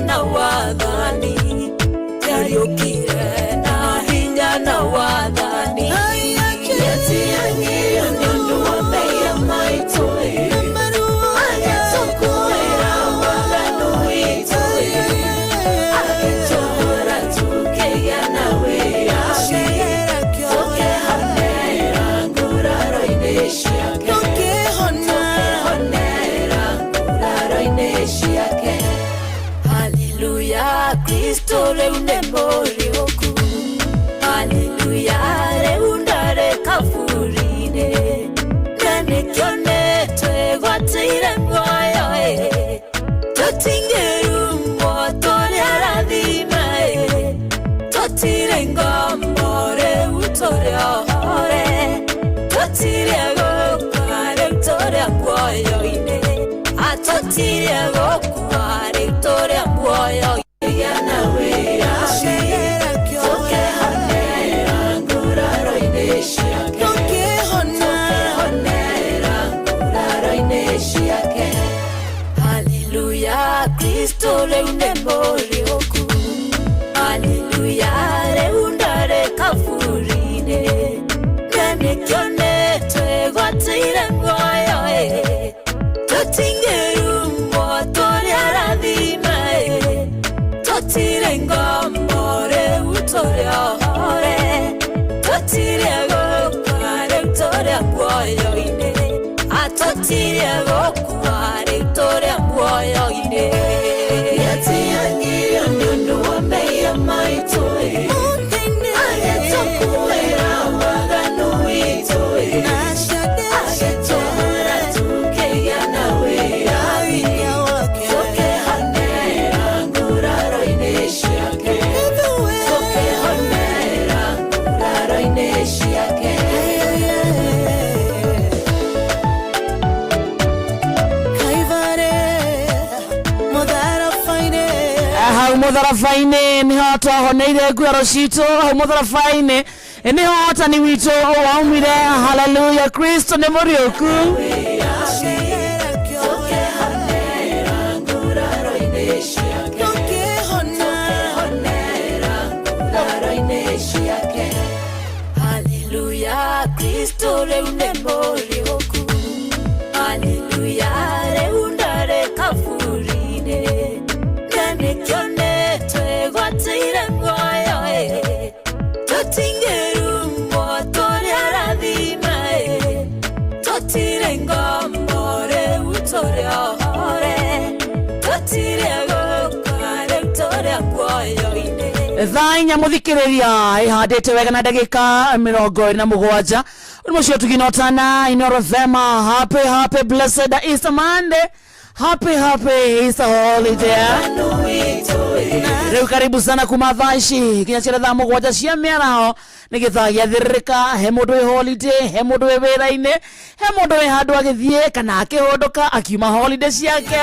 na wathani. Nĩariũkire na hinya na wathani. Nĩatiganĩirio nĩ ũndũ wa mehia maitũ, agĩtũkuĩra waganu witũ, agĩtũhũra tũkĩgĩa na wĩyathi, tũkĩhonera nguraro-inĩ ciake, tũkĩhonera nguraro-inĩ ciake. Haleluya, Kristo rĩu nĩ mũriũku. Haleluya, rĩu ndarĩ kaburi-inĩ, na nĩkĩo nĩtwĩgwatĩire muoyo ĩ. Tũtingĩrumwo tũrĩ arathime ĩ, tũtirĩ ngombo rĩu tũrĩ ohore, tũtirĩ gũkua rĩu tũrĩ muoyo-inĩ, atũtirĩ gũkua rĩu tũrĩ muoyo-inĩ na wĩyathi, tũkĩhonera nguraro-inĩ ciake, tũkĩhonera nguraro-inĩ ciake. Haleluya, Kristo rĩu nĩ mũriũku. Haleluya, rĩu ndarĩ kaburi-inĩ, na nĩkĩo nĩtwĩgwatĩire muoyo ĩ. Tũtingĩrumwo tũrĩ arathime ĩ, tũtirĩ ngombo rĩu tũrĩ ohore, tũtirĩ gũkua rĩu tũrĩ muoyo-inĩ, atũtirĩ gũkua rĩu tũrĩ muoyo-inĩ. Nĩatiganĩirio nĩ ũndũ wa mehia maitũ, agĩtũkuĩra waganu witũ, agĩtũhũra tũkĩgĩa na wĩyathi, tũkĩhonera nguraro-inĩ ciake, tũkĩhonera nguraro-inĩ ciake. Hau mũtharaba-inĩ nĩho twahoneire nguraro citũ, hau mũtharaba-inĩ nĩho hotani witũ waumire. Haleluya, Kristo nĩ mũriũku. Tũkĩhonera nguraro-inĩ ciake, tũkĩhonera nguraro-inĩ ciake. Haleluya, Kristo rĩu nĩ mũriũku. Haleluya, rĩu ndarĩ kaburi-inĩ, na nĩkĩo nĩtwĩgwatĩire muoyo ĩ. Tũtingĩrumwo tũrĩ arathime ĩ, tũtirĩ ngombo rĩu tũrĩ ohore, tũtirĩ gũkua rĩu tũrĩ muoyo-inĩ. Thaa 4, mũthikĩrĩria, ĩhandĩte wega na ndagĩka 27. Ũndũ ũcio tũginotana Inoro FM. Happy, happy blessed Easter Monday, happy, happy Easter holiday. Rĩu karibu sana kuma thaa ici nginya cia thaa 7 cia mĩaraho nĩ gĩthaa gĩathĩrĩrĩka. He mũndũ wĩ holiday, he mũndũ wĩ wĩra-inĩ, he mũndũ wĩ handũ agĩthiĩ kana akĩhũndũka akiuma holiday ciake.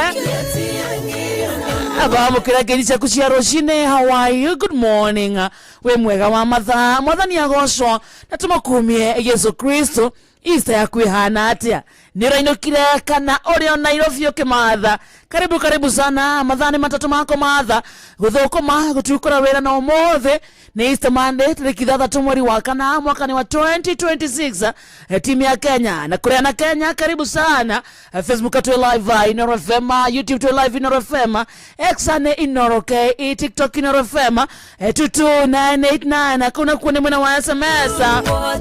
Bamũkĩra ngeithi ciaku cia rũcinĩ. How are you? Good morning. Wĩ mwega wa mathaa? Mwathani agocwo na tũmũkumie Yesu Kristo. Easter yaku ĩhana atĩa? Nĩ ũrainũkire kana ũrĩ o Nairobi ũkĩmatha? Karibu, karibu sana. Mathaa nĩ 3 ma kũmatha gũthũkũma gũtukũra wĩra, na ũmũthĩ nĩ Easter Monday, tarĩki 6 mweri wa kana, mwaka ni wa 2026. Timu ya Kenya na kũrĩa na Kenya, karibu sana. Facebook twĩ live Inoro FM, YouTube twĩ live Inoro FM, X nĩ Inoro KE, TikTok Inoro FM 22989. Kũu nakuo nĩ mwena wa SMS.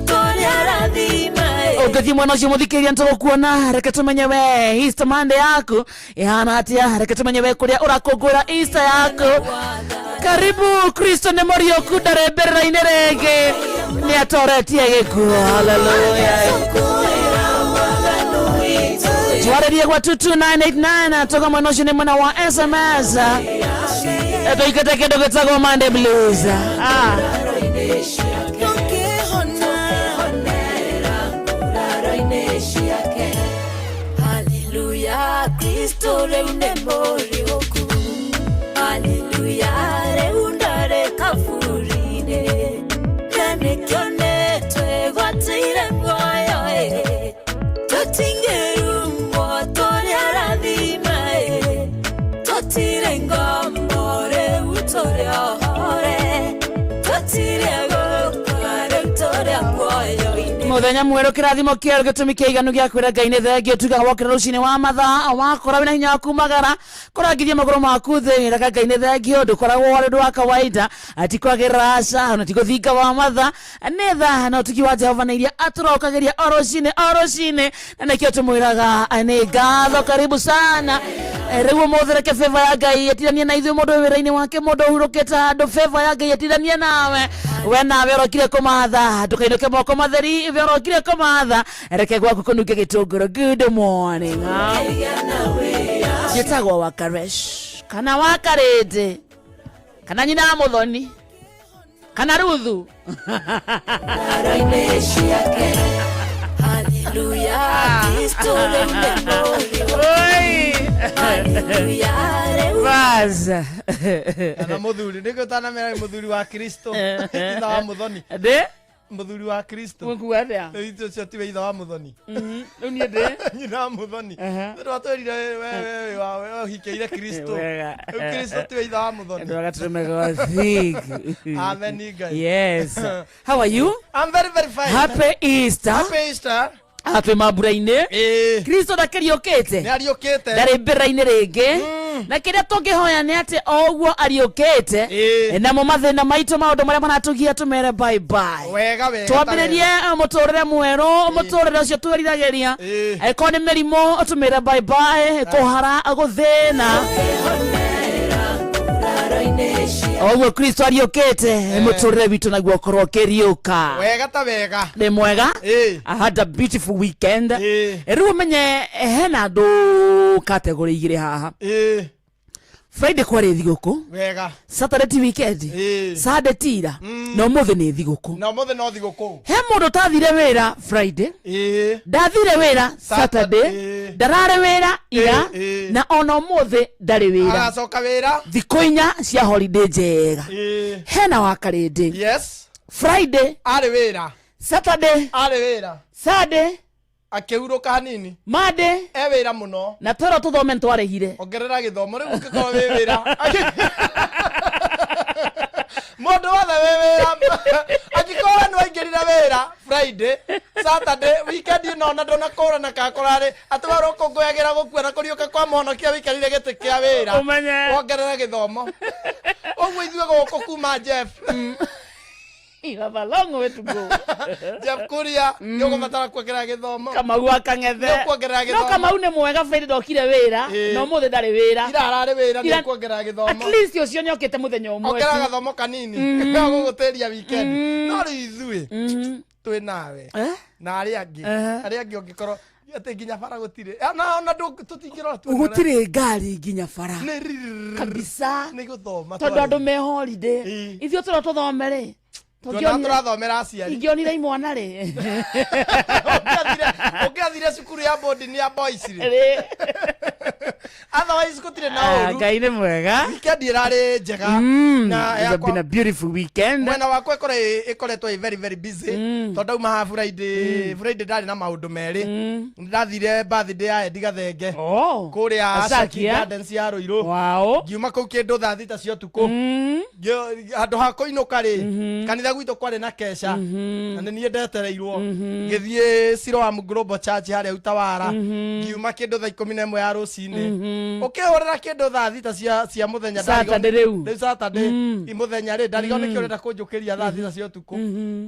Tũrĩ arathime. Ũngĩthiĩ mwena ũcio, mũthikĩria, nĩtũgũkuona. Reke tũmenye we Easter Monday yaku ĩhana atĩa. Reke tũmenye we kũrĩa ũrakũngũĩra Easter yaku. Karibu. Kristo nĩ mũriũku, ndarĩ mbĩrĩra-inĩ rĩngĩ, nĩ atoretie gĩkuũ. Haleluya. Twarĩrie gwa 22989 toka mwena ũcio nĩ mwena wa SMS. Tũikĩte kĩndũ gĩtagwo Monday Blues, ah. Tũkĩhonera nguraro-inĩ ciake. Haleluya, Kristo rĩu nĩ mũriũku. Haleluya, rĩu ndarĩ kaburi-inĩ, na nĩkĩo nĩtwĩgwatĩire muoyo ĩ. Tũtingĩrumwo tũrĩ arathime ĩ, tũtirĩ ngombo. Muthenya mwerũ, kĩrathimo kĩerũ, gĩtũmi kĩiganu gĩa kwĩra Ngai nĩ thengio. Tugaga wokĩra rũcinĩ wa mathaa, wakora wĩna hinya wa kumagara, kũrangithia magũrũ maku thĩ, ĩraga Ngai nĩ thengio. Ndũkoragwo warĩ ũndũ wa kawaida, ti kwagĩrĩra, aca, ona ti gũthinga wa mathaa, nĩ tha na ũtugi wa Jehova na iria atũrokagĩria o rũcinĩ o rũcinĩ, na nĩkĩo tũmwĩraga nĩ ngatho. Karibu sana. Rĩu ũmũthĩ reke favor ya Ngai ĩtiranie na ithuĩ, mũndũ wĩ wĩra-inĩ wake, mũndũ ũhurũkĩte handũ, favor ya Ngai ĩtiranie nawe. We nawe ũrokire kũmatha, ndũkainũke moko matheri. We ũrokire kũmatha, reke gwaku kũnunge gĩtũngũrũ. Good morning. Njĩtagwo Wakaresh kana Wakarĩndĩ kana nyina wa Mũthoni kana Ruthu. Ngaro-inĩ ciake. Haleluya, Kristo rĩu nĩ mũriũku. Oi! Haleluya, rĩu Bas. Kana muthuri nĩkĩo ũtanamera nĩ mũthuri wa Kristo, itha wa Muthoni. Ndĩ? Mũthuri wa Kristo. Mũkuga atĩa? Rĩu ũcio tiwe itha wa Muthoni? Rĩu niĩ ndĩ? Nyina wa Muthoni. Tondũ watwĩrire we we ũhikĩire Kristo. Wega. Rĩu Kristo tiwe itha wa Muthoni? Andũ agatũrũme gothig. Amen, Ngai. Yes. How are you? I'm very very fine. Happy Easter. Happy Easter. Happy mambura-inĩ. Ĩĩ. Kristo ndakĩriũkĩte. Nĩ ariũkĩte. Ndarĩ mbĩrĩra-inĩ rĩngĩ, na kĩrĩa tũngĩhoya nĩ atĩ o ũguo ariũkĩte, namo mathĩna maitũ, maũndũ marĩa maratũgia, tũmere bye bye. Wega wega. Twambĩrĩrie mũtũrĩre mwerũ, mũtũrĩre ũcio twĩriragĩria. Angĩkorwo nĩ mĩrimũ, tũmĩre bye bye, kũhara, gũthĩna. Ngaro-inĩ ciake. O ũguo Kristo ariũkĩte, mũtũrĩre witũ naguo ũkorwo ũkĩriũka. Wega ta wega. Nĩ mwega. Ĩĩ. I had a beautiful weekend. Ĩĩ. Rĩu ũmenye hena andũ category igĩrĩ haha. Friday kwarĩ thigũkũ. Saturday ti weekend? Ĩĩ. Sunday tira, na ũmũthĩ nĩ thigũkũ. Na ũmũthĩ no thigũkũ. He mũndũ ũtathire wĩra Friday, ndathire wĩra Saturday, ndararĩ wĩra ira, na ona ũmũthĩ ndarĩ wĩra. Agacoka wĩra. Thikũ 4 cia holiday njega. Hena Wakarĩndĩ. Friday arĩ wĩra. Saturday arĩ wĩra. Sunday akĩhurũka hanini. Monday e wĩra mũno. Na twerwo tũthome nĩtwarĩhire. Ongerera gĩthomo rĩu ũngĩkorwo wĩ wĩra, mũndũ wothe wĩ wĩra, angĩkorwo we nĩwaingĩrire wĩra Friday, Saturday, weekend ĩno ona ndũnakũrana kakũrarĩ atĩ we ũrũkũngũyagĩra gũkua na kũriũka kwa mũhonokia wĩikarire gĩtĩ kĩa wĩra. Ũmenye. Wongerere gĩthomo ũguo ithuĩ gũkũ kuma Jeff. You have a long way to go. Jeff Kuria, nĩ ũgũbatara kuongerera gĩthomo. Kamau akang'ethe. Nĩ ũkuongerera No gĩthomo. Kamau nĩ mwega, Friday ndokire wĩra, na ũmũthĩ ndarĩ wĩra. Ira ararĩ wĩra, nĩ ũkuongerera At gĩthomo. least ũcio nĩokĩte mũthenya ũmwe Ongerera tu. gathomo kanini gũgũtĩria weekend, no rĩu ithuĩ twĩ nawe Eh? na arĩa angĩ, arĩa angĩ ũngĩkorwo atĩ nginya bara gũtirĩ. Eh, na ona tũtingĩrora tuone ũrĩa- Gũtirĩ ngari nginya bara. Nĩ rrrr. Kabisa. Nĩ gũthoma tondũ twarĩ. andũ me holiday. Ithuĩ tũrĩa tũthome rĩ, Tuona tũrathomera aciari. Ingĩonire imwana rĩ. Ũngĩathire cukuru ya boarding ya boys rĩ. Rĩ. Otherwise gũtirĩ na Ah, ũru. Ngai nĩ mwega. Weekend ĩrarĩ njega. Na It's yakwa been a beautiful weekend. Mwena wakwa ĩkoretwo ĩ very very busy, tondũ ndauma haha Friday, Friday ndarĩ na maũndũ merĩ. Ndathire birthday ya Eddie Gathenge Oh. kũrĩa Asaki, Asaki eh? Gardens ya Ruiru. Ngiuma kũu kĩndũ thaa 6 cia ũtukũ. Handũ ha kũinũka rĩ, kanitha gwitũ kwarĩ na kesha na nĩ niĩ ndetereirwo, ngĩthiĩ Siloam Global Church harĩa Utawara. Ngiuma kĩndũ thaa 11 ya rũcinĩ, ũkĩhũrĩra kĩndũ thaa 6 cia mũthenya. Saturday rĩu. Rĩu Saturday i mũthenya rĩ, ndarigwo nĩkĩ ũrenda kũnjũkĩria thaa 6 cia ũtukũ,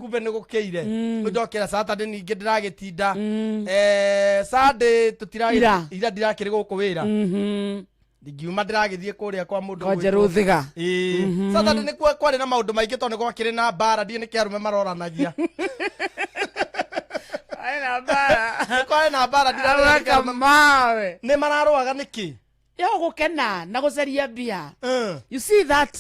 kumbe nĩ gũkĩire. Rĩu ndokĩra Saturday, ningĩ ndĩragĩtinda Sunday tũtiragĩ Ira. ira ndirakĩrĩ gũkũ wĩra. Ngiuma ndĩragĩthiĩ kũrĩa kwa mũndũ Kwa ũgwĩtwo- Njerũthiga. Ĩĩ. Saturday nĩ kwarĩ na maũndũ maingĩ tondũ nĩ gwakĩrĩ na mbara, ndiĩ nĩkĩ arũme maroranagia. Nĩ kwarĩ na mbara, ndiramenya nĩkĩ arũme Mawe. Nĩ mararũaga nĩkĩ. Ya gũkena na gũcaria mbia. You see that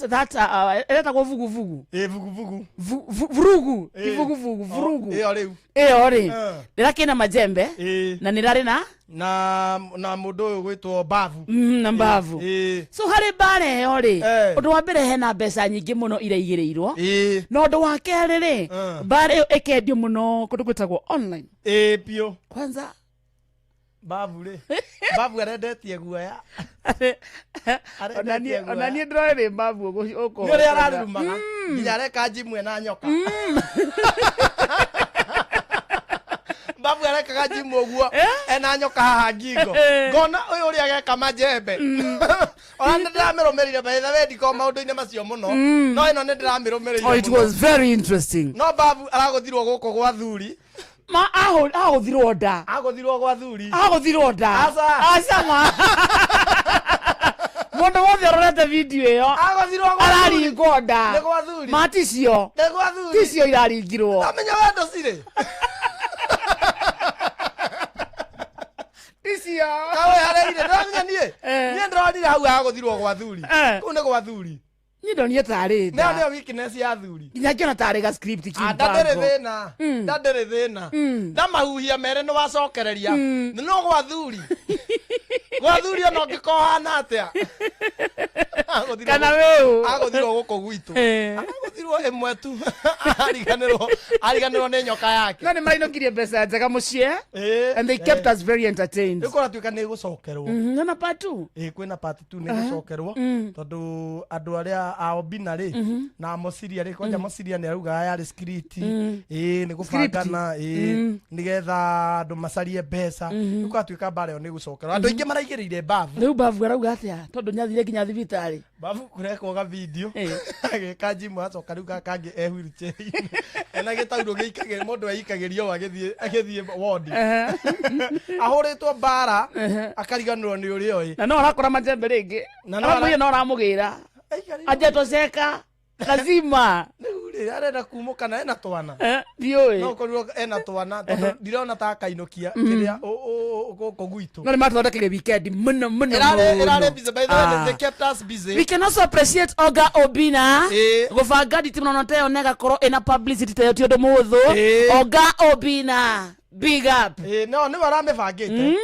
ĩretagwo vuguvugu. Ĩ, vuguvugu. Vurugu. Ti vuguvugu, Oh, vurugu. ĩyo rĩu. Ĩyo rĩ, ndĩrakĩna majembe na nĩrarĩ na Na mũndũ ũyũ gwĩtwo Mbavu. Na Mbavu. So harĩ mbara ĩyo rĩ, ũndũ wa mbere hena mbeca nyingĩ mũno iraigĩrĩirwo, na ũndũ wa kerĩ rĩ, mbara ĩyo ĩkendio mũno kũndũ gwĩtagwo online. Ĩ biũ. Kwanza Mbavu rĩ, Mbavu arendetie guoya. Ona niĩ ndĩroĩ nĩ Mbavu ũkũ. Nĩ ũrĩa ararumaga nginya areka njimu ena nyoka. Agekaga gym ũguo ena nyoka haha ngingo, ngona ũyũ ũrĩa ageka majembe. Ona nĩ ndĩramĩrũmĩrĩire, by the way, ndikoragwo maũndũ-inĩ macio mũno, no ĩno nĩ ndĩramĩrũmĩrĩire Oh, it mũno. was very interesting. No Babu aragũthirwo gũkũ gwa thuri. Ma ahũthirwo nda. Agũthirwo gwa thuri. Ahũthirwo nda. Aca. Aca ma mũndũ wothe ũrorete video ĩyo Agũthirwo gwa thuri. araringwo nda. Nĩ gwa thuri. Ma ticio. Nĩ gwa thuri. Ticio iraringirwo. Amenya wendo cirĩ. Ticio. Kawe hareire ndĩramenya niĩ. Eh. Niĩ ndĩronire hau agũthirwo gwa thuri. Eh. Kũu nĩ gwa thuri. Niĩ ndonire tarĩ Nĩyo nda. nĩyo weakness ya thuri. Nginya ngĩona tarĩ ga script Ah, nda ndĩrĩ kimbango. thĩna, nda ndĩrĩ thĩna, ndamahuhia mere nĩ wacokereria no gwa thuri, gwa thuri ona ũngĩkorwo hana atĩa. Agũthirwo Kana wĩũ. Agũthirwo gũkũ gwitũ. Eh. Agũthirwo ĩmwe tu, ariganĩrwo, ariganĩrwo nĩ nyoka yake. No nĩ marinũkirie mbeca njega mũciĩ. Eh, And they kept us very entertained. Rĩu kũratuĩka nĩ ĩgũcokerwo. Nona part two. Ĩ, kwĩna part 2 nĩ gũcokerwo, tondũ andũ arĩa a Obina rĩ na Mosiria rĩ, kwanja Mosiria nĩ araugaga yarĩ script, ĩ nĩ gũbangana, ĩ nĩgetha andũ macarie mbeca. Rĩu kũratuĩka mbara ĩyo nĩ gũcokerwo, andũ aingĩ maraigĩrĩire Babu. Rĩu Babu arauga atĩa tondũ nĩathire nginya thibitarĩ? Babu kũrekwo ga video Eh. agĩka gym, acoka rĩu gaka kangĩ e wheelchair-inĩ ena gĩtaurũ gĩikagĩrio mũndũ eikagĩrio agĩthiĩ ward, ahũrĩtwo mbara akariganĩrwo nĩ ũrĩa oĩ. Na no arakora majembe rĩngĩ. Na no ara- Aramwĩra no aramũgĩra. Aikarĩire. Anjetoceka lazima. Rĩu rĩ, arenda kumũka na ena twana. Eh, ndiũĩ. No korirwo ena twana, tondũ ndirona ta akainũkia kĩrĩa gũkũ gwitũ. No nĩ matũthondekeire weekend mũno mũno Ĩrarĩ mũno. busy, by the way. Ah. They kept us busy. We can also appreciate Oga Obina Eh. gũbanga nditi mũno ta ĩyo na ĩgakorwo ĩna publicity ta ĩyo ti ũndũ mũhũthũ. Eh. Oga Obina, big up. Ĩ, no nĩwe aramĩbangĩte,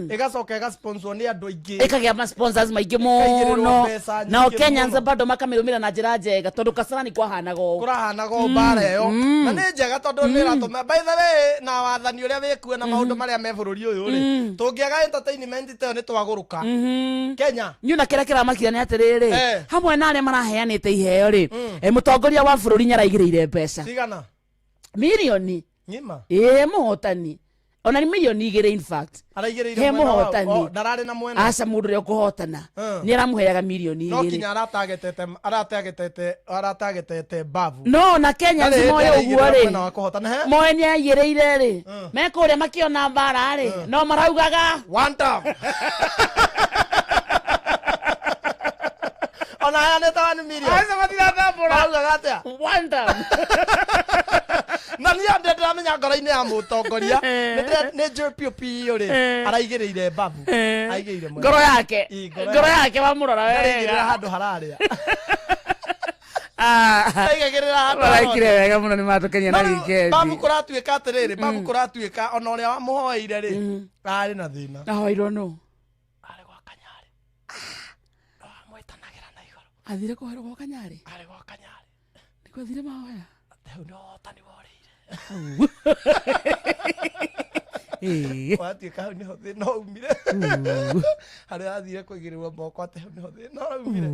ĩgacoka ĩgasponsor nĩ andũ aingĩ. Ĩkagĩa ma sponsors maingĩ Ĩkaigĩrĩrwo mũno. mbeca nyingĩ Nao Kenyans mũno. bado makamĩrũmĩra na njĩra njega tondũ Kasarani kwahanaga ũũ. Kũrahanaga o mbara ĩyo, na nĩ njega tondũ nĩ ĩratũma, by the way, na wathani ũrĩa wĩkuo na maũndũ marĩa me bũrũri ũyũ rĩ, tũngĩaga entertainment ta ĩyo nĩ twagũrũka Kenya. Niĩ ona kĩrĩa kĩramakia nĩ atĩrĩrĩ, Eh. hamwe na arĩa maraheanĩte iheo rĩ, mũtongoria wa bũrũri nĩaraigĩrĩire mbeca. Cigana? Mirioni. Ng'ima. Ĩĩ, mũhotani ona nĩ mirioni 2 in fact. Araigĩrĩire He mwena wa mũhotani. o, ndararĩ na mwena. Aca, mũndũ ũrĩa ũkũhotana nĩ aramũheaga mirioni No igĩrĩ. kinya aratagetete Babu. No na Kenya Ndarĩ moĩ hĩndĩ ũguo araigĩrĩra rĩ mwena wa kũhotana he. moĩ nĩ aigĩrĩire rĩ, me kũrĩa makĩona mbara rĩ, no maraugaga One time ona heanĩte 1 million. Aca, matiratambũra. Maraugaga atĩa? One time. Na niĩ ndĩ ndĩramenya ngoro-inĩ ya mũtongoria Eh. nĩ njũĩ piũ piũ rĩ, Eh. araigĩrĩire Babu. Eh. Aigĩrĩire mwena. Ngoro yake. Ĩ, ngoro Ngoro yake. yake wamũrora Araigĩrĩra wega. handũ hararĩa. Ah. Aigagĩrĩra handũ Maraikire harothe. wega mũno, nĩ matũkenia na No rĩu wikendi. Babu kũratuĩka atĩrĩrĩ, Babu kũratuĩka ona ũrĩa wamũhoeire rĩ, arĩ na thĩna. Ahoirwo nũ? Arĩ gwa Kanyarĩ, no amwĩtanagĩra na igũrũ. Athire kũhoerwo gwa Kanyarĩ? Arĩ gwa Kanyarĩ. Nĩkuo athire mahoya. Hau nĩ ũhotani worĩire. Ĩĩ. Watuĩka hau nĩho thĩna ũmire, harĩa athire kũigĩrĩrwo moko atĩ hau nĩho thĩna ũraumire,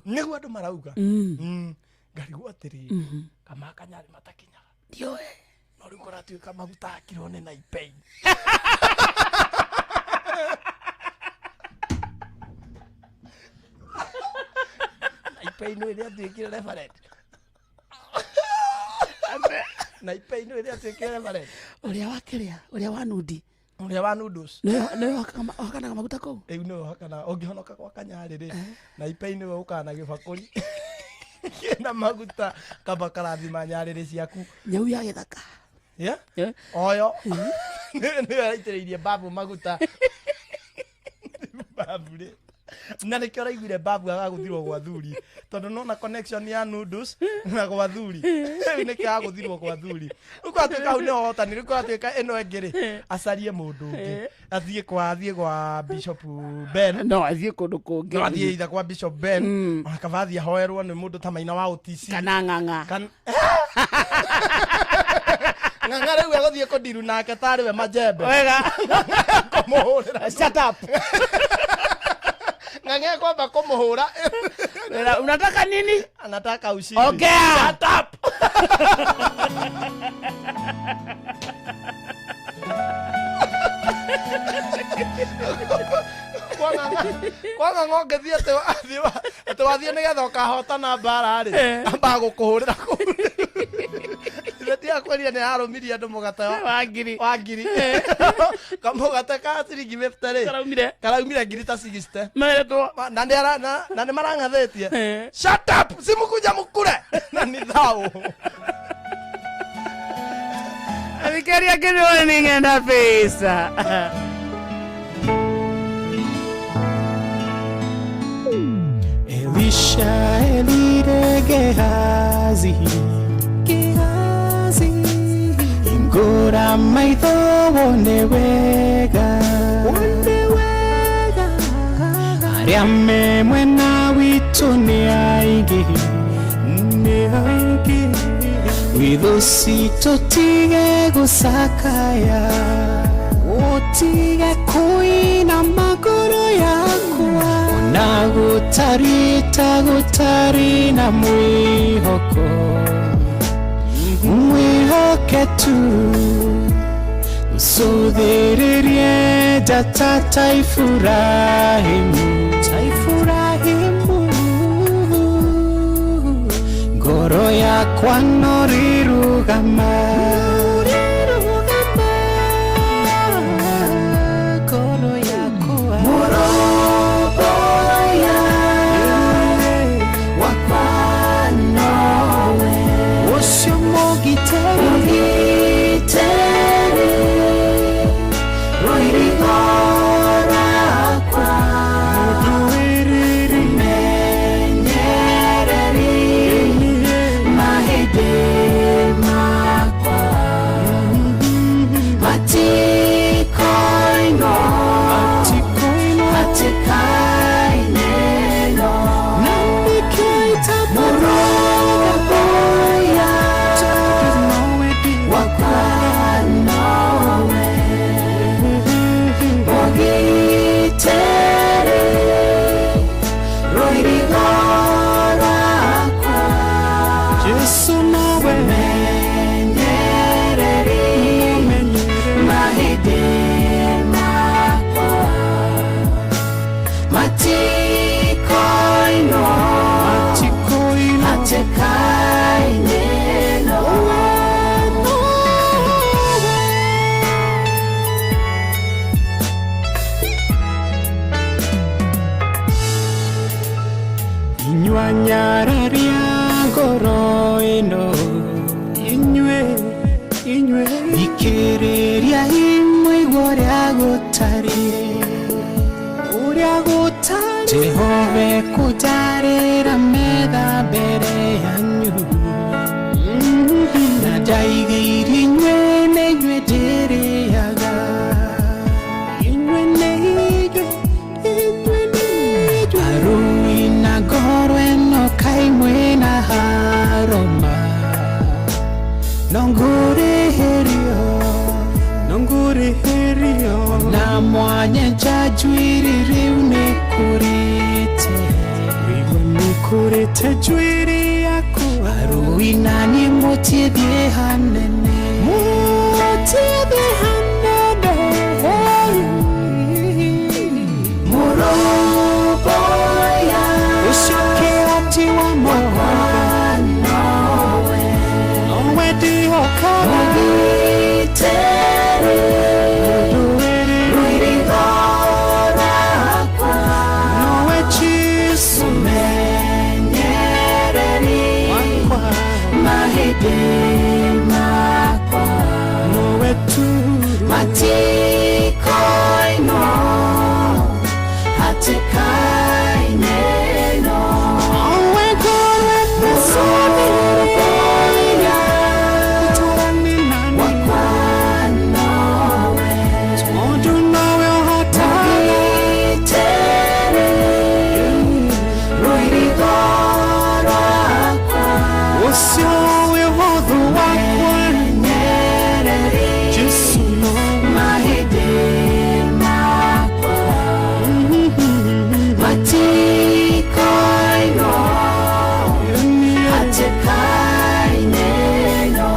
nĩguo andũ marauga. Ngarigwo atĩrĩrĩ, kama Kanyarĩ matakinyaga. Ndiũĩ. No rĩu kũratuĩka maguta akirwo nĩ Naipei. Naipei nĩ ĩrĩa atuĩkire reverend. Naipei nĩ ĩrĩa atuĩkire reverend. Ũrĩa wa kĩrĩa, ũrĩa wa nundi. Ũrĩa wa noodles. Nĩwe wakanaga maguta kũu. Rĩu nĩwe ũhakana ũngĩhonoka gwa Kanyarĩ rĩ, Naipei nĩwe ũkaga na gĩbakũri kĩna maguta kamba karathima nyarĩrĩ ciaku. Nyau ya gĩthaka. Yeah? Eh. Oyo nĩwe araitĩrĩirie Babu maguta. Babu rĩ, na nĩkĩo ũraiguire Babu agagũthirwo gwa thuri, tondũ nona connection ya noodles na gwa thuri, rĩu nĩkĩo agũthirwo gwa thuri. Rĩu kũratuĩka hau nĩho hotani. Rĩu kũratuĩka ĩno ĩngĩ rĩ, acarie mũndũ ũngĩ, athiĩ kwa Bishop Ben. No athiĩ kũndũ kũngĩ. No athiĩ itha kwa Bishop Ben, ona kaba athiĩ ahoerwo nĩ mũndũ ta Maina wa OTC. Kana Ng'ang'a. Ng'ang'a rĩu egũthiĩ kũndiru nake tarĩ we majembe. Wega. Kũmũhũrĩra. Shut up. Ng'ang'a ekwamba kũmũhũra. Wega, unataka nini? Anataka ushindi. Ongea. Shut up. Kwa ng'ang'o ũngĩthiĩ atĩ atĩ wathiĩ nĩgetha ũkahotana mbara rĩ, Eh. ambaga gũkũhũrĩra kũu. Ithe ndiakwĩrire nĩ ararũmirie andũ mũgate wa ngiri wa ngiri. Kamũgate ka ciringi 50 rĩ, karaumire karaumire ngiri ta 60. Meretwo. Na nĩ marang'athĩtie. Eh. Shut up! Simukuja mukure! Na nĩ thau. Athikĩrĩria, good morning and happy Easter. Elisha elire Gehazi, Gehazi, ingora maitho wone wega, wone wega, arĩa me mwena witũ nĩ aingĩ, nĩ aingĩ, witũ citũ tige gũcakaya, ũtige kũina magũrũ yakwa, ona gũtariĩ ta gũtarĩ na mwĩhoko, mwĩhoke tu, ũcũthĩrĩrie njata ta Iburahĩmu, ta Iburahĩmu, ngoro yakwa no rĩrũgama, ngoro yakwa. Mũrũmbũiya wakwa nowe, ũcio mũgitĩri, mũgitĩri, rũirigo rwakwa, mũndũĩrĩri, menyereri mahĩndĩ makwa, matikoinwo, tikoinwo, hatĩka-inĩ-no. Na nĩkĩo Mũrũmbũiya wakwa nowe, mũgitĩri, rũirigo rwakwa, Jesu nowe, menyereri mahĩndĩ makwa, matikoinwo, tikoinwo, hatĩka-inĩ-no. Inyuanyararia ngoro ĩno, inyuĩ, inyuĩ, thikĩrĩria imũigua ũrĩa gũtariĩ, ũrĩa gũtariĩ, Jehova ekũnjarĩra metha mbere yanyu, na ndaigĩire inyuĩ nĩ inyuĩ ndĩrĩaga, inyuĩ nĩ inyuĩ, inyuĩ nĩ inyuĩ, arui na ngoro ĩno kaimwe na haroma, no ngũrĩhĩrio, no ngũrĩhĩrio, na mwanya njuĩrĩ rĩu nĩ kũrĩte, rĩu nĩ kũrĩte njuĩrĩ yaku, arui na niĩ mũtithiĩ hanene, mũtithiĩ hanene. Mũrũmbũiya ũcio kĩhoti wa wakwa nowe, nowe ndihokaga, mũgitĩri, mũndũĩrĩri, rũirigo rwakwa, nowe Jesu menyereri wakwa, mahĩndĩ makwa, nowe tu, matikoinwo, hatĩka-inĩ-no. Nowe ngoro ĩno Mũrũmbũiya ũtũrane nani, wakwa nowe, tondũ nowe ũhotaga, mũgitĩri, rũirigo rwakwa, ũcio wĩ ũhũthũ wakwa, menyereri Jesu nowe, mahĩndĩ makwa, matikoinwo, hatĩka-inĩ-no.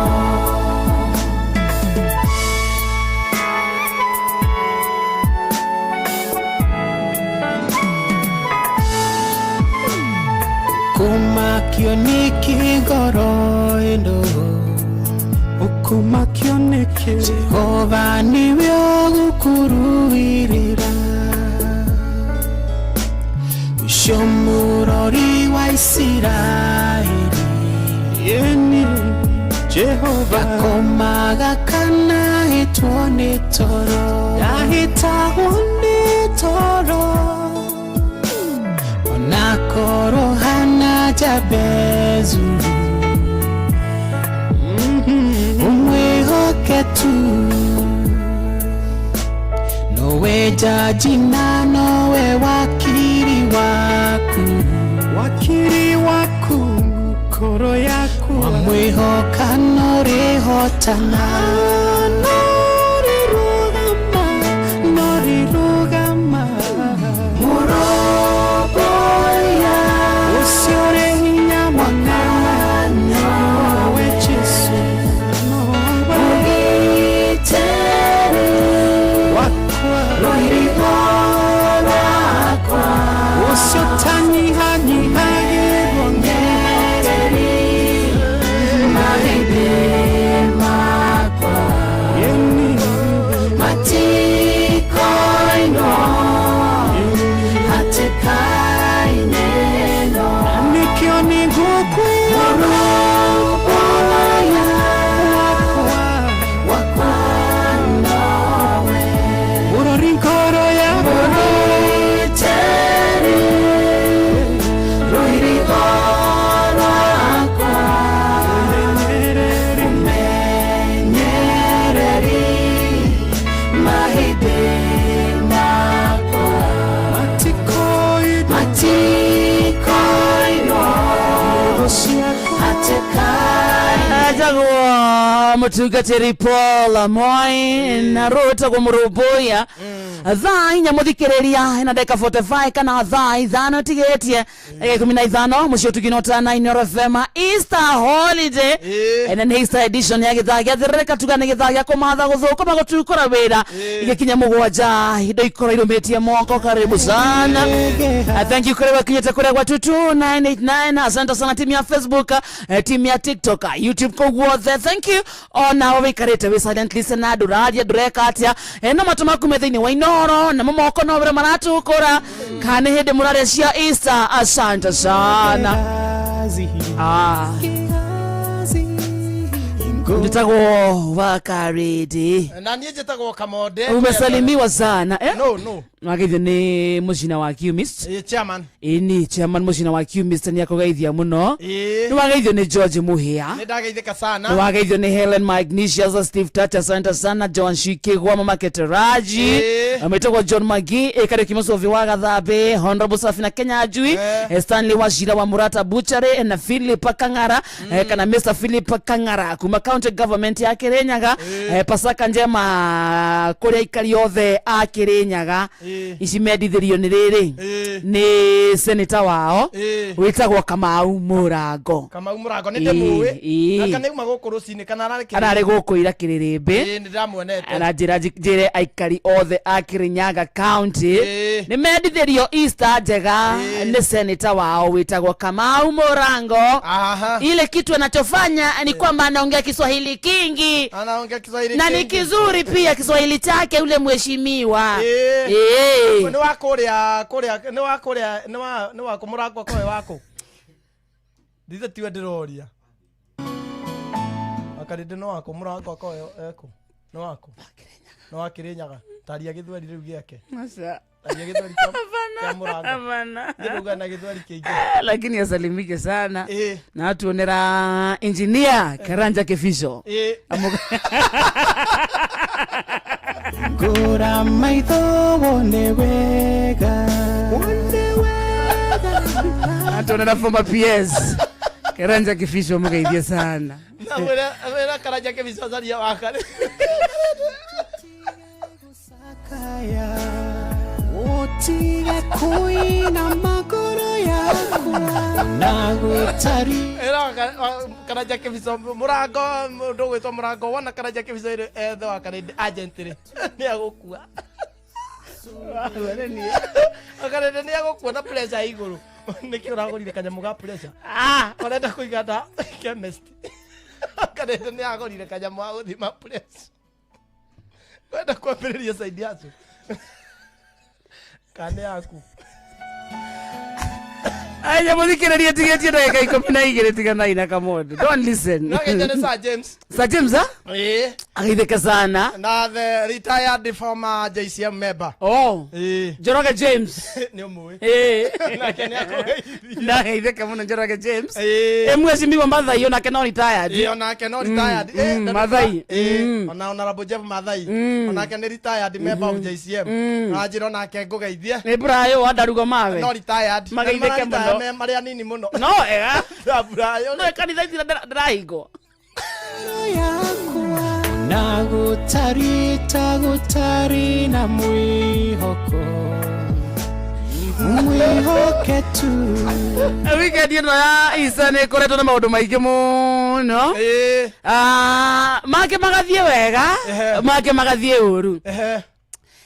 Ũkũmakio nĩkĩ ngoro ĩno? Ũkũmakio nĩkĩ? Jehova nĩwe ũgũkũrũĩrĩra. Ũcio mũrori wa Isiraeli. Ĩni Jehova akomaga kana ahĩtwo nĩ toro. Ndahĩtagwo nĩ toro. Onakorwo hana Jabezu. Umwihoke tu. Nowe jaji na nowe wakiri waku. Wakiri waku ngoro yaku. Wamwihoka norĩhotana. Norĩrũgama, norĩrũgama. Mũrũmbũiya ũcio ũrĩ hinya mũnene, nowe Jesũ, nowe Mũgitĩri wakwa, rũirigo rwakwa. Ũcio ũtanyihanyihagĩrwo nĩ Nyereri mahĩndĩ makwa. Ĩni. Matikoinwo hatĩka-inĩ ĩno. Nĩkĩo nĩngũkwĩra Mũrũmbũiya wakwa, wakwa nowe. Mũrori ngoro yakwa. Mũgitĩri rũirigo rwakwa. Menyereri. Menyereri mahĩndĩ makwa. Matikoinwo Matikoinwo thũ ciakwa. hatĩka-inĩ. Etagwo mũtungatĩri Paul Moi na rwĩtagwo mũrũmbũiya. Thaa 4 mũthikĩrĩria na ndagĩka 45 kana thaa 5 tigĩtie ndagĩka 15 mũciĩ ũtugino ta 9 FM Easter holiday. Ene nĩ Easter edition ya gĩthaa gĩa thĩrĩrĩka tuga nĩ gĩthaa gĩa kũmatha gũthũkũma gũtukũra wĩra igĩkinya 7 indo ikorwo irũmĩtie moko. Karibu sana. Thank you kũrĩa wakinyĩte kũrĩa gwa 22989. Asante sana timu ya Facebook, timu ya TikTok, YouTube kũu guothe, thank you. Ona wĩikarĩte wĩ silent listener, ndũraria ndũreka atĩa, no matũ maku me thĩinĩ wa Inoro namo moko no wĩra maratukũra kana nĩ hĩndĩ mũrarĩa cia Easter. Asante sana. Gehazi, Ah, Gehazi. Njĩtagwo Wakarĩndĩ. Na niĩ njĩtagwo Kamonde. Umesalimiwa sana, eh? No. Wageithio nĩ mũcina wa Qmist. Ĩ, chairman. Ĩni chairman mũcina wa Qmist nĩ akũgeithia mũno. Ĩ. Nĩ wageithio nĩ George Mũhĩa. Nĩ ndageithĩka sana. Nĩ wageithio nĩ Helen Magnesius, Steve Tata, asante sana. John Shikigwa, Mama Keteraji. Ametagwo John Magi Karĩki Mũcovi wa Gathambe, Honorable Safina Kenya Ajui, Stanley Wachira wa Murata Butchery na Philip Kang'ara, kana Mr Philip Kang'ara kuma county government ya Kirinyaga. Pasaka njema kũrĩ aikari othe a Kirinyaga. Ici mendithĩrio nĩ rĩrĩ nĩ senator wao wĩtagwo Kamau Mũrango. Kamau Mũrango nĩ ndĩmũĩ. Aka nĩ uma gũkũ rũcinĩ kana ararĩ kĩrĩndĩ? Ararĩ gũkũ ira kĩrĩrĩmbĩ. Ĩ, nĩ ndĩramuonete. Aranjĩra njĩre aikari othe a Kirinyaga county nĩ mendithĩrio Easter njega nĩ senator wao wĩtagwo Kamau Mũrango. Ile kitu anachofanya ni kwamba anaongea Kiswahili kingi. Anaongea Kiswahili Na ni kingi. kizuri pia Kiswahili chake ule mheshimiwa. Nĩ wa kũrĩa kũrĩa nĩ wa kũrĩa nĩ wa kũ Mũrango koe wako ndithe tiwe ndĩroria Wakarĩndĩ nĩ wako Mũrango koe ekũ nĩ wako nĩ wa Kĩrĩnyaga taria gĩthweri rĩu gĩake. Taria gĩthweri kĩa Mũrango. Ndĩrauga na gĩthweri kĩingĩ. Lakini asalimike sana na atuonera engineer Karanja Kefisho. Ngũra maitho wone wega. Wone wega. Atuonera former PS Karanja Kefisho mugeithie sana. Na mwĩra Karanja Kefisho acaria Wakarĩ. Sakaya. Ũtige kũina magũrũ yakwa na gũtari. Ĩra Karanja Kefisho Mũrango mũndũ ũgwĩtwo Mũrango wona Karanja Kefisho ĩrĩ ethe Wakarĩ agent rĩ nĩ agũkua. Wakarĩ nĩ agũkua na pressure ya igũrũ. Nĩkĩ ũragũrire kanyamũ ga pressure? Ah, Ũrenda kũiga nda chemist. Kanende nĩ agũrire kanyamũ ga gũthima pressure. Wenda kwambĩrĩria side yacu. Kana yaku. Aya muthikĩrĩrie tigĩtie ndagĩka 12 tiganai na kamondo. Don't listen. No gĩkĩ nĩ Sir James. Sir James ah? Ĩĩ. Ageithĩke sana. Na the retired former JCM member. Oh. Ĩĩ. Njoroge James. Nĩ ũmũĩ. Eh. Nake nĩ akũgeithia. Ndageithĩka mũno Njoroge James. Ĩĩ. Ĩ mheshimiwa Mathai onake no retired. Ĩĩ onake no retired. Ĩĩ, na- Mathai. Ĩĩ, ona Honorable Jeff Mathai. Onake nĩ retired member of JCM. Anjĩra onake ngũgeithie. Nĩ Brayo wa Ndarugo mawe. No retired. Mageithĩke Na nĩ mũno. me marĩ anini mũno. No ega. Na Brayo. No kanitha itira ndĩrahingwo. Yakwa na gũtari ta gũtari na mwĩhoko mwĩhoke tu. Weekend ĩno ya Easter nĩ ĩkoretwo na maũndũ maingĩ mũno. Ĩĩ. Ah, mangĩ magathiĩ wega, Ehe. mangĩ magathiĩ ũru. Ehe.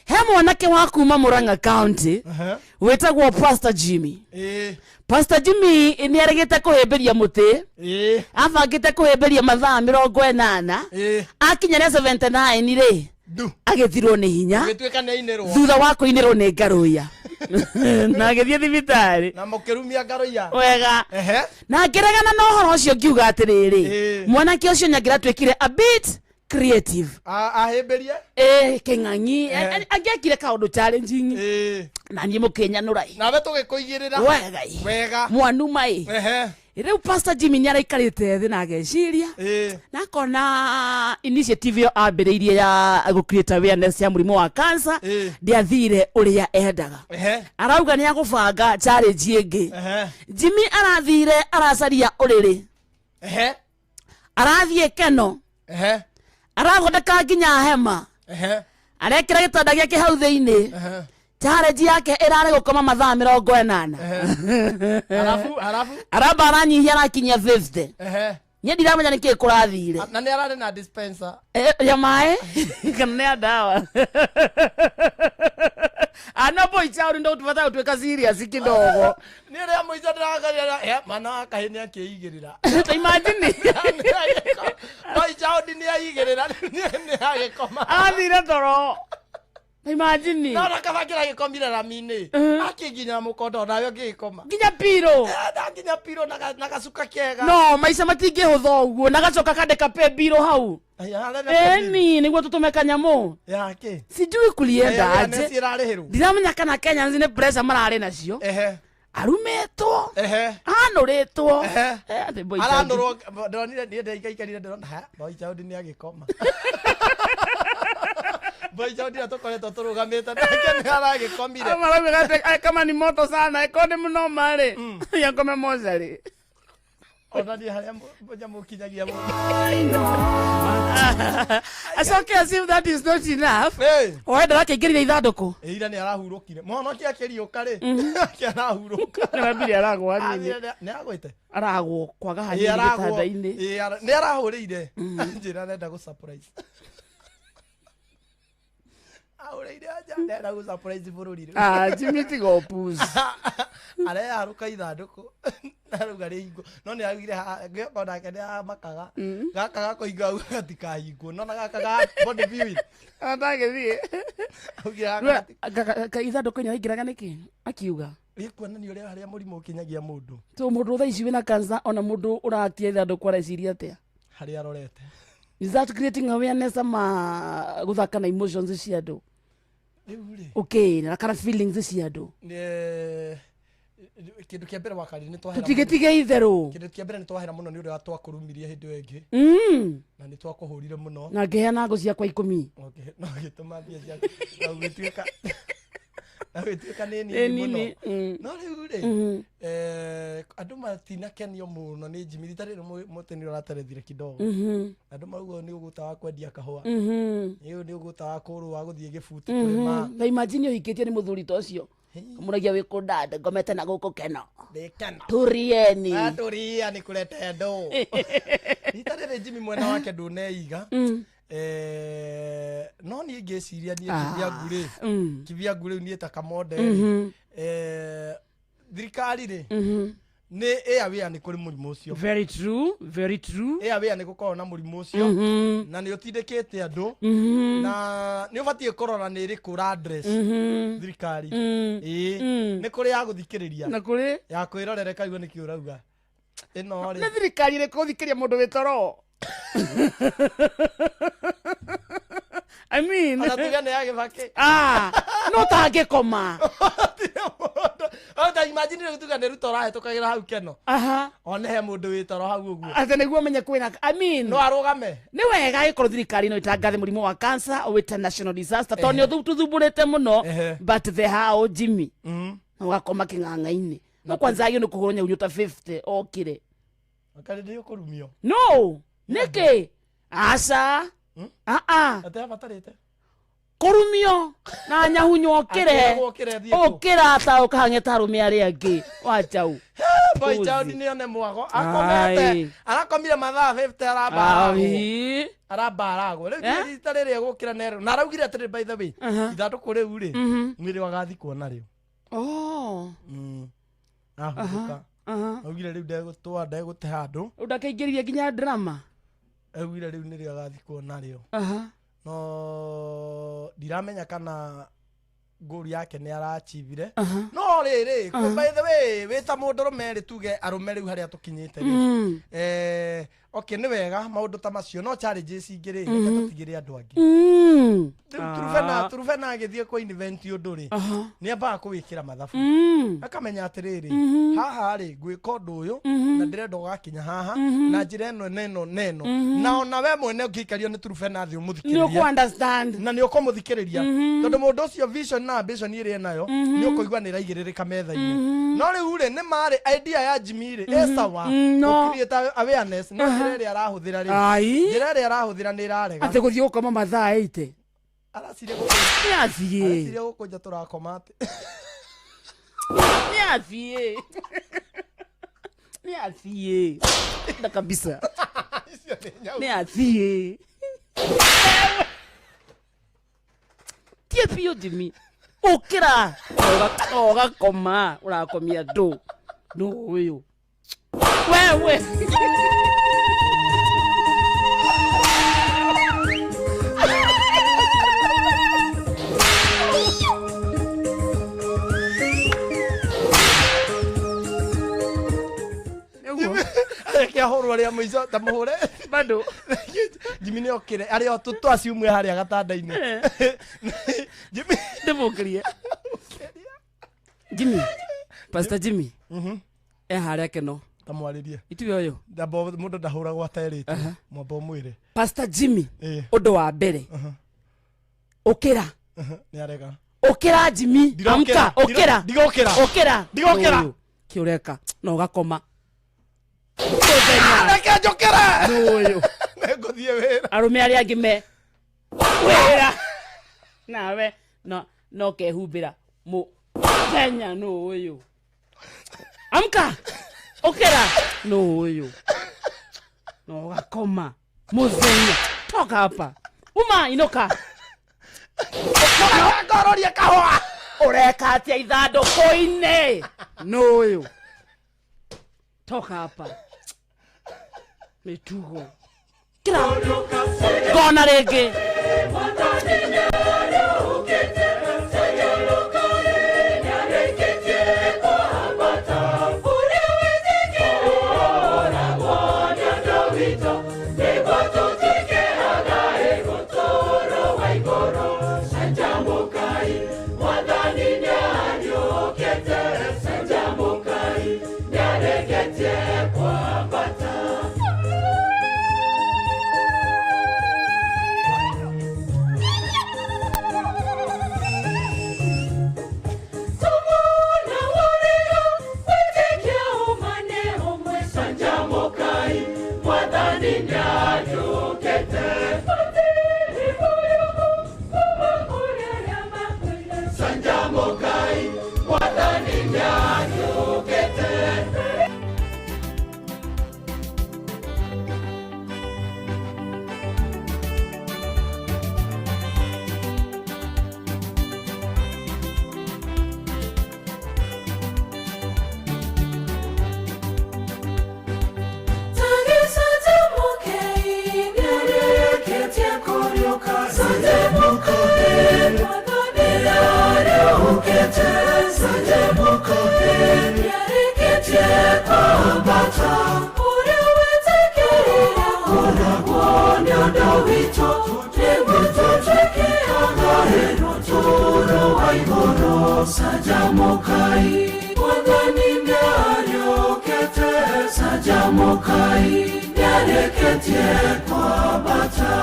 He mwanake wa kuma Murang'a County Ehe. wĩtagwo Pastor Jimmy. Ĩĩ. Pastor Jimmy nĩ aregete kũhĩmbĩria mũtĩ, Ĩĩ. abangĩte kũhĩmbĩria mathaa 80, Ĩĩ. akinya rĩa 79 rĩ, Ndu. agĩthirwo nĩ hinya Gĩtuĩka nĩ ainĩrwo. thutha wa kũinĩrwo nĩ ngarũya na agĩthiĩ thibitarĩ Na mũkĩrumia ngarũiya. wega. Ehe. Na ngĩregana na ũhoro ũcio ngiuga atĩrĩrĩ, Ĩĩ. mwanake ũcio nĩangĩratuĩkire a bit creative. Ahĩmbĩrie. Ĩ kĩng'ang'i Ehe. angĩekire kaũndũ challenging Ĩĩ. na niĩ mũkĩnyanũra ĩ. Nawe tũgĩkũigĩrĩra. Wega ĩ. Wega. Mwanuma ĩ. Ehe. Rĩu Pastor Jimmy nĩaraikarĩte thĩ na ageciria Ĩĩ. na akona initiative ĩyo ambĩrĩirie ya gũ create awareness ya mũrimũ wa cancer Ĩĩ. ndĩathire ũrĩa endaga. Ehe. Arauga nĩ agũbanga challenge ĩngĩ. Ehe. Jimmy arathire aracaria ũrĩrĩ, Ehe. arathiĩ keno, Ehe. arathondeka nginya hema, Ehe. arekĩra gĩtanda gĩake hau thĩinĩ. Ehe. Challenge yake ĩrarĩ gũkoma mathaa 80. Halafu halafu. Aramba aranyihia arakinyia 50. Ehe. Niĩ ndiramenya nĩkĩĩ kũrathire. Na nĩ ararĩ na dispenser. Eh, ya maĩ kana nĩ ya ndawa? Ana boy child ndo tubata gũtuĩka serious kidogo. Nĩ rĩa mũico ndĩrakorire mwana wa kahĩ nĩ akĩigĩrĩra. Ta imagine. Boy child nĩ aigĩrĩra nĩ agĩkoma. Athire toro. Ta imagine. No na kaba kĩragĩkomire rami-inĩ. Akĩnginya mũkondo nawe ũngĩgĩkoma. Nginya piro. Nginya piro na gacuka kega. No maica matingĩhũtha ũguo na gacoka kandĩka pe biro hau. Aya, harĩa na piro. Eni nĩguo tũtũme kanyamũ. Yake. Sijui kulienda aje. Nĩ cirarĩhĩrwo. Ndiramenya kana Kenyans nĩ pressure mararĩ nacio. Ehe. Arumĩtwo. Ehe. Anũrĩtwo. Ehe. Eh, atĩ boy child. Aranũrwo ndonire niĩ ndaikaikarire ndĩrona ha boy child nĩ agĩkoma. Boy child ĩrĩa tũkoretwo tũrũgamĩte nake nĩ aragĩkomire. Marauga atĩ, "Ai, kama ni moto sana ĩkorwo nĩ mũnoma rĩ yakome mocarĩ." Ona niĩ harĩa nyamũ kinyagia mũndũ. Acoke as if that is not enough. Hey. Wenda rakĩingĩrire ithandũkũ. Ĩ, ira nĩ arahurũkire mwahonoki akĩriũka rĩ ake arahurũka. Nĩwambire aragwa nini. Athire nĩ agwĩte. Aragwo kwaga Ĩ, hanini aragwo. gĩtanda-inĩ. Ĩ, nĩ arahũrĩire njĩra arenda gũ surprise ahũrĩire anja arenda gũ surprise bũrũri rĩu. Ah, Jimmy tiga ũpuzi. Areyarũka ithandũkũ arauga rĩhingwo no nĩ augire ngĩoka onake nĩ amakaga gaka gakũhingwo auga gatikahingwo no na gaka ga body viewing Atagĩthiĩ. augire gaka Ithandũkũ-inĩ waingĩraga nĩkĩ? Akiuga. Gĩkuonania ũrĩa harĩa mũrimũ ũkinyagia mũndũ. So mũndũ thaa ici wĩna cancer ona mũndũ ũratia ithandũkũ areciria atĩa? Harĩa arorete. Is that creating awareness ama gũthaka na emotions cia andũ? Rĩu rĩ Okay, na kana feelings cia andũ. Nĩ kĩndũ kĩa mbere wakari nĩ twahera. Tũtigĩtige itherũ. Kĩndũ kĩa mbere nĩ twahera mũno nĩ ũrĩa wa twakũrumirie hĩndĩ ĩyo ĩngĩ na nĩ twakũhũrire mũno. Na ngĩheana ngũ ciakwa 10. No gĩtũma mbia ciaku na ũgĩtuĩka nĩ Nĩ nini nini, mũno. No rĩu rĩ andũ matinakenio mũno nĩ Jimmy rita rĩrĩ mũtĩ nĩ ũraterethire kidogo. Andũ marauga nĩ ũgũta wa kwendia kahũa, nĩ ũgũta wa kũrũa wa gũthiĩ gĩbuti kũrĩma. Na imagine ũhikĩtio nĩ mũthuri ta ũcio. Kamũragia wĩ kũ dad, ngomete na gũkũ keno. Ndĩkena. Tũrieni. Atũria nĩ kũrete ndũ. Rita rĩrĩ Jimmy mwena wake ndũneiga. No niĩ ngĩciria niĩ kivyangu rĩ, kivyangu rĩu niĩ ta kamonde rĩ, Thirikari rĩ, nĩ ĩaware nĩ kũrĩ mũrimũ ũcio. Very true, very true. Ĩaware nĩ gũkorwo na mũrimũ ũcio na nĩ ũtindĩkĩte andũ na nĩ ũbatiĩ kũrora nĩ ĩrĩkũ ũra address thirikari. Ĩĩ, nĩ kũrĩ ya gũthikĩrĩria Na kũrĩ ya kwĩrorera ĩkaigua nĩkĩ ũrauga ĩno rĩ. Nĩ thirikari ĩrĩkũ ũthikĩria mũndũ wĩ toro? I mean, ona tuge nĩ ya Gĩbakĩ. Ah, no tangĩkoma. Ta imagine rĩu tuge nĩ Ruto ũrahĩtũkagĩra hau Keno, Aha. one he mũndũ wĩ toro hau ũguo. Atĩ nĩguo menye kwĩna, I mean, no arũgame. Nĩ wega ĩkorwo thirikari no itangathe mũrimũ wa cancer ũwĩte national disaster tondũ nĩ tũthumbũrĩte mũno. But the how, Jimmy, ũgakoma kĩng'ang'a-inĩ no kwanza agĩ nĩ kũhũrwo nyaunyũ ta 50 okire. Akarĩ ndĩ ũkũrumio. No nĩkĩ? Aca, aa. Atĩ abatarĩte Kũrumio na nyahunyo okĩre. Akĩragwo okĩre athiĩ kũ? Ũkĩra ta ũkahange ta arũme arĩa angĩ wanjau. Boy Puzi. child nĩ one mwago akomete. Ai. Arakomire mathaa 50 arambaragwo. Ai. Arambaragwo rĩu. Eh? Rita rĩrĩa egũkĩra nerwo na araugire atĩrĩ, by the way, ithandũkũ rĩu rĩ, mwĩrĩ wagathikwo narĩo. Oh. Ahurũka. Aha. Augire rĩu ndegũtwa ndegũte handũ. Ũndakaingĩririe nginya drama. Augire rĩu nĩrĩo agathikwo narĩo. Aha. No ndiramenya kana ngũru yake nĩ arachivire, no rĩrĩ, by the way, wĩ ta mũndũrũme rĩ, tuge arũme rĩu harĩa tũkinyĩte rĩ, okay, nĩ wega maũndũ ta macio, no challenges ingĩ rĩ, reke tũtigĩre andũ angĩ. Rĩu Turubena agĩthiĩ kũ invent ũndũ rĩ, nĩ ambaga kũwĩkĩra mathabu, akamenya atĩrĩrĩ, haha rĩ, ngwĩka ũndũ ũyũ na ndĩrenda ũgakinya haha na njĩra ĩno na ĩno na ĩno, na ona we mwene ũngĩikario nĩ Turubena thĩ Nĩ ũmũthikĩrĩrie ũkũ understand. Na nĩ ũkũmũthikĩrĩria tondũ mũndũ ũcio vision na ambition ĩrĩa enayo nĩ ũkũigua nĩ ĩraigĩrĩrĩka metha-inĩ. No rĩu rĩ, nĩ marĩ idea ya Jimmy rĩ, ĩ sawa no. gũ-create awareness, no njĩra ĩrĩa arahũthĩra rĩ, Ai. njĩra ĩrĩa arahũthĩra nĩ ĩrarega. Atĩ gũthiĩ gũkoma mathaa 80. Araciria Nĩ athiĩ. Araciria gũkũnja tũrakoma atĩ. Nĩ athiĩ, nĩ athiĩ na kabisa. Icio nĩ nyau. Nĩ athiĩ tie biũ Jimmy, ũkĩra ũgakoma ũrakomia andũ nũ ũyũ wewe. Nĩguo. Reke ahũrwo rĩa mũico ta mũhũre. Bado. Jimmy nĩ okĩre arĩa o twaciumwe harĩa gatanda-inĩ Jimmy. Ndĩmũkĩrie Jimmy, Pastor Jimmy e harĩa keno. Ta mwarĩrie. Ituĩ ũyũ. Ndamba mũndũ ndahũragwo aterĩtwo, mwamba ũmwĩre. Pastor Jimmy. Ĩĩ. Ũndũ wa mbere, ũkĩra. Nĩ arega. Ũkĩra Jimmy. Ndirokĩra. Amka, ũkĩra. Ndigũkĩra. Ũkĩra. Ndigũkĩra. Ũyũ, kĩ ũreka na ũgakoma mũthenya? Reke njũkĩre. Ũyũ. Nĩngũthiĩ wĩra. Arũme arĩa angĩ me wĩra nawe no no kehumbĩra mũthenya. Nũ ũyũ? Amka, ũkĩra. Nũ ũyũ na ũgakoma mũthenya? Toka hapa, uma, inoka. Ngororie kahũa. Ũreka atĩa ithandũkũ-inĩ? Nũ ũyũ? Toka hapa, mĩtugo kĩra ngona rĩngĩ. wa igũrũ canjamũkai mwathani nĩariũkĩte canjamũkai nĩarĩkĩtie kwambata.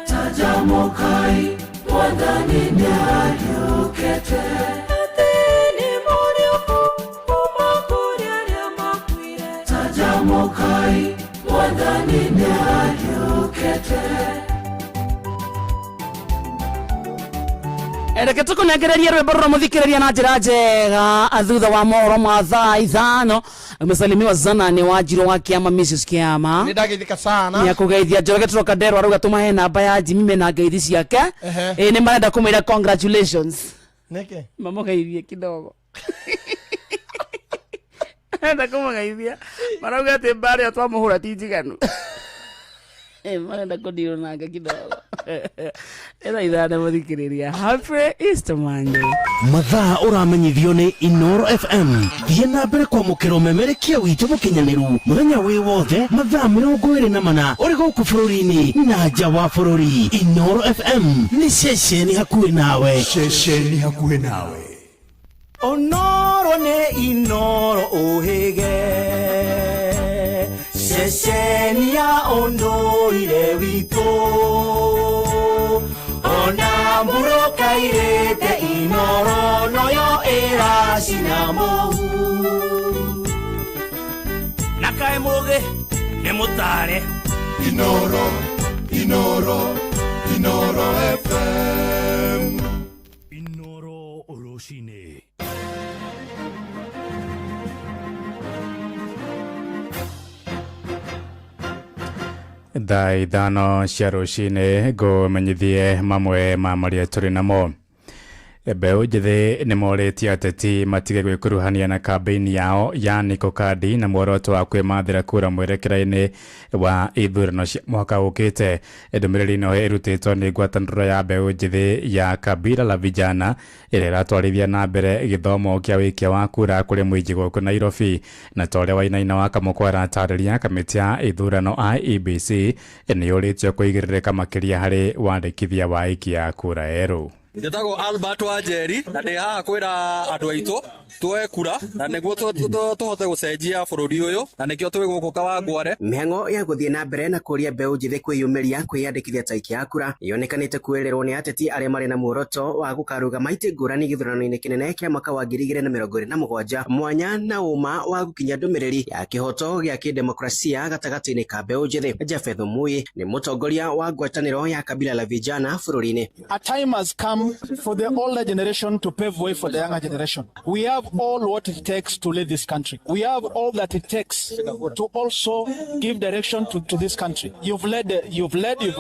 Canjamũkai mwathani nĩariũkĩte canjamũkai mwathani nĩariũkĩte. Reke tukunengererie rwimbo rura muthikiriria na njira njega thutha wa mohoro ma thaa 5. Umesalimiwa sana ni Wanjiru wa Kiama, Mrs Kiama. Nĩ ndageithĩka sana. Nĩ akũgeithia. Njoroge Tũroka Nderwa arauga tũmahe namba ya Jimmy mena ngeithi ciake. Ehe. Ĩ nĩ marenda kũmwĩra congratulations. Nĩkĩ? Mamũgeithie kidogo. Marenda kũmũgeithia. Marauga atĩ mbara ĩyo twamũhũra ti njiganu. Marenda kũndirwo nake kidogo. Ĩthaa 5 mũthikĩrĩria. Happy Easter Monday. Mathaa ũramenyithio nĩ Inoro FM. Thiĩ na mbere kwamũkĩra ũmemerekia witũ mũkinyanĩru mũthenya wĩ wothe mathaa 24 ũrĩ gũkũ bũrũri-inĩ na nja wa bũrũri. Inoro FM nĩ ceceni hakuhĩ nawe. Ceceni hakuhĩ nawe. Onoro nĩ Inoro ũhĩge, ceceni ya ũndũire witũ. Ona mbũrũka irĩte Inoro noyo ĩracina mũhu. Na kaĩ mũgĩ nĩ mũtare. Inoro, Inoro, Inoro FM. Inoro rũcinĩ. Thaa 5 cia rũcinĩ ngũmenyithie mamwe ma marĩa tũrĩ namo. Mbeũ njĩthĩ nĩ morĩtie ateti matige gwĩkuruhania na kambĩini yao ya Niko Kadi na muoroto wa kwĩmathĩra kura mwerekera-inĩ wa ithurano cia mwaka ũkĩte. Ndũmĩrĩri ĩno ĩrutĩtwo nĩ ngwatanĩro ya mbeũ njĩthĩ ya Kabila la Vijana ĩrĩa ĩratwarithia na mbere gĩthomo kĩa wĩkia wa kura kũrĩ mũingĩ gũkũ Nairobi. Na ta ũrĩa Wainaina wa Kamũkwa aratarĩria, kamĩtĩ ya ithurano IEBC nĩ yũrĩtio kũigĩrĩrĩka makĩria harĩ wandĩkithia wa aikia a kura erũ. Njĩtagwo Albert Wanjeri na ndĩ haha kwĩra andũ aitũ tuoe kura na nĩguo tũhote gũcenjia bũrũri ũyũ na nĩkĩo twĩ gũkũ Kawangware. Mĩhang'o ya gũthiĩ na mbere na kũria mbeũ njĩthĩ kwĩyumĩria kwĩyandĩkithia ta aikia a kura yonekanĩte kuoererwo nĩ ateti arĩa marĩ na muoroto wa gũkarũgama itĩ ngũrani gĩthurano-inĩ kĩnene kĩa mwaka wa 2027 mwanya na ũma wa gũkinyia ndũmĩrĩri ya kĩhoto gĩa kĩdemokrasia gatagatĩ-inĩ ka mbeũ njĩthĩ. Japheth Mui nĩ mũtongoria wa ngwatanĩro ya Kabila la Vijana bũrũri-inĩ. A time has come for the older generation to pave way for the younger generation. We have all what it takes to lead this country. We have all that it takes to also give direction to this country. You've led, you've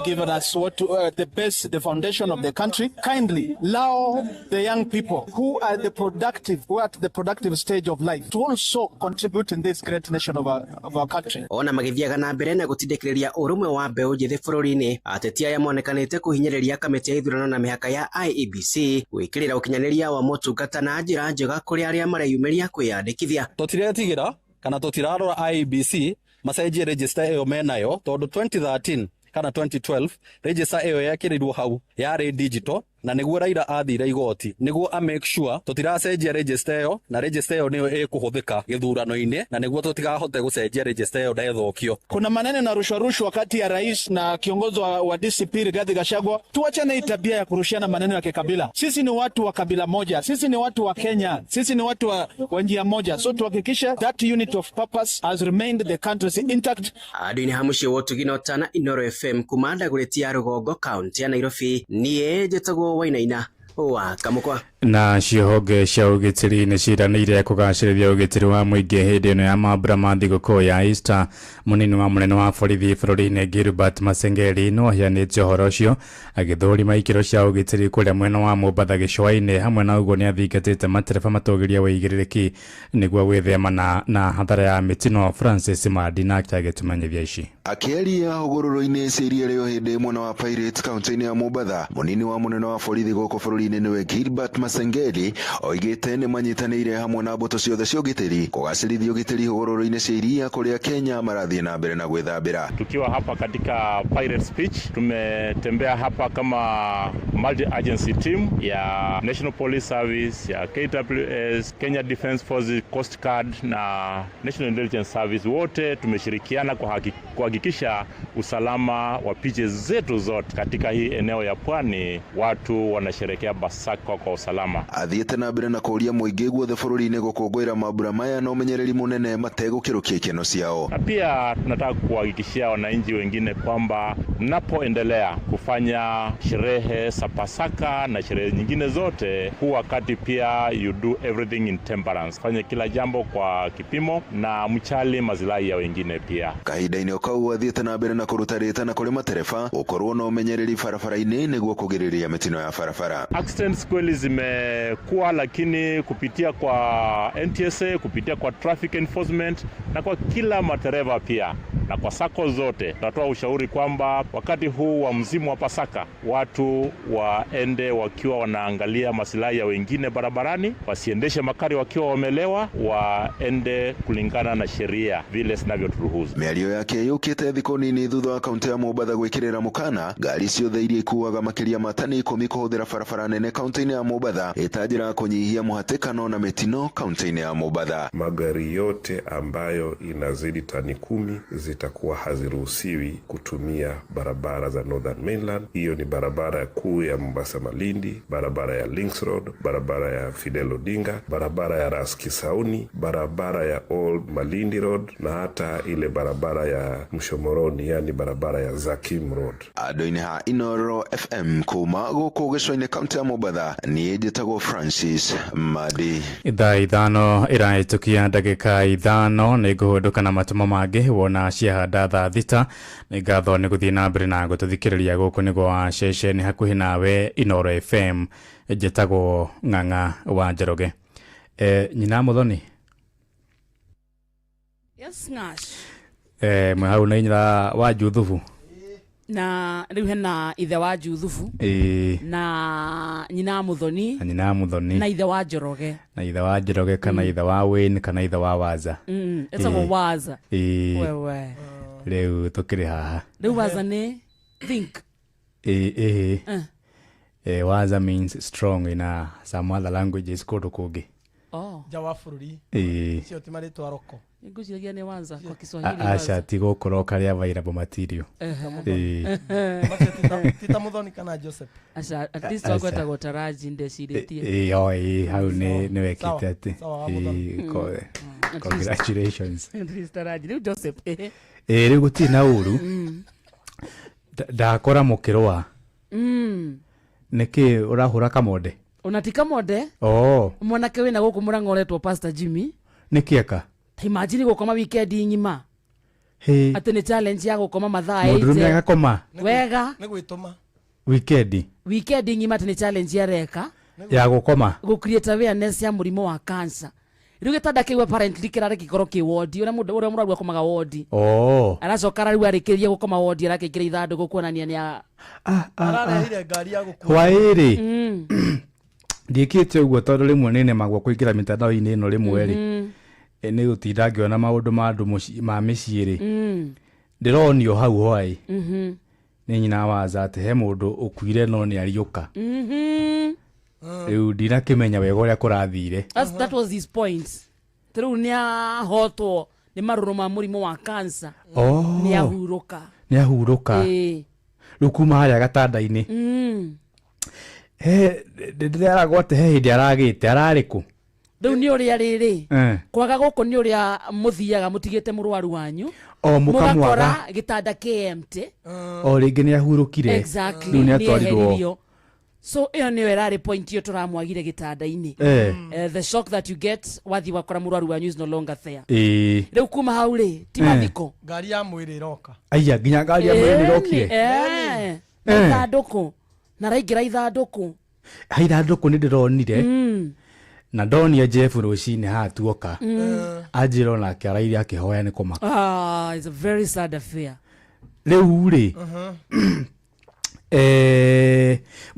given us what the base, the foundation of the country. Kindly allow the young people who are the productive, who are at the productive stage of life to also contribute in this great nation of our country. Ona magithiaga na mbere na gũtindĩkĩrĩria ũrũmwe wa mbeũ njĩthĩ bũrũri-inĩ, ateti aya monekanĩte kũhinyĩrĩria kamĩtĩ ya ithurano na mĩhaka ya IEBC gwĩkĩrĩra ũkinyanĩria wa motungata na njĩra njega kũrĩ arĩa mareyumĩria kwĩyandĩkithia. Tũtiretigĩra kana tũtirarora IEBC macenjie register ĩyo menayo tondũ 2013 kana 2012 register ĩyo yekĩrirwo hau yarĩ digital na nĩguo Raila athire igoti nĩguo a make sure tũtiracenjia register ĩyo na register ĩyo nĩyo ĩkũhũthĩka gĩthurano-inĩ na nĩguo tũtikahote gũcenjia register ĩyo ndethũkio. Kuna maneno na rushwa rushwa kati ya rais na kiongozi wa DCP Rigathi Gachagua. Tuachane hii tabia ya kurushiana maneno ya kikabila. Sisi ni watu wa kabila moja, sisi ni watu wa Kenya, sisi ni watu wa njia moja, so tuhakikishe that unit of purpose has remained the country intact. Andũ-inĩ ha mũciĩ wa Ũtugi na Ũtana, Inoro FM kuma Ndagũrĩti ya Rũgongo, kaunti ya Nairobi. Niĩ njĩtagwo Wainaina wa Kamũkwa. Na cio honge cia ũgitĩri nĩ ciĩranĩire kũgacĩrithia ũgitĩri wa mũingĩ hĩndĩ ĩno ya mambura ma thigũkũ ya Easter. Mũnini wa mũnene wa borithi bũrũri-inĩ Gilbert Masengeli no aheanĩte ũhoro ũcio agĩthũrima ikĩro cia ũgitĩri kũrĩa mwena wa Mombatha gĩcũa-inĩ. Hamwe na ũguo nĩ athingatĩte matereba matũgĩrie wĩigĩrĩrĩki nĩguo gwĩthemana na hathara ya mĩtino. Francis Mandi nake agĩtũmenyithia ici. Akĩaria hũgũrũrũ-inĩ cia iria rĩa Ũhĩndĩ mwena wa Pirates kaunti-inĩ ya Mombatha, mũnini wa mũnene wa borithi gũkũ bũrũri-inĩ nĩwe Gilbert Masengeli oigĩte nĩ manyitanĩire hamwe na mbũtũ ciothe cia ũgitĩri kũgacĩrithia ũgitĩri hũgũrũrũ-inĩ cia iria kũrĩa Kenya marathiĩ na mbere na gwĩthambĩra. Tukiwa hapa katika Pirates Beach, tumetembea hapa kama multi-agency team ya National Police Service, ya KWS, Kenya Defence Forces, Coast Guard na National Intelligence Service. Wote tumeshirikiana kuhakikisha usalama wa beaches zetu zote katika hii eneo ya pwani. Watu wanasherekea Pasaka kwa usalama. Athiĩte na mbere na kũũria mũingĩ guothe bũrũri-inĩ gũkũngũĩra mambura maya na ũmenyereri mũnene mategũkĩrũkia ikeno ciao. Na pia tunataka kuhakikishia wananchi wengine kwamba mnapoendelea kufanya sherehe za Pasaka na sherehe nyingine zote, huu wakati pia you do everything in temperance. Fanya kila jambo kwa kipimo na mchali maslahi ya wengine pia. Kahinda-inĩ o kau athiĩte na mbere na kũruta rĩtana kũrĩ matereba gũkorwo na ũmenyereri barabara-inĩ nĩguo kũgirĩrĩria mĩtino ya barabara. Accidents kweli zimekuwa, lakini kupitia kwa NTSA, kupitia kwa traffic enforcement na kwa kila matereva pia na kwa sako zote, tunatoa ushauri kwamba wakati huu wa msimu wa Pasaka watu waende wakiwa wanaangalia maslahi ya wengine barabarani, wasiendeshe makari wakiwa wamelewa, waende kulingana na sheria vile zinavyoturuhusu. Mĩario yake yũkĩte thikũ nini thutha wa kaunti ya Mombatha gwĩkĩrĩra mũkana ngari ciothe iria ikuaga makĩria ma tani 10 kũhũthĩra barabara nene kaunti-inĩ ya Mombatha ĩta njĩra ya kũnyihia mũhatĩkano na mĩtino kaunti-inĩ ya Mombatha. Magari yote ambayo inazidi tani 10 zitakuwa haziruhusiwi kutumia barabara za Northern Mainland. Hiyo ni barabara kuu ya Mombasa Malindi, barabara ya Links Road, barabara ya Fidel Odinga, barabara ya Ras Kisauni, barabara ya Old Malindi Road na hata ile barabara ya Mshomoroni, yani barabara ya Zakim Road. Andũ-inĩ ha Inoro FM kuma gũkũ gĩcũa-inĩ kaunti ya Mombatha, niĩ njĩtagwo Francis Madi. Thaa 5 ĩrahĩtũkia ndagĩka 5 nĩ ngũhũndũka na matũmo mangĩ wona ciahanda thaa 6. Nĩ ngatho nĩ gũthiĩ na mbere na gũtũthikĩrĩria gũkũ nĩguo wa ceceni hakuhĩ nawe Inoro FM. Njĩtagwo Ng'ang'a wa Njoroge. Nyina Muthoni. Yes, Ngash. Mwe hau nĩ nyina wa Juthubu. Na rĩu hena ithe wa Juthubu. Na nyina Muthoni. Na nyina Muthoni. Na ithe wa Njoroge. Na ithe wa Njoroge kana ithe wa Wayne kana ithe wa Waza. Etagwo Waza. Wewe. Rĩu tũkĩrĩ haha. Rĩu Waza nĩ think. Waza means strong in some other languages kũndũ kũngĩ. Oh. Nja wa bũrũri. Cio ti marĩtwa roko. Ngwĩciragia nĩ Waza kwa Kiswahili. Aca ti gũkũroka rĩa available material. Ti ta Muthoni kana Joseph. Aca at least wagwetagwo Taraji ndecirĩtie. Hau nĩ wekĩte atĩ. Congratulations. At least Taraji rĩu Joseph. Rĩu gũtirĩ na ũru. Ndakora mũkĩrũa. Nĩkĩ ũrahũra kamonde? Ona ti kamonde. Oh. Mwanake wĩna gũkũ Mũrang'a ũretwo Pastor Jimmy. Nĩkĩ eka? Ta imagine gũkoma weekend ng'ima. Atĩ nĩ challenge ya gũkoma mathaa 8. Mũndũrũme agakoma. Wega. Nĩ gwĩtũma. Weekend. Weekend ng'ima atĩ nĩ challenge areka. Ya gũkoma. Gũ create awareness ya mũrimũ wa cancer. Rĩu gĩtanda kĩu apparently kĩrarĩ gĩkorwo kĩ wodi, ũrĩa mũndũ ũrĩa mũrwaru akomaga wodi. Oh. Aracoka rĩu arĩkĩrĩria gũkoma wodi arakĩingĩra ithandũkũ kuonania nĩ ararehire ngari ya gũkua. Hwaĩ-rĩ. Ndiĩkĩte ũguo tondũ rĩmwe nĩ nemagwo kũingĩra mĩtandao-inĩ ĩno rĩmwe rĩ. Nĩ gũtinda ngĩona maũndũ ma andũ ma mĩciĩ rĩ. Ndĩronio hau hwaĩ. Nĩ nyina Waza atĩ he mũndũ ũkuire no nĩ ariũka. Rĩu ndinakĩmenya wega ũrĩa kũrathire. That was his point. Rĩu nĩ ahotwo nĩ marũrũ ma mũrimũ wa cancer. Nĩ ahurũka. Nĩ ahurũka. Rĩu kuma harĩa gatanda-inĩ. Ndĩraragwo atĩ he hĩndĩ aragĩte ararĩ kũ? Rĩu nĩ ũrĩa rĩrĩ. Kwaga gũkũ nĩ ũrĩa mũthiaga mũtigĩte mũrwaru wanyu. O mũkamwaga. Mũgakora gĩtanda kĩ empty. O rĩngĩ nĩ ahurũkire. Exactly. Rĩu nĩ atwarirwo. So ĩyo nĩyo ĩrarĩ point ĩyo tũramwagire gĩtanda-inĩ. The shock that you get wathiĩ wakora mũrwaru wanyu is no longer there. Rĩu kuma hau rĩ, ti mathiko. Ngari ya mwĩrĩ ĩroka. Aya, nginya ngari ya mwĩrĩ nĩrokire. Na ithandũkũ, na raingĩra ithandũkũ. Ha ithandũkũ nĩ ndĩronire. Na ndonia Jeff rũcinĩ haha tuoka. Anjĩra onake araire akĩhoya nĩ kũmaka. Ah, it's a very sad affair. Rĩu rĩ,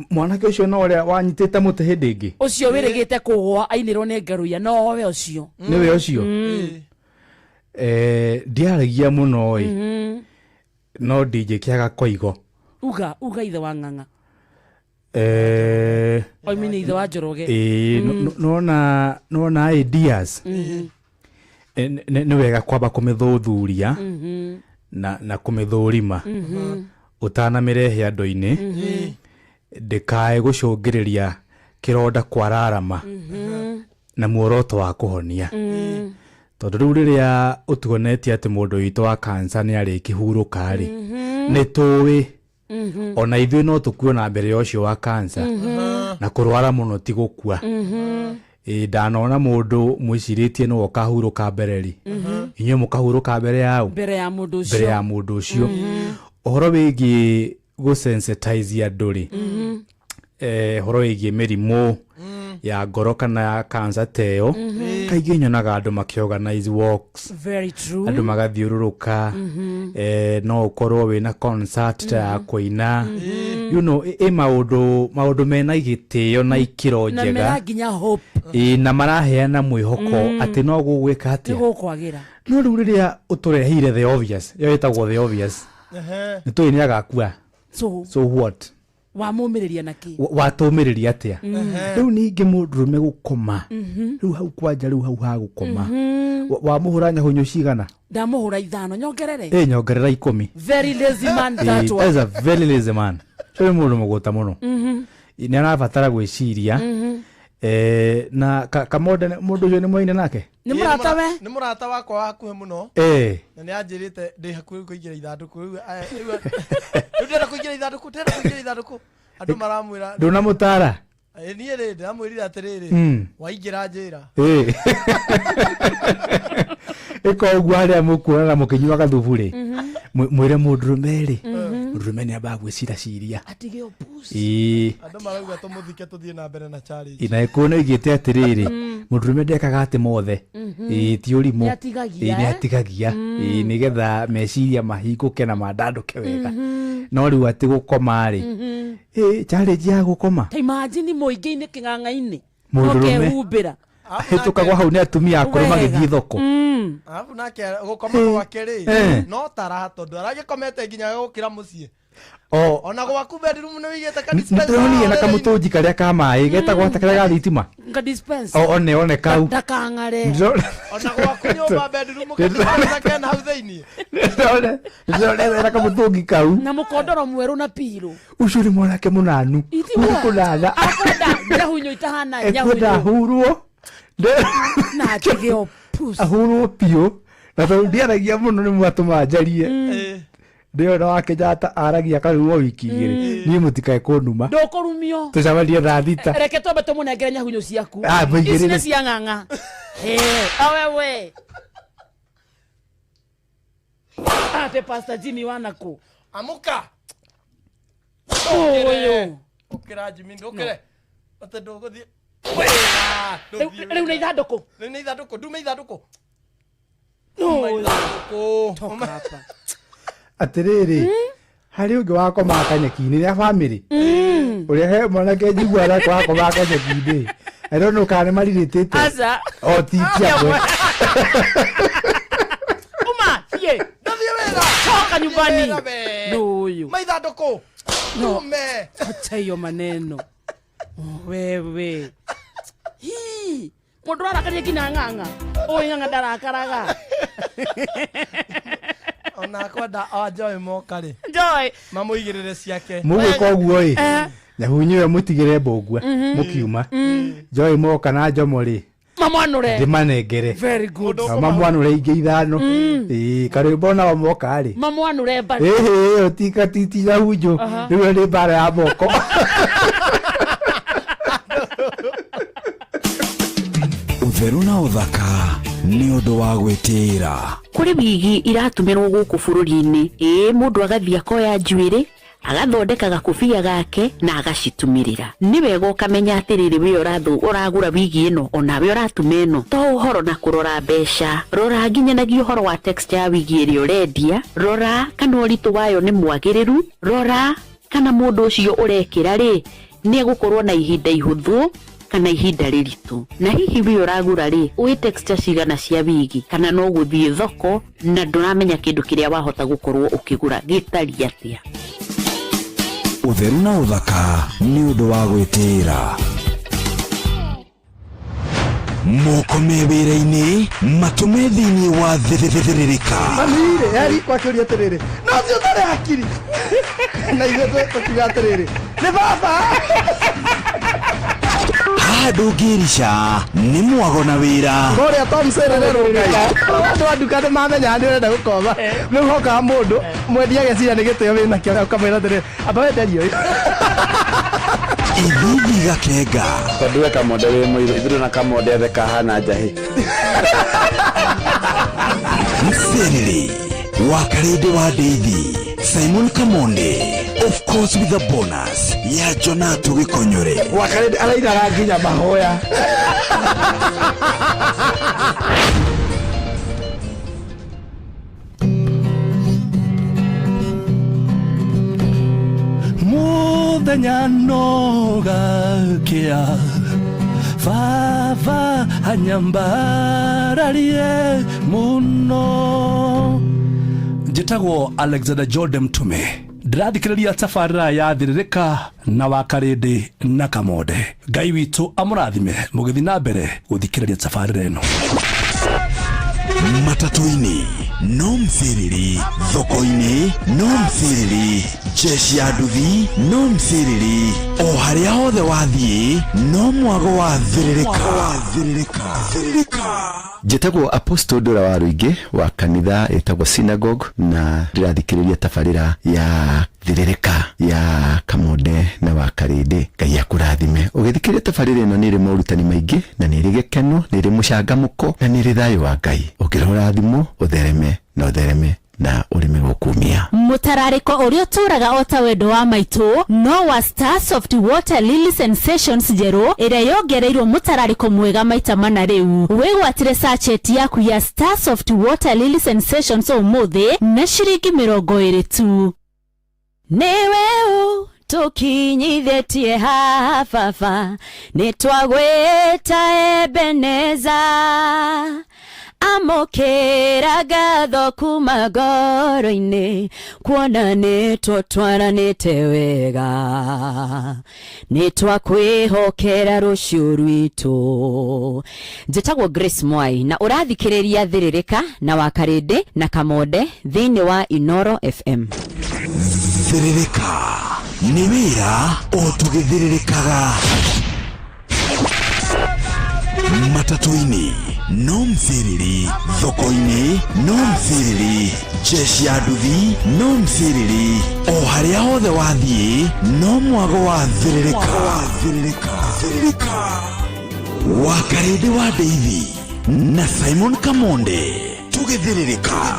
mwanake ũcio no ũrĩa wanyitĩte mũtĩ hĩndĩ ĩngĩ? Ũcio wĩrĩgĩte kũgũa ainĩrwo nĩ ngaruia, nowe ũcio. Nĩwe ũcio? Ndiaragia mũno ĩ. No ndingĩkĩaga koigo. Uga, uga ithe wa ng'ang'a. Oimi nĩ ithe wa Njoroge. Nona ideas. Nĩ wega kwamba kũmĩthuthuria na kũmĩthũrima. Ũtanamĩrehe andũ-inĩ. Ndĩkae gũcũngĩrĩria kĩronda kwararama. Na muoroto wa kũhonia. Tondũ rĩu rĩrĩa ũtuonetie atĩ mũndũ witũ wa cancer nĩ arĩkĩhurũka rĩ, nĩ tũĩ ona ithuĩ no tũkue na mbere ya ũcio wa cancer. Na kũrwara mũno ti gũkua. Ndanona mũndũ mwĩcirĩtie nĩwe ũkahurũka mbere rĩ. Inyuĩ mũkahurũka mbere ya ũ? Mbere ya mũndũ ũcio. Mbere ya mũndũ ũcio. Ũhoro wĩgiĩ gũsensitize andũ rĩ, ũhoro wĩgiĩ mĩrimũ ya ngoro kana ya cancer ta ĩyo, kaingĩ nyonaga andũ makĩorganize walks. Very true. Andũ magathiũrũrũka. No ũkorwo wĩna concert ta ya kũina. You know, ĩ maũndũ mena gĩtĩo na ikĩro Na njega. mera nginya hope. Na maraheana mwĩhoko atĩ no gũgwĩka atĩa? Nĩ gũkwagĩra. No rĩu rĩrĩa ũtũreheire the obvious, ĩyo ĩtagwo the obvious. Nĩ tũĩ nĩ agakua. So, So what? Wamũmĩrĩria na kĩ? Watũmĩrĩria atĩa? Rĩu ningĩ mũndũrũme gũkoma. Rĩu hau kwanja, rĩu hau ha gũkoma. Wamũhũra nyahũnyũ cigana? Ndamũhũra 5, nyongerere? Nyongerera 10. Very lazy man that one. That's a very lazy man. Ũcio nĩ mũndũ mũgũta mũno. Nĩ arabatara gwĩciria. Na Kamonde, mũndũ ũcio nĩ mwaine nake? Nĩ mũrata we? Nĩ mũrata wakwa wa hakuhĩ mũno. Na nĩ anjĩrĩte ndĩ hakuhĩ kũingĩra ithandũkũ. Rĩu, rĩu, rĩu ndĩrenda kũingĩra ithandũkũ, ndĩrenda kũingĩra ithandũkũ. Andũ maramwĩra. Ndũnamũtara? Niĩ rĩ, ndĩramwĩrire atĩrĩrĩ, waingĩra njĩra. Ĩka ũguo harĩa mũkuonana mũkĩnyuaga thubu rĩ, mwĩre mũndũrũme rĩ, mũndũrũme nĩ ambaga gwĩciraciria. Atige ũpuci. Andũ marauga tũmũthike tũthiĩ na mbere na challenge. Na ĩkũũ nĩ oigĩte atĩrĩrĩ, mũndũrũme ndekaga atĩ mothe. Ti ũrimũ. Nĩ atigagia, Nĩ atigagia. Nĩgetha meciria mahingũke na mandandũke wega. No rĩu atĩ gũkoma rĩ, challenge ya gũkoma. Ta imagine mũingĩ-inĩ kĩng'ang'a-inĩ. Mũndũrũme. Ũkehumbĩra. Hĩtũkagwo hau nĩ atumia akũrũ Wega. magĩthiĩ thoko. Arabu nake gũkoma gwake rĩ, no tara tondũ aragĩkomete nginya gũkĩra mũciĩ. Ona gwaku bedroom nĩ wĩigĩte ka dispenser. Nĩtũronire na kamũtũngi karĩa ka maĩ, getagwo atĩa karĩa ga thitima? Ka dispenser. One kau. Ndakang'are. Ona gwaku nyũmba bedroom ka dispenser kena hau thĩiniĩ. Ndĩronire na kamũtũngi kau. Na mũkondoro mwerũ na pillow. Ũcio nĩ mwanake mũnanu. Iti Ũrĩ wa- kũnana. Akwenda nyahunyo itahana Ekwenda nyahunyo. ahurwo. Na atige ũpuci. Ahurwo biũ. Na tondũ ndiaragia mũno nĩ mwatũma njarie. Ndĩrona wa Kenyatta aragia karumwo wiki igĩrĩ. Niĩ mũtikae kũnuma. Ndũkũrumio. Tũcemanie thaa thita. Reke twambe tũmũnengere nyahunyo ciaku. Ah, mũigĩrĩre. Ici nĩ cia ng'ang'a. He, awewe. Ate Pastor Jimmy wanakũ? Amũka. Ũyũ. Ũkĩra Jimmy, ndũkĩre. Atĩ ndũgũthiĩ. Rĩu nĩ ithandũkũ. Rĩu nĩ ithandũkũ, ndume ithandũkũ. No. Toka hapa. Atĩrĩrĩ, harĩ ũngĩ wakomaga kanyeki-inĩ rĩa bamĩrĩ. Ũrĩa he mwanake njiguaga nake wakomaga kanyeki-inĩ. I don't know kana nĩ marirĩtĩte. Aca. O ti ti amwe. Uma, thiĩ. Ndathiĩ wĩra. Toka nyumbani. Wĩra we. No ũyũ. Maithandũkũ. No. Ndume. Acha hiyo maneno. Wewe. Hii. Mũndũ arakaria nginya ng'ang'a. Ũyũ ng'ang'a ndarakaraga. Ona kwenda a Joy moka rĩ. Joy. Mamũigĩrĩre ciake. Mũgwĩka ũguo ĩ. Nyahunyu ĩyo mũtigĩre mbũngua, mũkiuma. Joy moka na Njomo rĩ. Mamwanũre. Ndĩmanengere. Very good. Nao mamwanũre ingĩ 5. Karwĩmbo nao moka rĩ. Mamwanũre mbara. Ĩhĩ, ĩyo ti ti nyahunyu. Rĩu nĩ mbara ya moko. Ũtheru na ũthaka nĩ ũndũ wa gwĩtĩĩra. Kũrĩ wigi iratumĩrwo gũkũ bũrũri-inĩ, ĩĩ mũndũ agathiĩ akoya njuĩrĩ agathondeka gakũbia gake na agacitumĩrĩra. Nĩ wega ũkamenya atĩrĩrĩ, we ũragũra wigi ĩno onawe ũratuma ĩno, to ũhoro na kũrora mbeca, rora nginyanagia ũhoro wa texture ya wigi ĩrĩa ũrendia, rora kana ũritũ wayo nĩ mwagĩrĩru, rora kana mũndũ ũcio ũrekĩra rĩ nĩ egũkorwo na ihinda ihũthũ kana ihinda rĩritũ. Na hihi we ũragũra rĩ, ũĩ texture cigana cia wigi, kana no gũthiĩ thoko na ndũramenya kĩndũ kĩrĩa wahota gũkorwo ũkĩgũra gĩtariĩ atĩa. Ũtheru na ũthaka nĩ ũndũ wa gwĩtĩĩra. Moko me wĩra-inĩ matũme thĩinĩ wa thĩrĩrĩka. Mami-rĩ, eri kwakĩũria atĩrĩrĩ, no ũcio ũtarĩ hakiri na ithuĩ tũkiuga atĩrĩrĩ, nĩ baba. Haha ndũngĩrica nĩ mwago na wĩra. Kũrĩa Tom Serere Rũngai. Andũ a nduka nĩ mamenyaga nĩ ũrenda gũkomba. Rĩu hokaga mũndũ mwendia ageciria nĩ gĩtĩo wĩnakĩo ũkamwĩra atĩrĩrĩ, amba wenderie ũyũ. Ithithi gakenga. Tondũ we kamonde wĩ mũirũ, ithuĩ na kamonde ethe kahana njahĩ. Mserere wa Karĩndĩ wa Ndeithi, Simon Kamonde, of course with a bonus ya Jonato Gĩkonyore. Wa Karĩndĩ arainaga nginya mahoya. Muthenya no gakia baba anyambararie muno. Njĩtagwo Alexander Jordan Mtume, ndĩrathikĩrĩria tabarĩra ya Thĩrĩrĩka na wa Karĩndĩ na Kamonde. Ngai witũ amũrathime mũgĩthiĩ na mbere gũthikĩrĩria tabarĩra ĩno. Matatũ-inĩ no mciriri, thoko-inĩ no mciriri, jeshi ya nduthi no mciriri, o harĩa hothe wathiĩ no mwago wa thĩrĩrĩka. Njĩtagwo Apostle Ndũra wa Rũingĩ wa kanitha ĩtagwo Synagogue, na ndĩrathikĩrĩria tabarĩra ya Thĩrĩrĩka ya Kamonde na wa Karĩndĩ. Ngai akũrathime. Ũgĩthikĩrĩria tabarĩra ĩno nĩ ĩrĩ morutani maingĩ, na nĩ ĩrĩ gĩkeno, nĩ ĩrĩ mũcangamũko, na nĩ ĩrĩ thayũ wa Ngai. Ũngĩrora thimũ ũthereme na ũthereme na ũrĩme gũkumia. Mũtararĩko ũrĩa ũtũraga o ta wendo wa maitũ no wa Star Soft Water Lily Sensations njerũ ĩrĩa yongereirwo mũtararĩko mwega maita mana rĩu. Wĩgwatĩre sachet yaku ya Star Soft Water Lily Sensations ũmũthĩ na ciringi 20 tu. Nĩwe ũtũkinyithĩtie haha baba, nĩtwagwĩta Ebeneza. Amũkĩra ngatho kuma ngoro-inĩ, kuona nĩtũtwaranĩte wega, nĩtwakwĩhokera rũciũ rwitũ. Njĩtagwo Grace Mwai na ũrathikĩrĩria Thĩrĩrĩka na wa Karĩndĩ na Kamonde thĩinĩ wa Inoro FM. Thĩrĩrĩka nĩ wĩra o tũgĩthĩrĩrĩkaga. Matatũ-inĩ no mciriri, thoko-inĩ no mciriri, jeshi ya nduthi no mciriri, o harĩa hothe wathiĩ no mwago wa thĩrĩrĩka. Wa Karĩndĩ wa Ndeithi na Simon Kamonde tũgĩthĩrĩrĩka.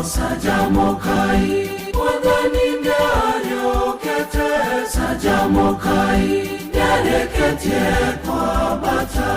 Sajamokai, mwathani nĩariũkĩte. Sajamokai, nĩarĩkĩtie kwambata.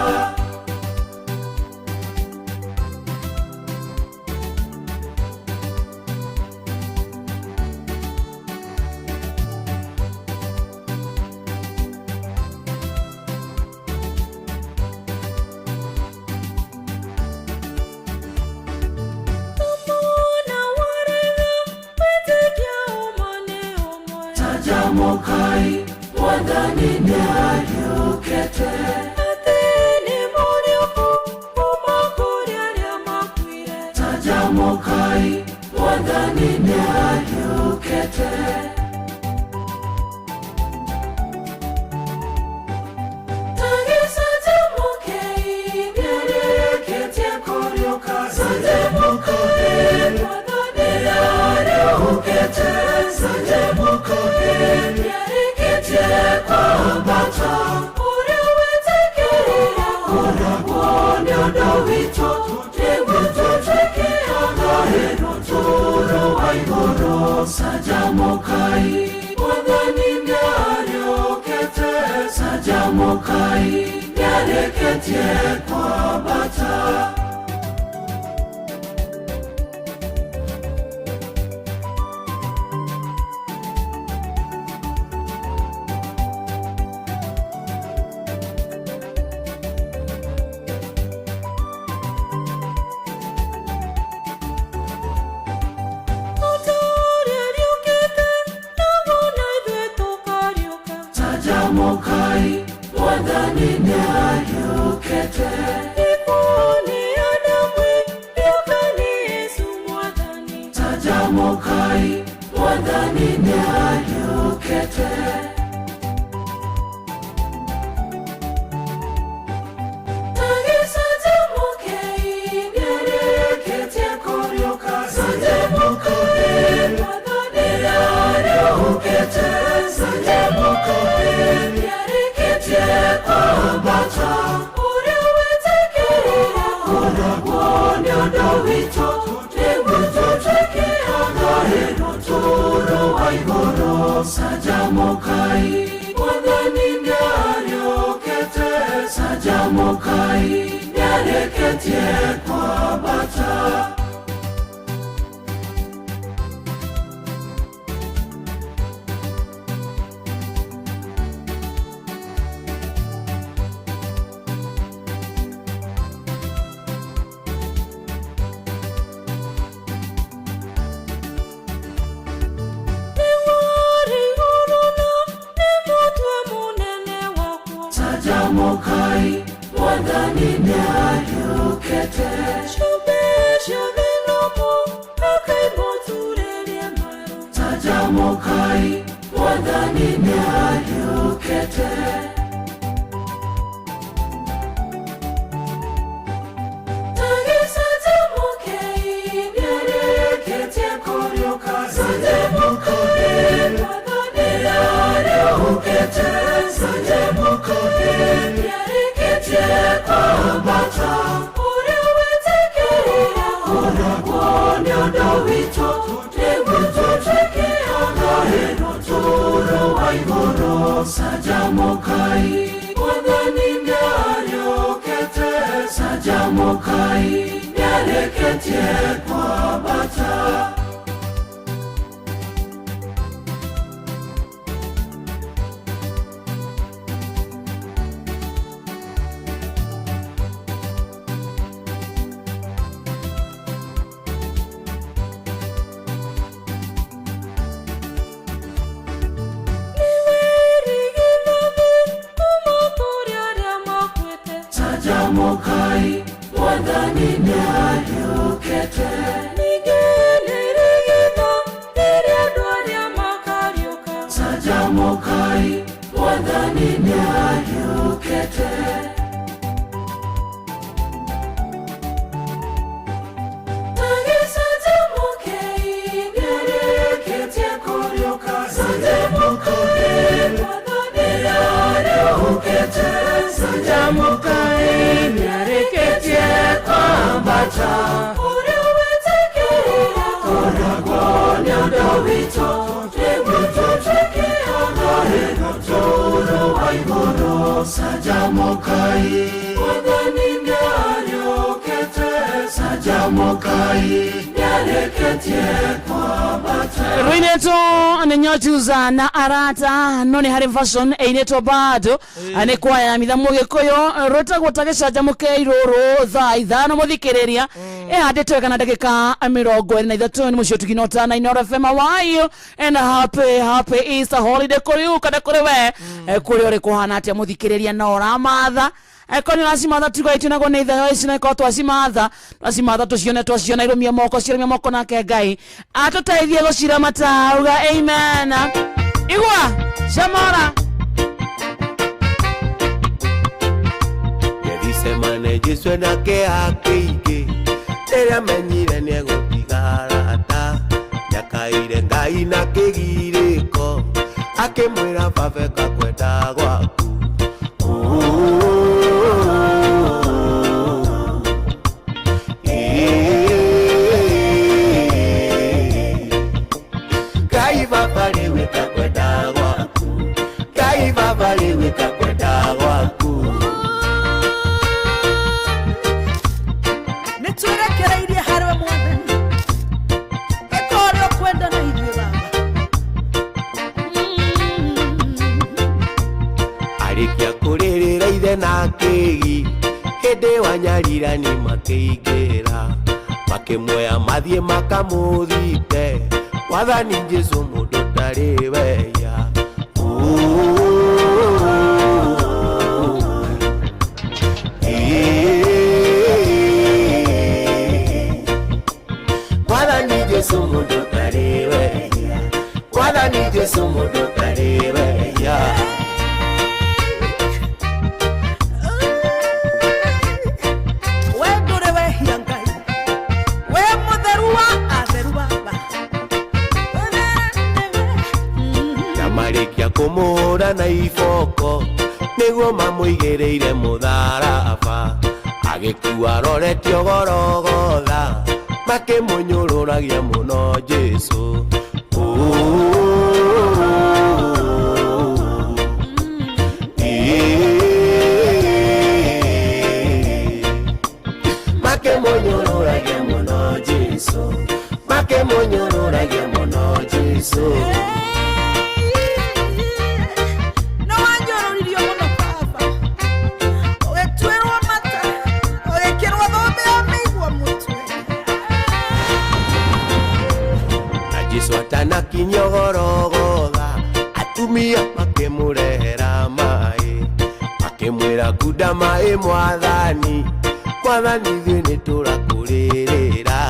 Canjamũkai, Mwathani nĩariũkĩte. Sajamokai, Mwathani nĩariũkĩte. Canjamũkai, nĩarĩkĩtie kwambata. Canjamũkai, Mwathani nĩariũkĩte. Canjamũkai, Mwathani nĩariũkĩte. Canjamũkai, Mwathani nĩariũkĩte. Canjamũkai, nĩarĩkĩtie kwambata. Canjamũkai, Mwathani nĩariũkĩte. Canjamũkai, Mwathani nĩariũkĩte. Canjamũkai, Mwathani nĩariũkĩte. Canjamũkai, nĩarĩkĩtie kwambata. Canjamũkai, Mwathani nĩariũkĩte. Canjamũkai, Mwathani nĩariũkĩte. Canjamũkai, nĩarĩkĩtie kwambata. Kũragwo nĩ ũndũ witũ, nĩguo tũtuĩke agaĩ ũtũũro wa igũrũ. Canjamũkai, Mwathani nĩariũkĩte. Canjamũkai, nĩarĩkĩtie kwambata. Rũinĩtwo nĩ Nyotuza na arata no nĩ harĩ version ĩinĩtwo bado nĩ kwaya ya mitha mũgĩkũyũ rwĩtagwo ta gĩcanjamũkei rũrũ thaa 5 mũthikĩrĩria ĩhandĩtwo wega na ndagĩka 23 nĩ mũciĩ ũtugino ũtana Inooro FM. How are you and happy happy Easter holiday kũrĩ u kana kũrĩ we, kũrĩ ũrĩ kũhana atĩa mũthikĩrĩria na ũramatha Angĩkorwo nĩ ũracimatha tiga itinagwo nĩ itheo ici, na ĩkorwo twacimatha twacimatha tũcione, twaciona irũmie moko, cirũmie moko, nake Ngai atũteithie gũciramata. Uga amen. Igua Shamora. Gethsemane Jesu nake akĩingĩ rĩrĩa menyire nĩegũtiga arata, nĩakaire Ngai na kĩgirĩko, akĩmwĩra baba ĩka kwenda gwaku. Ngai baba rĩu ĩka kwenda gwaku, Ngai baba rĩu ĩka kwenda gwaku. Nĩ twĩrekereirie harĩwe Mwathani, ĩka ũrĩa ũkwenda na ithuĩ Baba. Arĩkia kũrĩrĩra ithe na kĩgi, hĩndĩ wanyarirani makĩingĩra, makĩmuoya mathiĩ makamũthite, Mwathani Jesu mũndũ ndarĩ weya. Mwathani Jesu mũndũ ndarĩ weya, Mwathani Jesu mũndũ ndarĩ weya. We ndũrĩ wehia Ngai, we mũtheru wa atheru Baba. Na marĩkia kũmũhũra na iboko, nĩguo mamũigĩrĩire mũtharaba, agĩkua aroretio Gorogotha, makĩmũnyũrũragia mũno Jesu. Makĩmũnyũrũragia mũno Jesu, makĩmũnyũrũragia mũno Jesu. Nĩ wanyũrũririo mũno Baba, ũgĩtuĩrwo mata, ũgĩkĩrwo thũmbĩ ya mĩigua mũtwe. Na Jesu atanakinyio Gorogotha, atumia makĩmũrehera maĩ, makĩmwĩra kunda maĩ Mwathani, Mwathani ithuĩ nĩ tũrakũrĩrĩra.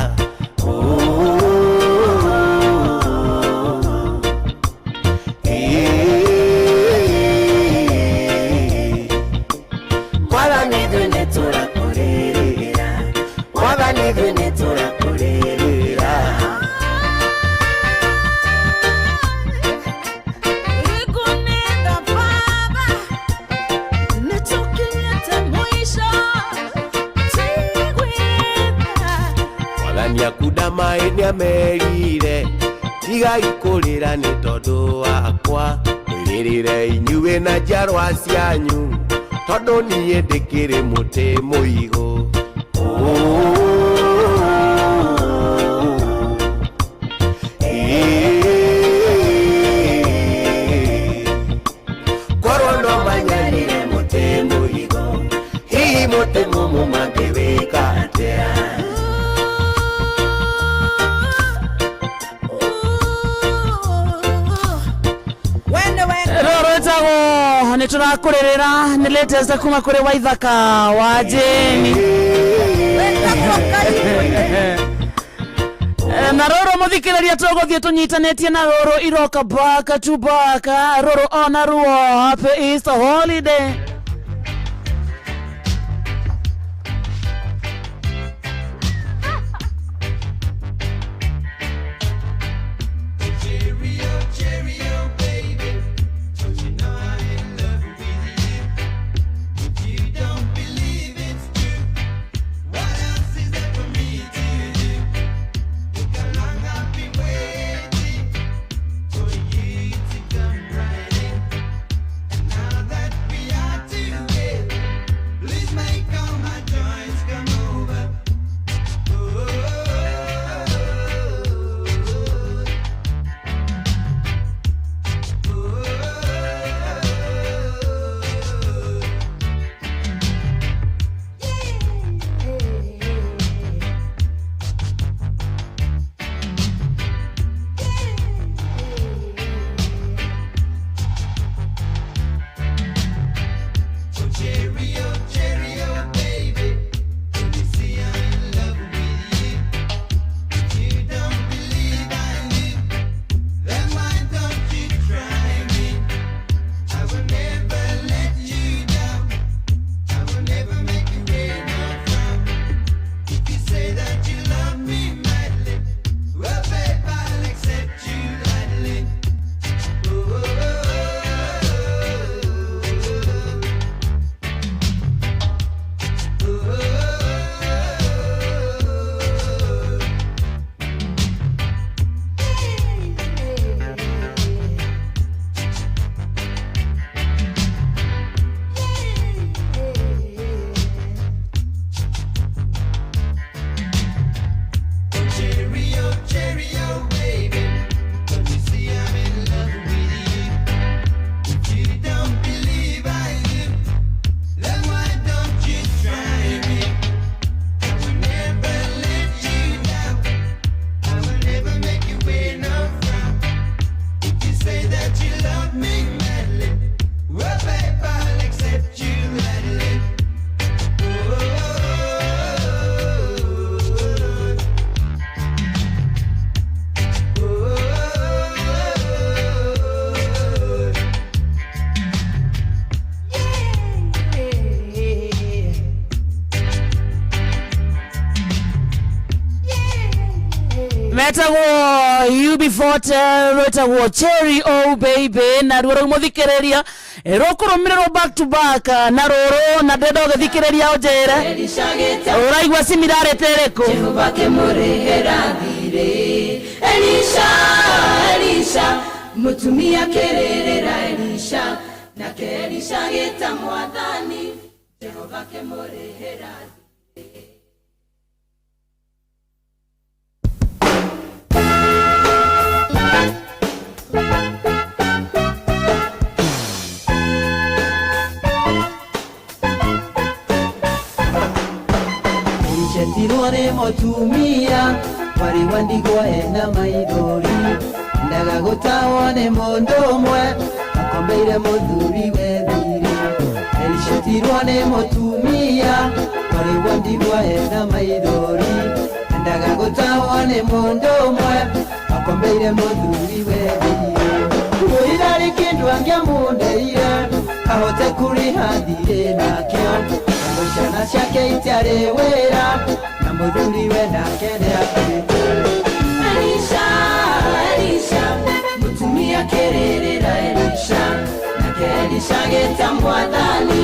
Mwathani ithuĩ nĩ tũrakũrĩrĩra, Mwathani ithuĩ nĩ tũrakũrĩrĩra. Ikunitha Baba, nĩtũkinyĩte mũico, tigwitha. Mwathani akunda maĩ nĩamerire, tigai kũrĩra nĩ tondũ wakwa, mwĩrĩrĩre inyuĩ na njiarwa cianyu, tondũ niĩ ndĩkĩrĩ mũtĩ mũigũ. Korwo no manyarire mũtĩ mũigũ, hihi mũtĩ mũmũ mangĩwĩka atĩa? We nĩwe Rũrũ rwĩtagwo nĩ tũrakũrĩrĩra, nĩ latest kuma kũrĩ Waithaka wa Jane. Na rũrũ mũthikĩrĩria tũgũthiĩ tũnyitanĩtie na rũrũ iroka back to back, rũrũ ona ruo. Happy Easter holiday. Cheerio, cheerio, baby. Don't you know I'm in love with you? If you don't believe it's true, what else is there for me to do? Look how long I've been waiting for you to come running. And now that we are Metagwo UB40, rwĩtagwo Cherry Oh Baby, na ruo rũu mũthikĩrĩria rũkũrũmĩrĩrwo back to back na rũrũ, na ndenda ũgĩthikĩrĩria ũnjĩre ũraigua similarity ĩrĩkũ. Jehova kĩmũrĩhĩra thirĩ. Elisha, Elisha, mũtumia kĩrĩrĩra Elisha, nake Elisha agĩta mwathani, Jehova kĩmũrĩhĩra. Elishatirwo nĩ mũtumia warĩ wa ndigwa ena maithori, endaga gũtahwo nĩ mũndũ ũmwe akombeire mũthuri we thirĩ. Elishatirwo nĩ mũtumia warĩ wa ndigwa ena maithori, endaga gũtahwo nĩ mũndũ ũmwe akombeire mũthuri we thirĩ. Mũirarĩ kĩndũ angĩamũndeire ahote kũrĩha thirĩ nakĩo, tondũ ciana ciake itiarĩ wĩra na mũthuri we nake nĩakuĩte. Elisha, Elisha, mũtumia kĩrĩrĩra Elisha, nake Elisha agĩta mwathani,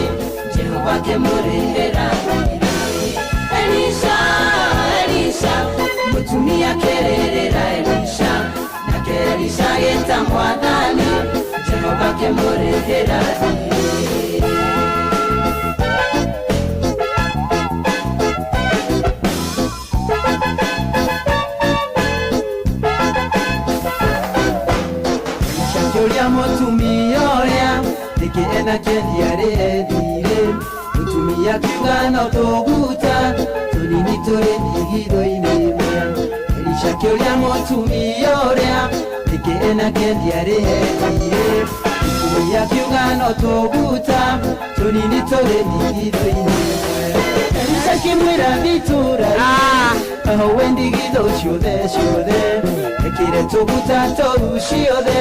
Jehova kĩmũrĩhĩra thirĩ. Elisha, Elisha, mũtumia kĩrĩrĩra Elisha, nake Elisha agĩta mwathani, Jehova kĩmũrĩhĩra thirĩ. Elisha akĩũria mũtumia ũrĩa nĩkĩ ena kĩendia rĩethire, mũtumia akiuga no tũguta tũnini tũrĩ ndigithũ-inĩ ĩmwe. Elisha akĩũria mũtumia ũrĩa nĩkĩ ena kĩendia rĩethire, mũtumia akiuga no tũguta tũnini tũrĩ ndigithũ-inĩ ĩmwe. Elisha akĩmwĩra nditũra aho we ndigithũ ciothe ciothe, ekĩre tũguta tũu ciothe,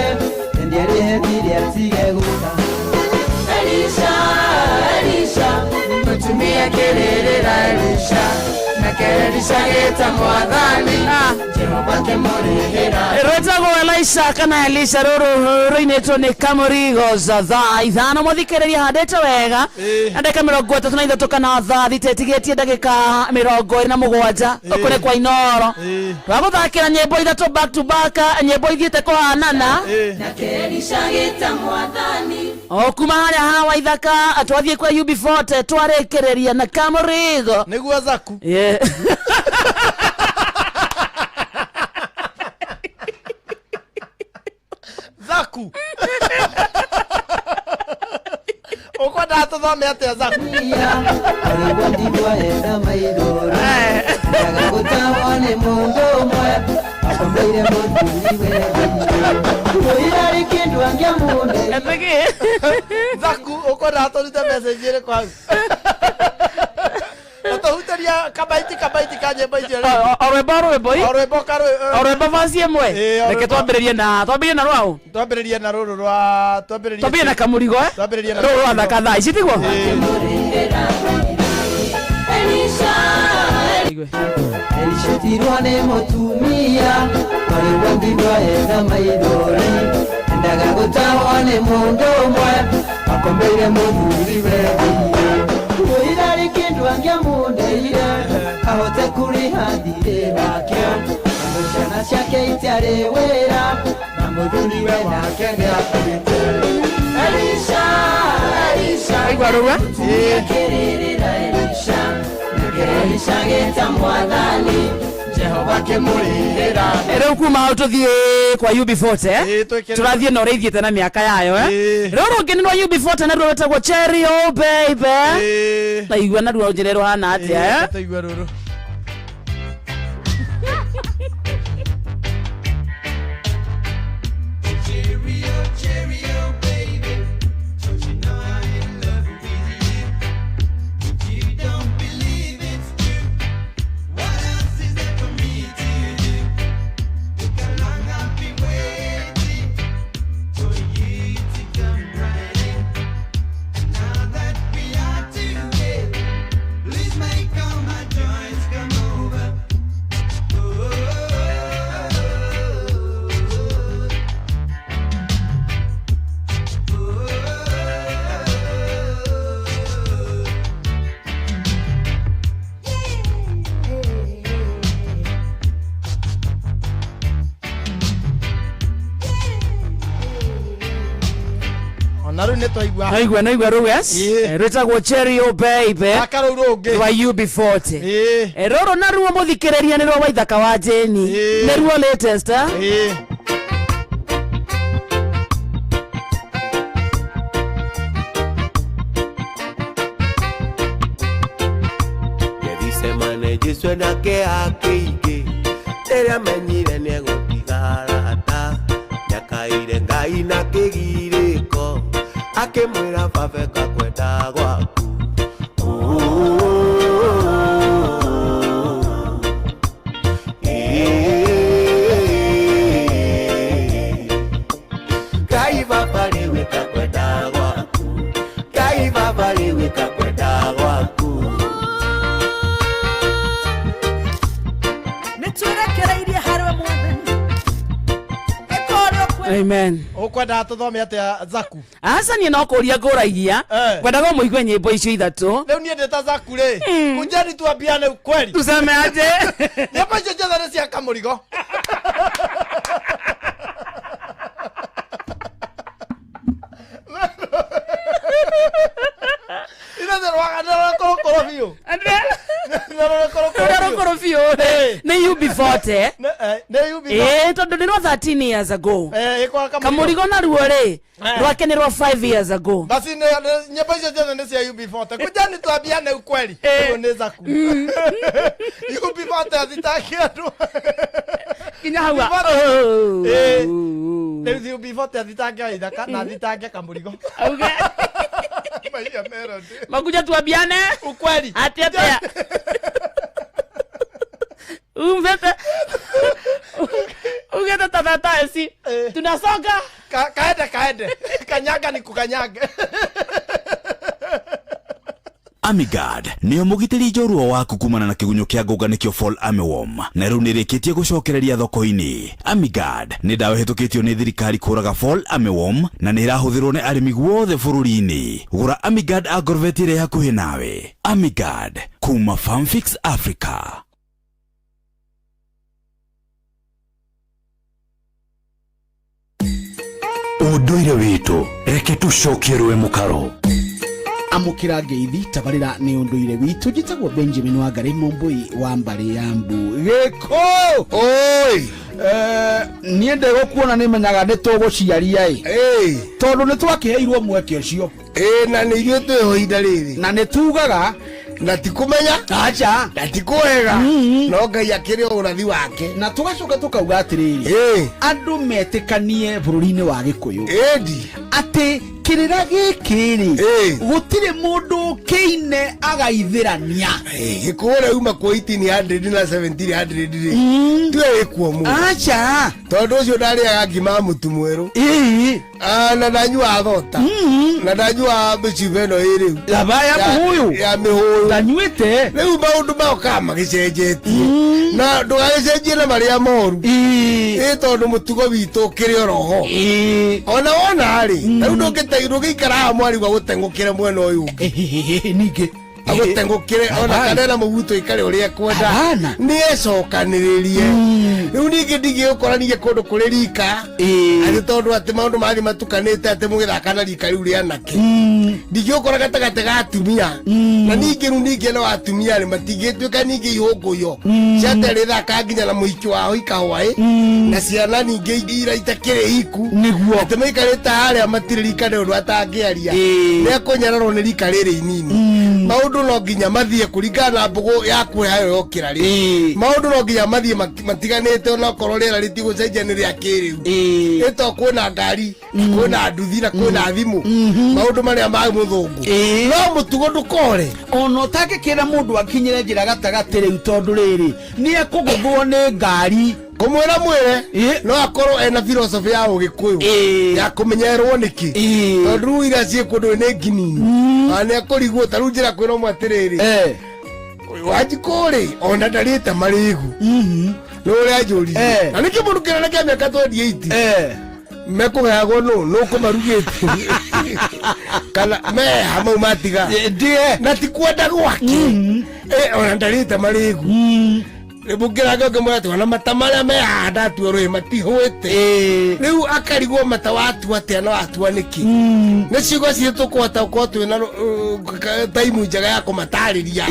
endia rĩhe thirĩ atige gũta. Elisha, Elisha, mũtumia kĩrĩrĩra Elisha, nake Elisha agĩta mwathani, Jehova kĩmũrĩhĩra. Rwĩtagwo Elisha kana Elisha, rũrũ rũinĩtwo nĩ Kamũrigo. Thaa 5 mũthikĩrĩria handĩte wega na ndagĩka 33 kana thaa 6 ĩtigĩtie ndagĩka 27 gũkũ nĩ kwa Inoro. Twagũthakĩra nyĩmbo 3 back to back, nyĩmbo ithiĩte kũhanana. Nake Elisha agĩta mwathani, o kuma harĩa hawa ithaka twathiĩ kwa UB40 twarĩkĩrĩria na Kamũrigo. Nĩguo Zaku. Yeah. Zaku. Ũkwendaga tũthome atĩa Zaku? Warĩ wa ndigwa ena maithori, endaga gũtahwo nĩ mũndũ ũmwe akombeire mũthuri we thirĩ. Mũirarĩ kĩndũ angĩamũndeire. Zaku, ũkwendaga tũrute message ĩrĩkũ hau? Na tũhutĩria kabaiti kabaiti ka nyĩmbo icio rĩu. O rwĩmbo rwĩmbo i? O rwĩmbo O rwĩmbo verse ĩmwe. O Reke rwĩmbo. twambĩrĩrie na twambĩrĩrie na rwaũ. Twambĩrĩrie na rũrũ rwa twambĩrĩrie Twambĩrĩrie na Kamũrigo, eh? Twambĩrĩrie na Rũrũ rwathaka thaa ici tiguo? Elisha, Elishatirwo nĩ mũtumia warĩ wa ndigwa ena maithori, endaga gũtahwo nĩ mũndũ ũmwe akombeire mũthuri we thirĩ. Mũirarĩ kĩndũ angĩamũndeire ahote kũrĩha thirĩ nakĩo, tondũ ciana ciake itiarĩ wĩra na mũthuri we nake nĩakuĩte. Elisha, Elisha, Aigua rũrũ, eh? mũtumia kĩrĩrĩra Elisha, nake Elisha agĩta mwathani, Jehova kĩmũrĩhĩra. Rĩu kuma hau tũthiĩ kwa UB40, eh? Twĩkĩre. Tũrathiĩ na ũrĩa ithiĩte na mĩaka yayo, eh? Rũrũ rũngĩ nĩ rwa UB40, naruo rwĩtagwo Cherry Oh Baby. Na igua naruo njĩre rũhana atĩa, eh? Tũigue rũrũ. Cheerio, cheerio, baby. Don't you know I'm in love with you? If you don't believe it's true, what else is there for me to do? Look how long I've been waiting for you to come running. And now that we are together, please make all my joys Na rĩu nĩ twaigua. Naigua naigua rũu yes. Rwĩtagwo Cherry Oh Baby. Aka rũu rũngĩ. Rwa UB40. Rũrũ naruo mũthikĩrĩria nĩ rwa Waithaka wa Jane. Nĩruo latest eh? Gethsemane Jesu nake akĩingĩ rĩrĩa menyire nĩegũtiga arata nĩakaire Ngai na kĩgirĩko akĩmwĩra babe kakwenda gwaku Ngai baba rĩu ĩka kwenda gwaku Ngai baba rĩu ĩka kwenda gwaku Nĩ twĩrekereirie harĩwe mwathani ĩka ũrĩa ũkwenda Amen. Ũkwendaga tũthome atĩa Zaku? Aca niĩ no kũria ngũragia ngwendaga mũigue nyĩmbo icio ithatũ Rĩu niĩ ndĩ ta Zaku rĩ. Kunjeni tuambiane ukweli. Tuseme aje? Nyĩmbo icio ciothe nĩ cia kamũrigo. Ithe rũrũkũrũ biũ. Rũrĩa rũkũrũ biũ nĩ UB40. Nĩ UB40. Ĩĩ tondũ nĩ rwa 13 years ago. Kamũrigo naruo rĩ rwake nĩ rwa 5 years ago. Basi nyĩmbo icio ciothe nĩ cia UB40. Kunjeni tuambiane ukweli. Ũguo nĩ Zaku. UB40 athitangi andũ. Nginya hau. Rĩu UB40 athitange Waithaka na athitange Kamũrigo. Auge. Maia Melody. Makuja tuambiane ukweli. Atĩ atĩa? Umvete. Ugete tata eci. Tunasonga. Kaende kaende. Kanyaga ni kukanyange. Amigard nĩyo mũgitĩri njorua waku kumana na kĩgunyũ kĩa ngũnga nĩkĩo Fall Armyworm na rĩu nĩrĩkĩtie gũcokereria thoko-inĩ. Amigard nĩ ndawa ĩhĩtũkĩtio nĩ thirikari kũraga Fall Armyworm na nĩ ĩrahũthĩrwo nĩ arĩmi guothe bũrũri-inĩ. Gũra Amigard Agrovet ĩrĩa hakuhĩ nawe. Amigard kuma Farmfix Africa. Ũndũire witũ reke tũcokie rũĩ mũkaro. Amũkĩra ngeithi tabarĩra nĩ ũndũire witũ njĩtagwo Benjamin Wangari Mũmbũi wa mbarĩ ya mbu gĩkũ oi niĩ ndĩgũkuona nĩ menyaga nĩ tũgũciaria ĩ tondũ nĩ twakĩheirwo mweke ũcio na nĩ ithuĩ twĩho ihinda rĩrĩ na nĩ tugaga na ti kũmenya aca na ti kũhega no Ngai akĩrĩ o ũrathi wake na tũgacoka tũkauga atĩrĩrĩ andũ metĩkanie bũrũri-inĩ wa gĩkũyũ atĩ kĩrĩra gĩkĩ rĩ gũtirĩ mũndũ kĩine agaithĩrania gĩkũyũ ũrĩa uma kuo 1800 na 1700 rĩ tiwe wĩkuo mũno aca tondũ ũcio ndarĩaga ngima ya mũtu mwerũ na ndanyuaga thota na ndanyuaga mĩcuba ĩno ĩ rĩu Yaba ya mũhũyũ. ya mĩhũyũ ndanyuĩte rĩu maũndũ mao kaa magĩcenjetie na ndũgagĩcenjie na marĩa moru ĩ tondũ mũtugo witũ ũkĩrĩ oroho ona wona rĩ rĩu ndũngĩikara haha mwarigua gũtengũkĩre mwena ũyũ ũngĩ ningĩ agũtengũkĩre ona kana ena mũbuto ikare ũrĩa ekwenda nĩ ecokanĩrĩrie rĩu ningĩ ndingĩgũkora ningĩ kũndũ kũrĩ rika atĩ tondũ atĩ maũndũ mathiĩ matukanĩte atĩ mũgĩthaka na rika rĩu rĩa anake ndingĩgũkora gatagatĩ ga atumia na ningĩ rĩu ningĩ no atumia rĩ matingĩtuĩka ningĩ ihũngũyo ciate rĩthaka nginya na mũhiki wao ikahwaĩ na ciana ningĩ ira itakĩrĩ hiku nĩguo atĩ maikarĩte harĩa matirĩ rika nĩ ũndũ atangĩaria nĩ ekũnyararwo nĩ rika rĩrĩ inini maũndũ no nginya mathiĩ kũringana na mbũgũ yaku hayo yokĩra rĩ maũndũ no nginya mathiĩ matiganĩte onakorwo rĩera rĩtigũcenjia nĩ rĩa kĩrĩu ĩ to kwĩna ngari na kwĩna nduthi na kwĩna thimũ maũndũ marĩa ma mũthũngũ no mũtugo ndũkore ona ũtangĩkĩra mũndũ akinyĩre njĩra gatagatĩ rĩu tondũ rĩrĩ nĩ ekũgũthwo nĩ ngari kũmwĩra mwĩre no akorwo ena philosophy ya ũgĩkũyũ ya kũmenyerwo nĩkĩ tondũ rĩu iria ciĩ kũndũ nĩ nginini ona nĩ ekũrigwo ta rĩu njĩra kwĩra ũmwe atĩrĩrĩ Wanjikũ rĩ ona ndarĩte marĩgu nĩ ũrĩa njũririe na nĩkĩ mũndũ kĩnene kĩa mĩaka 28 mekũheagwo nũ nũ kũmarugĩte kana meha mau matiga na ti kwenda gwake ona ndarĩte marĩgu Mũngĩranga ũngĩmwĩra atĩ ona mata marĩa me haha ndatua rũĩ matihũĩte. Rĩu akarigwo mata watua atĩa na watua nĩkĩ. Nĩ ciugo ciĩ tũkũhota gũkorwo twĩna taimu njega ya kũmatarĩria.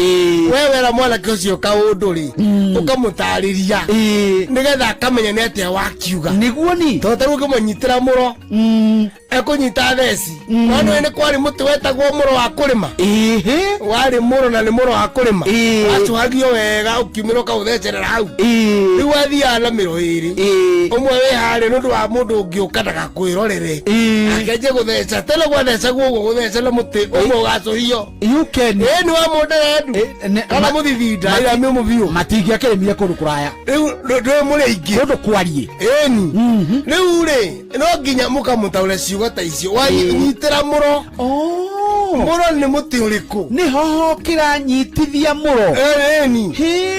We wera mwanake ũcio kaũndũ rĩ, ũkamũtarĩria nĩgetha akamenya nĩ atĩa wakiuga. Nĩguo ni. Tondũ tarĩu ũngĩmũnyitĩra mũro ekũnyita theci. No nĩũĩ nĩ kwarĩ mũtĩ wetagwo mũro wa kũrĩma. Warĩ mũro na nĩ mũro wa kũrĩma. Wacũhagio wega ũkiumĩra ũkaũthecerera hau. Rĩu wathiaga na mĩro ĩrĩ. Ũmwe wĩ harĩa nĩ ũndũ wa mũndũ ũngĩũka ndagakwĩrorere. Akenjie gũtheca. Tene gwathecagwo ũguo gũtheca na mũtĩ ũmwe ũgacũhio. Yukeni. Ĩĩ nĩ wa mũnderendu. Kana mũthithinda ĩrĩa mĩũmũ biũ. Matingĩakĩrĩmire kũndũ kũraya. Rĩu ndũĩ mũrĩ aingĩ. Kũndũ kwariĩ. Ĩni. Rĩu rĩ, no nginya mũkamũtaũra ciugo ta icio. Wanyitĩra mũro. Mũro nĩ mũtĩ ũrĩkũ? Nĩ hoho kĩranyitithia mũro. Ĩni.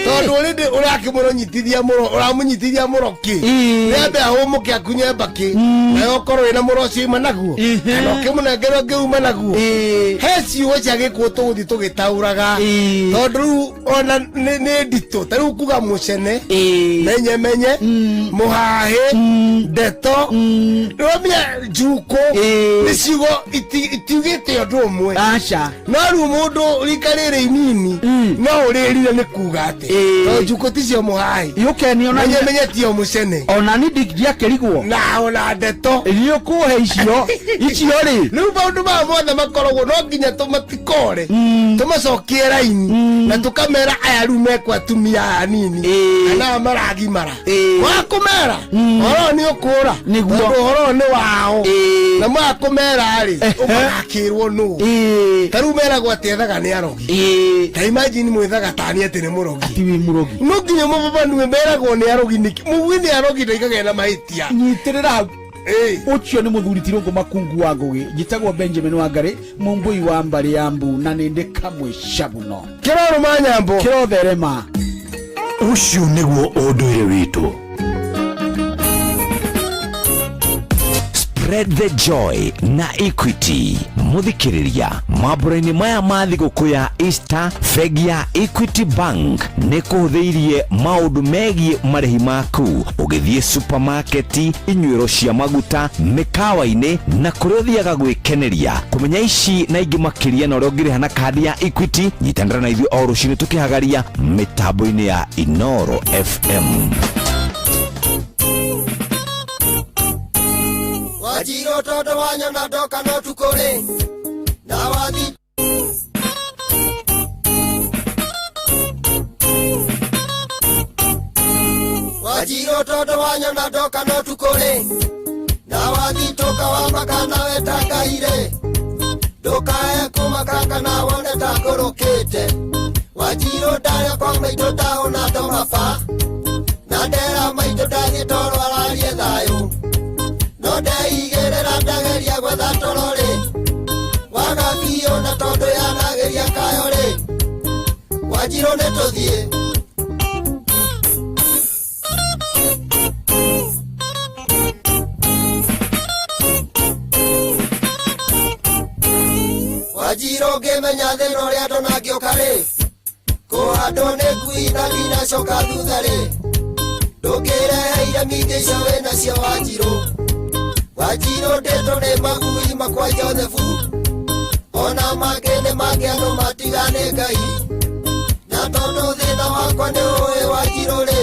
Tondũ already ũrakĩmũronyitithia mũro, ũramũnyitithia mũro kĩ? Nĩ ambe ahũmũke akunye mbakĩ. Nawe ũkorwo wĩna mũro ũcio uma naguo. Kana ũkĩmũnengera ũngĩ uma naguo. He ciugo cia gĩkũyũ tũgũthiĩ tũgĩtaũraga. Tondũ rĩu ona nĩ nditũ. Ta rĩu kuga mũcene, menyemenye, mũhahĩ, ndeto, nĩwamenya njukũ, nĩ ciugo itiugĩte ũndũ ũmwe. Aca. No rĩu mũndũ rika rĩrĩ inini no ũrĩrire nĩ kuga atĩ tondũ njukũ ticio mũhahĩ. Yukeni ona Menyemenye tio mũcene. Ona ni ndiakĩrigwo. Na ona ndeto. Nĩ ũkũhe icio. Icio rĩ. Rĩu maũndũ maya mothe makoragwo no nginya tũmatikore. Tũmacokie raini na tũkamera aya rĩu mekwo atumia aya anini kana aya maragimara. Waga kũmera ũhoro nĩ ũkũra. Nĩguo. Tondũ ũhoro nĩ wao. Na mwaga kũmera rĩ, ũgakĩrwo nũ. Ta rĩu meragwo atĩ ethaga nĩ arogi. Ta imagine mwĩthaga tani atĩ nĩ mũrogi. Ati wĩ mũrogi. No nginya mũbabanue meragwo nĩ arogi nĩkĩ. Mũgui nĩ arogi ndaikagĩa na mahĩtia. Nyitĩrĩra hau. Ũcio nĩ mũthuri ti Rũngũ Makungu wa Ngũgĩ. Njĩtagwo Benjamin Wangari, mũmbũi wa mbarĩ ya mbu na nĩ ndĩ kamwe cabuno. Kĩrorũma nyambo. Kĩrotherema. Ũcio nĩguo ũndũire witũ. Spread the joy na Equity. Mũthikĩrĩria mambũra-inĩ maya ma thigũkũ ya Easter, bengi ya Equity Bank nĩ kũhũthĩirie maũndũ megiĩ marĩhi maku ũgĩthiĩ supermarket, inyuĩro cia maguta, mĩkawa-inĩ na kũrĩa ũthiaga gwĩkeneria. Kũmenya ici na ingĩ makĩria na ũrĩa ũngĩrĩha na kandi ya Equity, nyitanĩra na ithuĩ o rũcinĩ tũkĩhagaria mĩtambo-inĩ ya Inoro FM. Wanjirũ tondũ wanyona ndoka no tukũ rĩ, na wathi Wanjirũ tondũ wanyona ndoka no tukũ rĩ, na wathitũka wamaka nawe ta Ngai rĩ, ndũkae kũmaka kana wone ta ngũrũkĩte. Wanjirũ ndarĩa kwa maitũ ndahũna ndomaba, na ndera maitũ ndathiĩ toro ararie thayũ. No ndeigĩrĩra ndageria gwetha toro rĩ, waga biũ na tondũ yanageria kayo rĩ, Wanjirũ nĩ tũthiĩ. Wanjirũ ngĩmenya thĩna ũrĩa ndona ngĩũka rĩ, kũhandwo nĩ ngui na ndinacoka thutha rĩ, ndũkĩreheire mingĩ icio wĩnacio Wanjirũ. Wanjirũ ndĩtwo nĩ magui makwa Josefu, ona mangĩ nĩ mangĩ andũ matigane Ngai. Na tondũ thĩna wakwa nĩ ũĩ Wanjirũ rĩ,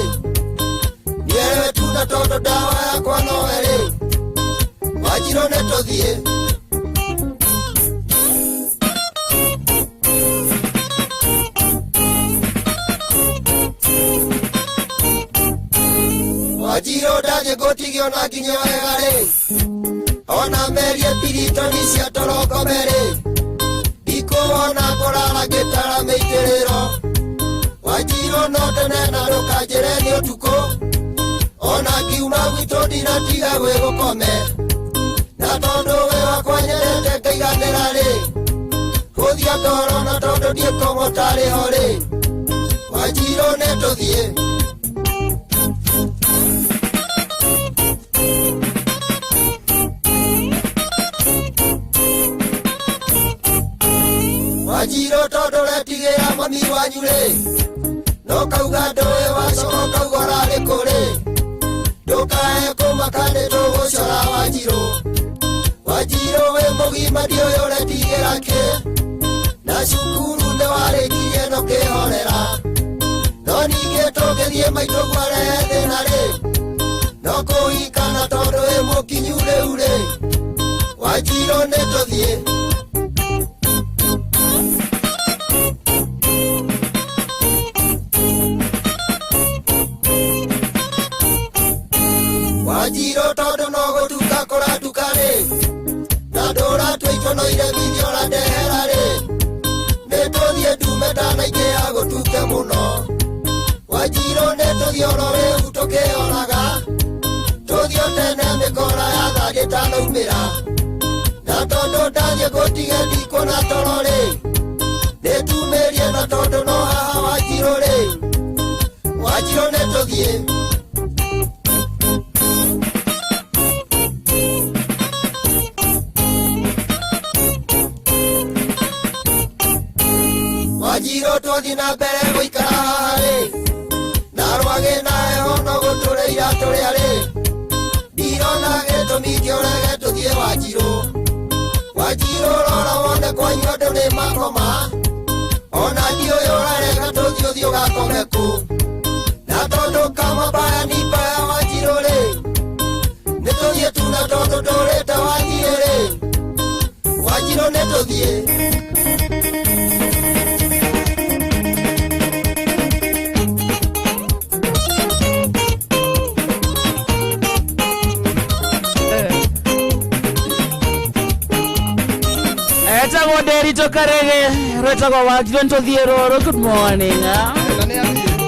nĩerewe tu na tondũ ndawa yakwa nowe rĩ, Wanjirũ nĩ tũthiĩ. Wanjirũ ndathiĩ ngũtigio na nginya wega rĩ, ona merie piritoni cia torongome rĩ, ndikuona ngũrara ngĩtara mĩitĩrĩro. Wanjirũ no tene na ndũkanjĩre nĩ ũtukũ, ona ngiuma gwitũ ndinatiga gwĩ gũkome. Na tondũ wĩ wakwa nyendete ngaiganĩra rĩ, hũthia ngoro na tondũ ndiĩkũng'ũta rĩ ho rĩ, Wanjirũ nĩ tũthiĩ. Wanjirũ tondũ ũretigĩra mami wanyu rĩ, no kauga ndũĩ wacoka mũgima ndiũĩ ũretigĩra kĩ na cukuru nĩ warĩkirie no kĩhorera no ningĩ tũngĩthiĩ maitũ gwarehe thĩna rĩ no kũhikana tondũ ĩ mũkinyu rĩu rĩ wanjirũ nĩ tũthiĩ. Wanjirũ tondũ no gũtuka kũratuka rĩ na ndũratua itono ire bithio ũrandehera rĩ nĩ tũthiĩ ndume ndanaingĩha gũtuke mũno wanjirũ nĩ tũthiĩ oro rĩu tũkĩoraga tũthiĩ tene mĩkora ya thandĩ ĩtanaumĩra na tondũ ndathiĩ gũtige ndikuona toro rĩ nĩ tumĩrie na tondũ no haha wanjirũ rĩ wanjirũ nĩ tũthiĩ. Wanjirũ twathiĩ na mbere gũikara haha rĩ na rwagĩ na heho no gũtũrĩ iratũ rĩa rĩ ndirona gĩtũmi kĩũrege tũthiĩ wanjirũ wanjirũ rora wone kwanyu andũ nĩ makoma ona ndiũĩ ũrarega tũthiĩ ũthiĩ ũgakome kũ na tondũ kama mbaya ni mbaya wanjirũ rĩ nĩ tũthiĩ tu na tondũ ndũrĩte wanjirũ rĩ wanjirũ nĩ tũthiĩ. Etagwo Nderito Karege rwetagwo Wanjirũ nĩtũthiĩ rũrũ. Good morning.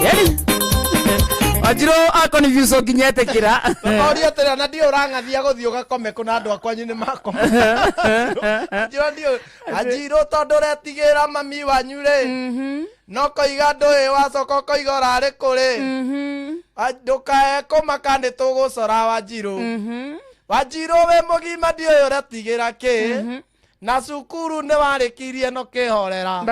Yani Wanjirũ akonifuse nginya etĩkĩra. Oria atĩrĩ na ndiũ ũrang'athia gũthiĩ ũgakome kũ na andũ a kwanyu nĩ makoma. Wanjirũ ndiũ Wanjirũ tondũ ũretigĩra mami wanyu rĩ no koiga ndũĩ wacoka ũkoiga ũrarĩ kũ rĩ ndũkae kũmaka nĩ tũgũcora Wanjirũ. Wanjirũ wĩ mũgima ndiũĩ ũretigĩra kĩ na cukuru nĩ warĩkirie no kĩhorera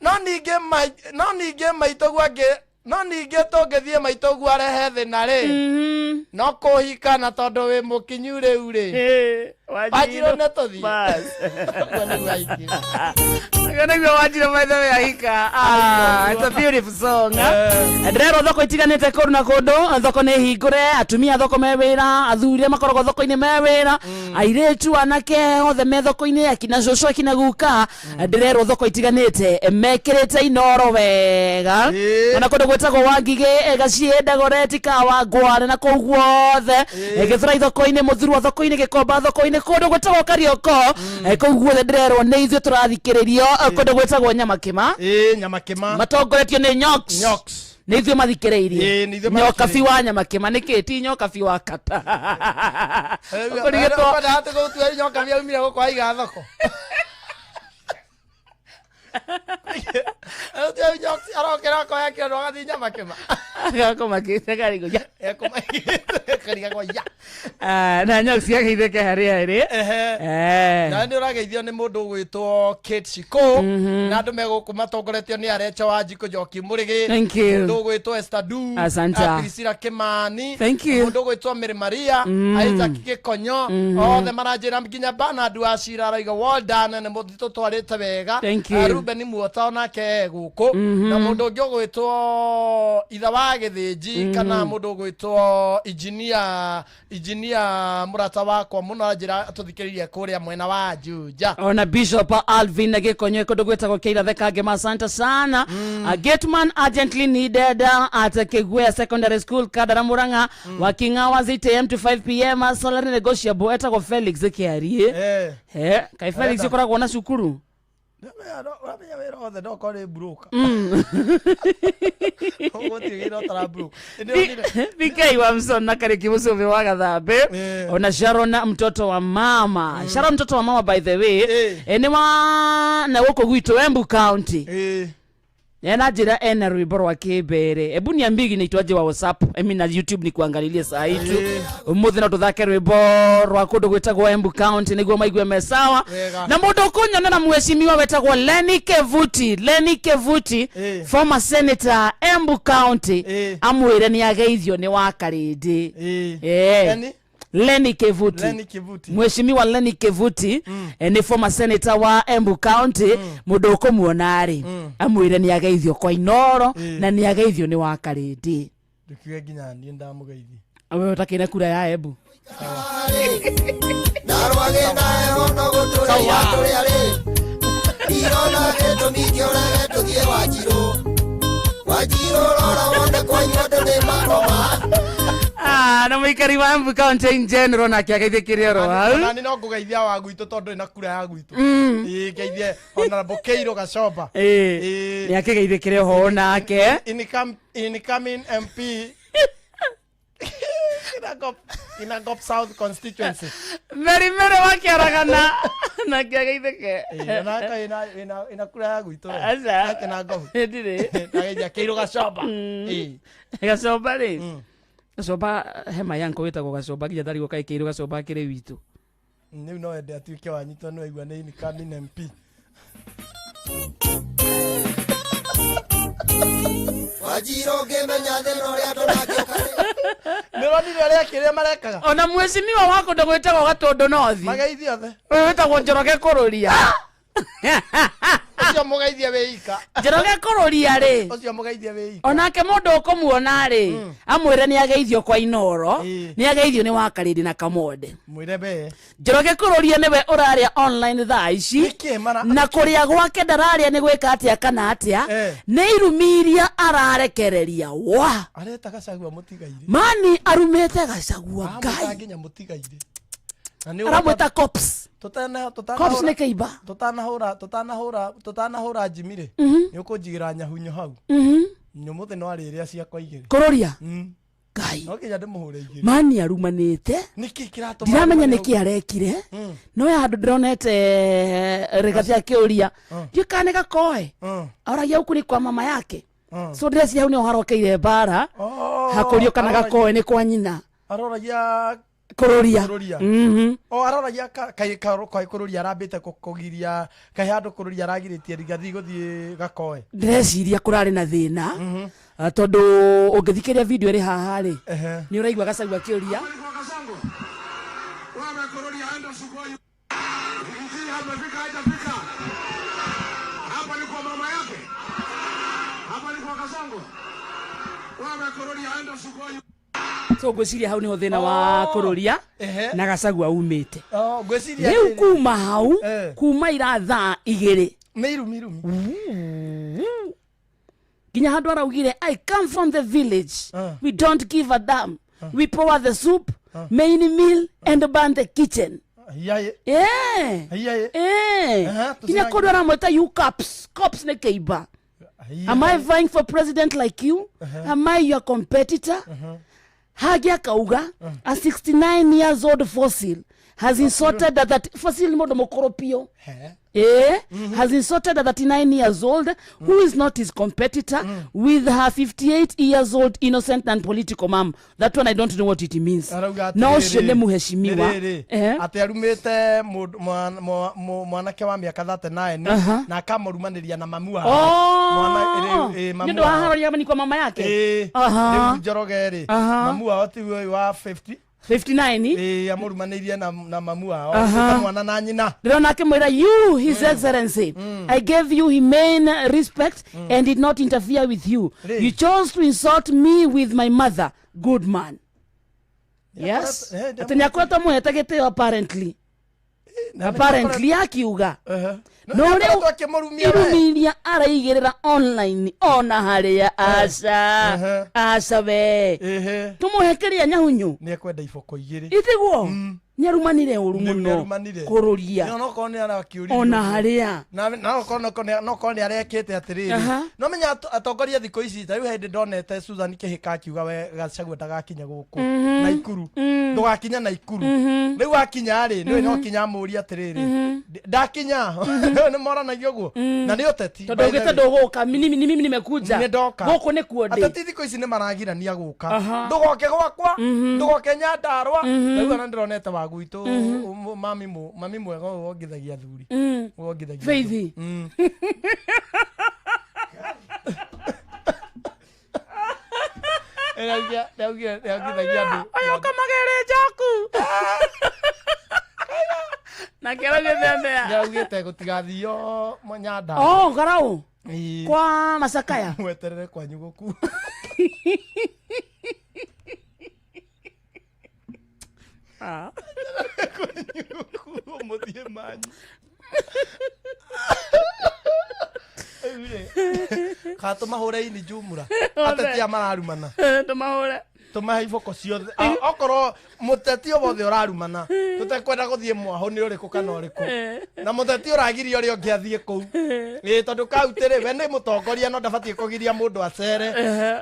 no ningĩ maitũguo angĩ no ningĩ tũngĩthiĩ maitũguo arehe thĩna rĩ no kũhikana tondũ wĩ mũkinyu rĩu rĩ Wanjirũ nĩ tũthiĩ. Ũguo nĩguo ahikire. Ũguo nĩguo Wanjirũ by the way ahika. It's a beautiful song. Ndĩrerwo thoko itiganĩte kũndũ na kũndũ thoko nĩ hingũre atumia thoko me wĩra athuri arĩa makoragwo thoko-inĩ me wĩra airĩtu anake othe me thoko-inĩ akina cũcũ akina guka ndĩrerwo thoko itiganĩte mekĩrĩte inoro wega ona kũndũ gwĩtagwo Wangigĩ Gaciĩ Dagoretti Kawangware na kũu guothe Gĩthũrai thoko-inĩ Mũthurwa thoko-inĩ Gĩkomba thoko-inĩ kũndũ gwĩtagwo Karioko kũu guothe ndĩrerwo nĩ ithuĩ tũrathikĩrĩrio kũndũ gwĩtagwo Nyamakĩma. Nyamakĩma matongoretio nĩ Nyox. Nĩ ithuĩ mathikĩrĩirie. Nĩ ithuĩ Nyokabi wa Nyamakĩma nĩkĩ ti Nyokabi wa Kata. Ũkũrigĩtwo- Ũkwenda atĩ gũtua Nyokabi aumire gũkũ aiga thoko. Nyox arokĩra akoya kĩondo agathiĩ Nyamakĩma. Agakomakĩte karigũ ya. Karigagwo ya. Na Nyox ageithĩke harĩa ĩrĩ. Na nĩ ũrageithio nĩ mũndũ ũgwĩtwo Kate Shiko na andũ me gũkũ matongoretio nĩ Arecha wa Njiko Njoki Mũrĩgĩ. Thank you. Mũndũ ũgwĩtwo Esther Du. Asante. Priscilla Kimani. Thank you. Mũndũ ũgwĩtwo Mary Maria. Isaac Gĩkonyo. Othe maranjĩra nginya Bernard wa Cira arauga well done nĩ mũthiĩ tũtwarĩte wega. Thank you. Ruben Muota onake e gũkũ. Na mũndũ ũngĩ ũgwĩtwo ithe wa Gĩthĩnji kana mũndũ ũgwĩtwo engineer mũrata wakwa mũno aranjĩra tũthikĩrĩrie kũrĩa mwena wa Juja. Ona Bishop Alvin Gĩkonyo kũndũ gwĩtagwo Kĩirathe Kangema asante sana. A gateman urgently needed at Kĩguea Secondary School Kandara Murang'a working hours 8 am to 5 pm salary negotiable etagwo Felix Kĩarie. Kai Felix ũkoragwo na cukuru? Ũramenya wĩra wothe no ũkorwo nĩ broker. Gũtirĩ wĩra ũtara broker. BK wa Mson na Kariki Musubi wa Gathambe ona Sharon mtoto wa mama. Sharon mtoto wa mama by the way nĩ wa na gũkũ gwitũ Embu County. Ena njĩra ena rwĩmbo rwa kĩmbere ebu niambie inaitwaje wa WhatsApp emi na YouTube ni kuangalilie saa hii tu umuthi no tuthake rwĩmbo rwa kũndũ gwĩtagwo Embu County nĩguo maigue me sawa. Na mũndũ ũkũnyonera mheshimiwa wetagwo Lenny Kevuti. Lenny Kevuti former senator Embu County amwĩre nĩ ageithio nĩ wa Karĩndĩ. Lenny? Lenny Kivuti. Lenny Kivuti. Mheshimiwa Lenny Kivuti nĩ former senator wa Embu County, mũndũ ũkũmuona rĩ, amwĩre nĩ ageithio kwa Inoro na nĩ ageithio nĩ wa Karĩndĩ. Ndukiuge nginya niĩ ndamũgeithia. Wewe ũtakĩrĩ kura ya Embu. Narwage nae mũno gũtũrĩa tũrĩa rĩ Irona gĩtũmi kĩũrage tũthiĩ Wanjirũ Wanjirũ rora wone kwanyu andũ nĩ makoma. Ah, na mũikari wa Embu County in general nake ageithĩkĩre oro hau. Nani no ngũgeithia wa gwitũ tondũ ĩna kura ya gwitũ. Ĩĩ, ngeithie Honorable Keiro Gacomba. Ĩĩ, nĩ akĩgeithĩkĩre ho nake. Incoming MP Kinangop South constituency. Meri Mere wa Kĩaragana nake ageithĩke. Ĩĩ, onake ĩna kura ya gwitũ. Aca. Kinangop. Ndirĩ. Ageithia Keiro Gacomba. Ĩĩ. Gacomba rĩ, Gacomba hema yanko wĩtagwo Gacomba nginya ndarigwo kaĩ Keiro Gacomba akĩrĩ witũ. Rĩu no ende atuĩke wanyu tondũ nĩwaigua nĩ incoming MP. Wanjirũ ngĩmenya thĩna ũrĩa tũnangĩũka rĩ. Nĩũronire ũrĩa kĩrĩa marekaga? Ona mheshimiwa wa kũndũ gwĩtagwo Gatũndũ North. Mageithie othe. Ũyũ wĩtagwo Njoroge Kũrũria. Ũcio mũgeithie wĩ ika. Njoroge Kũrũria rĩ. Ũcio mũgeithie wĩ ika. Onake mũndũ ũkũmuona rĩ, amwĩre nĩ ageithio kwa Inoro, nĩ ageithio nĩ wa Karĩndĩ na Kamonde. Mwĩre be. Njoroge Kũrũria nĩwe ũrarĩa online thaa ici. Na kũrĩa gwake ndararĩa nĩ gwĩka atĩa kana atĩa, nĩ irumi iria ararekereria wa. Areta Gachagua mũtigairĩ. Mani arumĩte Gachagua Aramwĩta Ngai. nginya mũtigairĩ. Na nĩ Aramwĩta cops. Tutana Cops nĩ kĩimba. Tutanahũra tutanahũra tutanahũra njimi rĩ. Nĩ ũkũnjigĩra nyahunyo hau. Nyũmũthĩ no arĩrĩa ciakwa igĩrĩ. Kũrũria? Ngai. No nginya ndĩmũhũre igĩrĩ. Mani arumanĩte. Nĩkĩ kĩratũma Ndiramenya arumane nĩkĩ arekire. No ya handũ ndĩronete Rigathi akĩũria. Ndiũĩ kana nĩ gakoe. Aragia huku ni kwa mama yake. So ndĩreciria hau nĩho harokeire mbara. Hakũrio kana gakoe nĩ kwa nyina. Aroragia Kũrũria. Kũrũria. O aroragia kaĩ kaĩ kũrũria arambĩte kũgiria kaĩ handũ kũrũria aragirĩtie Rigathi gũthiĩ gakoe. Ndĩreciria kũrarĩ na thĩna. Tondũ ũngĩthikĩrĩria video ĩrĩ haha rĩ, nĩ ũraigua Gachagua akĩũria. Hapa ni kwa mama yake, hapa ni kwa Kasongo. Wewe Kũrũria enda Sugoi. So ngwĩciria hau nĩho thĩna wa Kũrũria na Gachagua umĩte. Oh, ngwĩciria Rĩu kuma hau, kuma ira thaa igĩrĩ. Nĩ irumi irumi. Nginya handũ araugire, I come from the village. We don't give a damn. We pour the soup, main meal and burn the kitchen. Hiya. Yeah. Hiya. Eh. Nginya kũndũ aramwĩta you cops. Cops nĩ kĩimba. Am I vying for president like you? Am I your competitor? Hagi akauga, a 69 years old fossil has insulted that fossil nĩ mũndũ mũkũrũ biũ. Has insulted a 39 years old who is not his competitor with her 58 years old innocent and political mom. That one I don't know what it means. Arauga No ũcio atĩrĩrĩ, nĩ mũheshimiwa. nĩ rĩrĩ, atĩ arumĩte mwanake wa mĩaka 39 na akamũrumanĩria na mamu wao. Oh! Mwana- mamu Nĩ ũndũ wa wao. haroria ni kwa mama yake. Ĩĩ, rĩu Njoroge rĩ, mamu wao ti ũyũ wa 50 59. Ĩĩ, amũrumanĩirie na mamu wao. Atuĩka mwana na nyina. Ndĩrona akĩmwĩra you his excellency, I gave you humane respect and did not interfere with you. Rĩ. You chose to insult me with my mother. Good man. Yes. Atĩ nĩ akoretwo amũhete gĩtĩo apparently. Apparently akiuga. No rĩu irumi iria araigĩrĩra online ona harĩa aca aca we tũmũhe kĩrĩa nyahunyu. Nĩ ekwenda iboko igĩrĩ. Itiguo nĩ arumanire ũru mũno Nĩarumanire. kũrũria. No, no korwo nĩ arakĩũririe Ona ũguo. harĩa. Na no korwo no korwo nĩ arekĩte atĩrĩrĩ. No menya atongoria thikũ ici ta rĩu hĩndĩ ndonete Susan Kĩhĩka akiuga we Gachagua ndagakinya gũkũ Naikuru. Ndũgakinya Naikuru. Rĩu akinya rĩ, nĩwe no kinya amũrie atĩrĩrĩ. Ndakinya. Nĩ moranagia ũguo. Na nĩ ũteti. Tondũ by the ũgĩte way. ndũgũka, ni mimi nimekuja. Nĩ ndoka. Gũkũ nĩkuo ndĩ. Ateti thikũ ici nĩ maragirania gũka. Ndũgoke gwakwa, ndũgoke Nyandarua. Rĩu ona ndĩronete wa gwitũ, mami mwega ũyũ wongithagia athuri. Wongithagia Faith. athuri. Nĩaugithagia andũ. Ũyũ ũkamagĩrĩ njoku. Nake araugĩte atĩa? Nĩaugĩte gũtigathio Nyandarua. Oh, Garau. Kwa Masakaya. Mweterere kwanyu gũku. Ah. Mũthiĩ manyu. Kana tũmahũre ini jumura. Ateti aya mararumana. Tũmahũre. Tũmahe iboko ciothe. Okorwo mũteti o wothe ũrarumana tũtekwenda gũthiĩ mwahũ nĩ ũrĩkũ kana ũrĩkũ. Na mũteti ũragiria ũrĩa ũngĩ athiĩ kũu. Ĩĩ tondũ kaunti rĩ we nĩ mũtongoria no ndabatiĩ kũgiria mũndũ acere.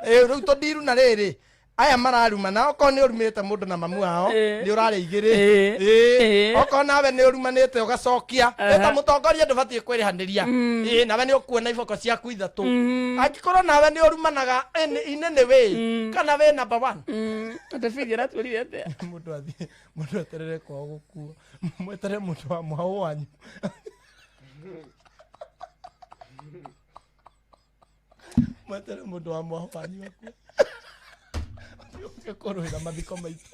Ĩĩ rĩu tũndiru na rĩrĩ aya mararumana okorwo nĩ ũrumĩte mũndũ na mamu wao nĩ ũrarĩa igĩrĩ. Ĩĩ okorwo nawe nĩ ũrumanĩte ũgacokia wĩ ta mũtongoria ndũbatiĩ kwĩrĩhanĩria. Ĩĩ nawe nĩ ũkuona iboko ciaku ithatũ. Angĩkorwo nawe nĩ ũrumanaga inĩ nĩ wĩ kana wĩ number one. Atebidi aratwĩrire atĩa? Mũndũ athiĩ mũndũ eterere kwao gũkua. Mweterere mũndũ wa mwao wanyu. Mweterere mũndũ wa mwao wanyu akue. Ũke kũrũĩra mathiko maitũ.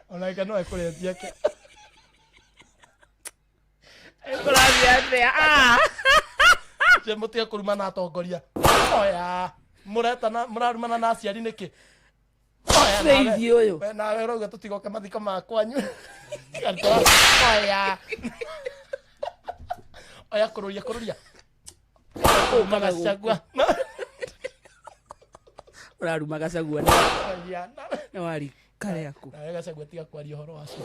Onake no ekũrĩtie ake. Kũrathiĩ atĩa? Ah. Cie mũtige kũrumana atongoria. Oya. Mũretana mũrarumana na aciari nĩkĩ? Oya nawe. Faith ũyũ. We nawe ũrauga tũtigoke mathiko ma kwanyu. Oya. Oya kũrũria kũrũria. Kũruma Gachagua. Ũraruma Gachagua Oya. nĩ warika rĩaku. Nawe Gachagua tiga kwaria ũhoro wacio.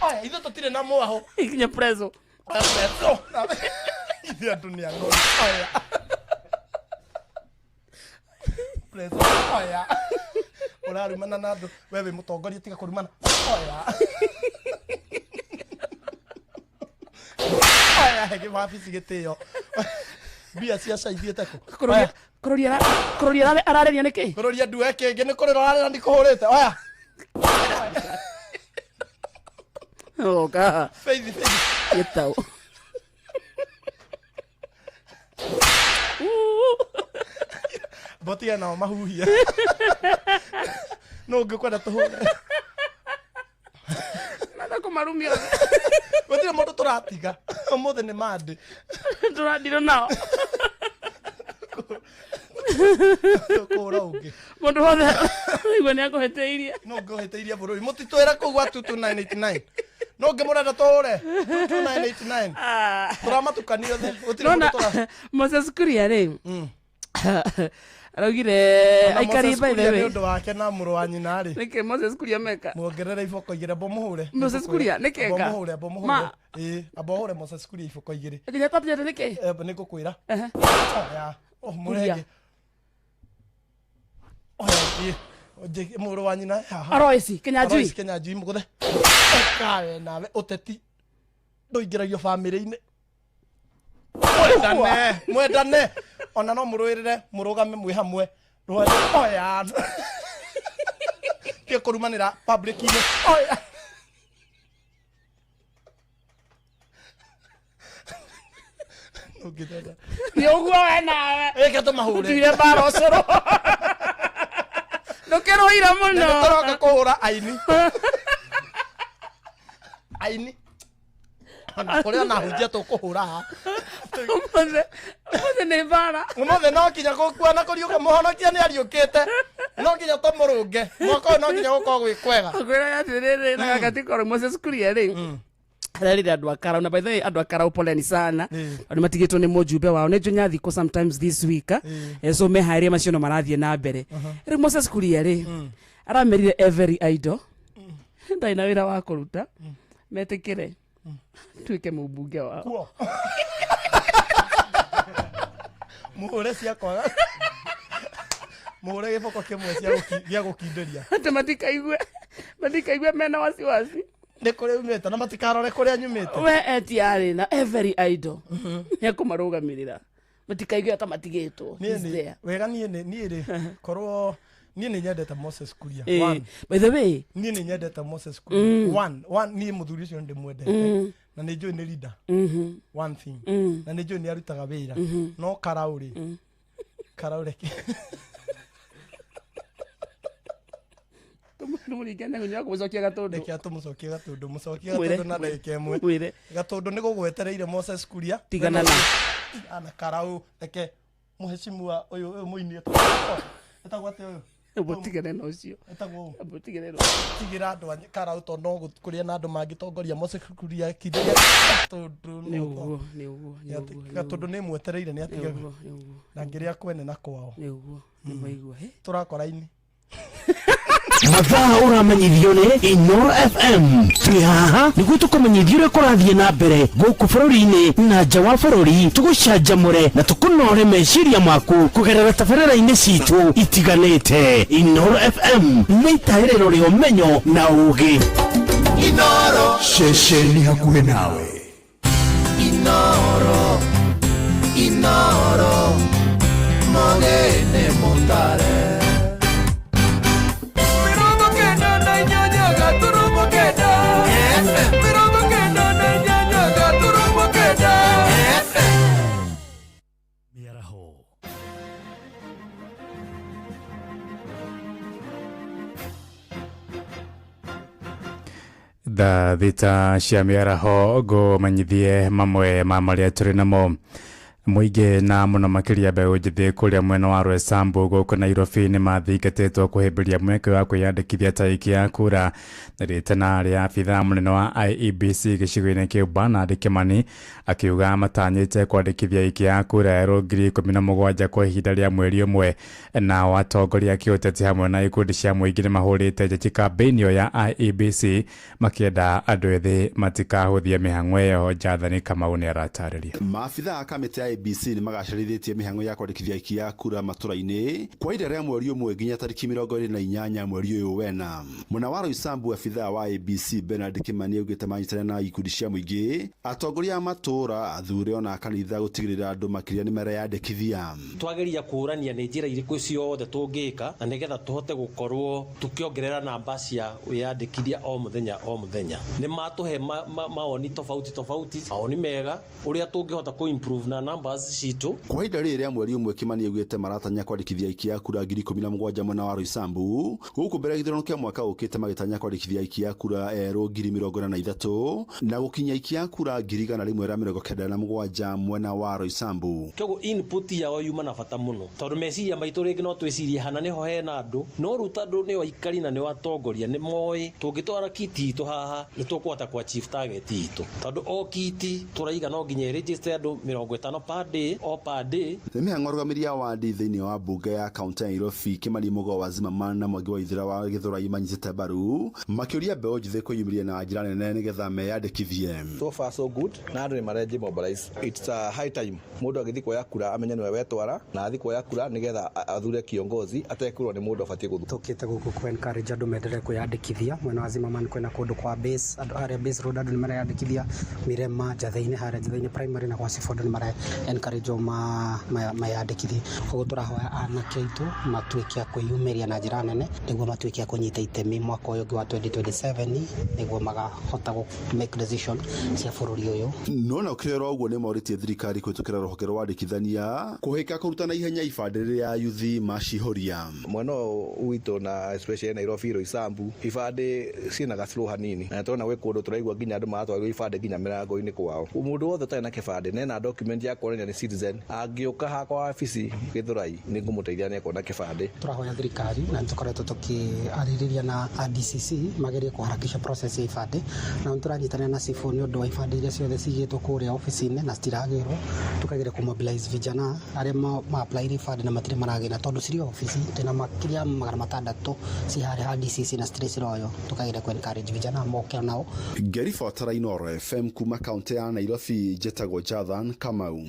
Oya ithuĩ tũtirĩ na mwahũ. Ikinya preso. Preso. Ithuĩ andũ nĩ anoru. Oya. Preso. Oya. Ũrarumana na andũ we wĩ mũtongoria tiga kũrumana. Oya. Oya he wabici gĩtĩo. Mbia cia cai ithiĩte kũ? Kũrũria kũrũria kũrũria ararĩria nĩkĩ? Kũrũria ndue kĩngĩ nĩ kũrĩra ũrarĩra ndikũhũrĩte. Oya. Oka. Faith Faith. Gĩtaũ. Mbotige nao mahuhie. No ũngĩkwenda tũhũre. Natha kũmarumia. Gũtirĩ mũndũ tũratiga. Ũmũthĩ nĩ Monday. Tũrathire nao. Tũkũhũra ũngĩ. Mũndũ wothe igua nĩ akũhĩtĩirie. No ũngĩhĩtĩirie bũrũri. Mũtitwĩre kũu gwa 22989. No ũngĩ mũrenda tũhũre 22989. Tũramatukania othe. Gũtirĩ mũndũ Nona tũra. Moses Kuria rĩ. Araugire Ona aikari Moses by the Kuria way. nĩ ũndũ wake na mũrũ wa nyina rĩ. Nĩkĩ Moses Kuria meka? Muongerere iboko igĩrĩ amba ũmũhũre. Moses Kuria, nĩkĩ eka? Amba ũmũhũre, amba ũmũhũre. Ma. Ĩĩ, amba ũhũre Moses Kuria iboko igĩrĩ. Nginya twathiĩte nĩkĩ? Nĩ ngũkwĩra. Oya. Oh, Kuria. mũrenge. Oya thiĩ. Mũrũ wa nyina haha. Alois Kinyanjui. Alois Kinyanjui mũgũthe. Ũkawe nawe ũteti ndũingĩragio bamĩrĩ-inĩ. Mwendane, mwendane. Ona no mũrũĩrĩre mũrũgame mwĩ hamwe. Oya. Tiga kũrumanĩra public-inĩ. Oya. Nĩ ũguo we nawe. Ĩke tũmahũre. Tuire mbara ũcũrũ. Ndũkĩrũire mũno. Na nĩtũroka kũhũra aini. Aini. Ona kũrĩ ona hunjia tũkũhũra haha. Ũmũthĩ ũmũthĩ nĩ mbara. Ũmũthĩ no nginya gũkua na kũriũka mũhonokia nĩ ariũkĩte. No nginya tũmũrũnge. Mwaka ũyũ no nginya gũkorwo gwĩ kwega. Ngwĩra atĩrĩrĩ na gaka ti korwo Moses Kuria rĩ. Arerire andũ a Karau na by the way andũ a Karau poleni sana tondũ matigĩtwo nĩ mũjumbe wao nĩ njunya thikũ sometimes this week so meharĩrie macio no marathiĩ na mbere rĩu Moses Kuria rĩ aramerire every idol ndarĩ na wĩra wa kũruta metĩkĩre tuĩke mũmbunge wao Kuo. Mũhũre cia kwaga. Mũhũre gĩboko kĩmwe cia gĩa gũkindĩria. Atĩ matikaigue mena wasiwasi. Nĩ kũrĩa umĩte na matikarore kũrĩa nyumĩte. We eti arĩ na every idol nĩ ekũmarũgamĩrĩra matikaigua ta matigĩtwo. Niĩ He's nĩ there. wega niĩ nĩ niĩ rĩ korwo Niĩ nĩ nyendete Moses Kuria. Eh, One. by the way Niĩ nĩ nyendete Moses Kuria. One, one, niĩ mũthuri ũcio nĩ ndĩmwendete. Na nĩ njũĩ nĩ leader. One thing. Na nĩ njũĩ nĩ arutaga wĩra. No Karau rĩ. Karau reke. Tũmũringane nĩ kũmũcokia Gatũndũ. Reke atũmũcokie Gatũndũ, mũcokie Mwĩre, Gatũndũ na ndagĩka ĩmwe. Mwĩre. Gatũndũ nĩ gũgwetereire Moses Kuria. Tigana na. Ana Karau reke mũheshimiwa ũyũ ũyũ mũini etagwo etagwo atĩa ũyũ? Mũtigane na ũcio. Etagwo ũũ? Mũtigane na ũcio. Tigĩra andũ a Karau tondũ no kũrĩa na andũ mangĩtongoria Moses Kuria kithia Gatũndũ Nĩ ũguo, nĩ ũguo, nĩ ũguo, nĩ Gatũndũ nĩ mwetereire nĩ atige Nĩ ũguo, nĩ ũguo. na ngĩrĩa kwene na kwao. Nĩ ũguo, nĩ maigua. He? Tũrakora-inĩ. Mathaa ũramenyithio nĩ Inoro FM. Twĩ haha nĩguo tũkũmenyithie ũrĩa kũrathiĩ na mbere gũkũ bũrũri-inĩ na nja wa bũrũri, tũgũcanjamũre na tũkũnore meciria maku kũgerera tabarĩra-inĩ citũ itiganĩte. Inoro FM nĩ itaĩrĩro rĩa ũmenyo na ũgĩ. Inoro. Ceceni hakuhĩ nawe. Inoro, Inoro, mogene motare. 98 gaturumo 9 FM. 98 gaturumo 9 FM. Mĩaraho. Thaa 6 cia mĩaraho ngũmenyithie mamwe ma marĩa tũrĩ namo. Mũingĩ na mũno makĩria mbeũ njĩthĩ kũrĩa mwena wa Roysambu gũkũ Nairobi nĩ mathingatĩtwo kũhĩmbĩria mweke wa kwĩyandĩkithia ta aikia a kura. Na rĩtana rĩa abithaa mũnene wa IEBC gĩcigo-inĩ kĩu Bernard Kimani akiuga matanyĩte kwandĩkithia aikia a kura erũ 17,000 kwa ihinda rĩa mweri ũmwe. Nao atongoria a kĩũteti hamwe na ikundi cia mũingĩ nĩ mahũrĩte njeki kambĩini ĩyo ya IEBC makĩenda andũ ethĩ matikahũthie mĩhang'o ĩyo. Jathani Kamau nĩ aratarĩria. Maabithaa a kamĩtĩ ya IEBC nĩ magacerithĩtie mĩhang'o ya kwandĩkithia aikia a kura matũra-inĩ kwa ihinda rĩa mweri ũmwe nginya tarĩki 28 mweri ũyũ wena. Mwena wa Roysambu abithaa wa IEBC Bernard Kimani augĩte manyitanĩra na ikundi cia mũingĩ, atongoria a matũra, athure ona kanitha gũtigĩrĩra andũ makĩria nĩ mareyandĩkithia. Twageria kũrania nĩ njĩra irĩkũ ciothe tũngĩka na nĩgetha tũhote gũkorwo tũkĩongerera namba cia wĩyandĩkithia o mũthenya o mũthenya. Nĩ matũhe mawoni tofauti tofauti, mawoni mega ũrĩa tũngĩhota kũ improve na numbers citũ. Kwa ihinda rĩrĩ rĩa mweri ũmwe Kimani augĩte maratanya kwandĩkithia aikia a kura 17,000 mwena wa Roysambu, gũkũ mbere ya gĩthurano kĩa mwaka ũkĩte magĩtanya kwandĩkithia aikia a kura erũ 43,000 na gũkinyia aikia a kura 197,000 mwena wa Roysambu. Koguo input yao yuma na bata mũno tondũ meciria maitũ rĩngĩ no twĩcirie hana nĩho hena andũ, no rĩu tondũ nĩo aikari na nĩo atongoria nĩ moĩ tũngĩtwara kiti itũ haha nĩ tũkũhota kũ achieve target itũ, tondũ o kiti tũraiga no nginya ĩregister andũ 50 per day, o per day. Nĩ mĩhang'o arũgamĩrĩri a wandi thĩinĩ wa mbunge ya kaũntĩ ya Nairobi Kimani Mũgo wa Zimmerman na Mwangi wa Ithira wa Gĩthũrai manyitĩte mbaru makĩũria mbeũ njĩthĩ kwĩyumĩria na njĩra nene nĩgetha meyandĩkithie. So far so good, na andũ nĩ marenji mobilize. It's a high time mũndũ agĩthiĩ kuoya kura amenye nĩwe wetwara na athiĩ kuoya kura nĩgetha athure kiongozi atekwĩrwo nĩ mũndũ abatiĩ gũthura. Tũkĩte gũkũ kũ encourage andũ mendelee kwĩyandĩkithia. Mwena wa Zimmerman kwĩna kũndũ kwa base, andũ harĩa base road andũ nĩ mareyandĩkithia, Mirema, Njathĩ-inĩ, harĩa Njathĩ-inĩ primary na kwa Cifo andũ nĩ mare encourage mayandĩkithie. Koguo tũrahoya anake aitũ matuĩke a kwĩyumĩria na njĩra nene nĩguo matuĩke a kũnyita itemi mwaka ũyũ ũngĩ wa 2027 nĩguo makahota gũ make decision cia bũrũri ũyũ. No na ũkĩrĩ oro ũguo nĩ morĩtie thirikari kũhĩtũkĩra rũhonge rwa wandĩkithania kũhĩka kũruta na ihenya ibandĩ rĩrĩa yuthi macihũria. Mwena ũyũ witũ na especially Nairobi Roysambu ibandĩ ciĩna ga slow hanini, na tũrona gwĩ kũndũ tũraigua nginya andũ maratwarĩrwo ibandĩ nginya mĩrango-inĩ kwao. Mũndũ wothe ũtarĩ na kĩbandĩ na ena document ya kuonania nĩ citizen angĩũka hakwa wabici Gĩthũrai nĩ ngũmũteithia nĩ ekuona kĩbandĩ. Tũrahoya thirikari na nĩ tũkoretwo tũkĩarĩrĩria na DCC magerie kũharakisha process ya ibandĩ, na nĩ tũranyitanĩra na cibũ nĩ ũndũ wa ibandĩ iria ciothe cigĩtwo kũrĩa obici-inĩ na citiragĩrwo, tũkageria kũ mobilize vijana arĩa ma apply ibandĩ na matirĩ maragĩra tondũ cirĩ obici twĩna makĩria 600 ci harĩa ha DCC na citirĩ ciroywo, tũkageria kũ encourage vijana moke nao. Ngĩribotera Inooro FM kuma kaũntĩ ya Nairobi, njĩtagwo Jathan Kamau.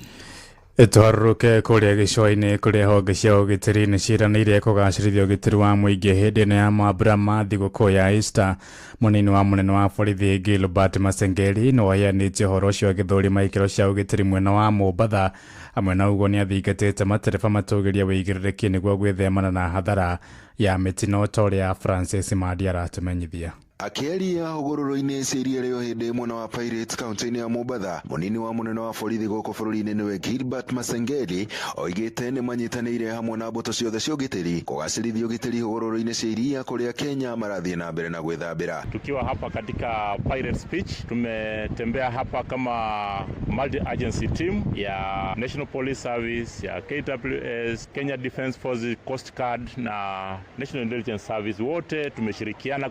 Tũharũrũke kũrĩa gĩcũa-inĩ kũrĩa honge cia ũgitĩri nĩ ciĩranĩire kũgacĩrithia ũgitĩri wa mũingĩ hĩndĩ ĩno ya mambura ma thigũkũ ya Easter. Mũnini wa mũnene wa borithi Gilbert Masengeli nĩ waheanĩte ũhoro ũcio agĩthũrima ikĩro cia ũgitĩri mwena wa Mombatha. Hamwe na ũguo nĩ athingatĩte matereba matũgĩrie wĩigĩrĩrĩki nĩguo gwĩthemana na hathara ya mĩtino ta ũrĩa Francis Mandi aratũmenyithia. Akĩaria hũgũrũrũ-inĩ cia iria rĩa Ũhĩndĩ mwena wa Pirates kaunti-inĩ ya Mombatha, mũnini wa mũnene wa borithi gũkũ bũrũri-inĩ nĩwe Gilbert Masengeli oigĩte nĩ manyitanĩire hamwe na mbũtũ ciothe cia ũgitĩri kũgacĩrithia ũgitĩri hũgũrũrũ-inĩ cia iria kũrĩa Kenya marathiĩ na mbere na gwĩthambĩra. Tukiwa hapa katika Pirates Beach, tumetembea hapa kama multi agency team ya National Police Service, ya KWS, Kenya Defence Forces, Coast Guard na National Intelligence Service. Wote tumeshirikiana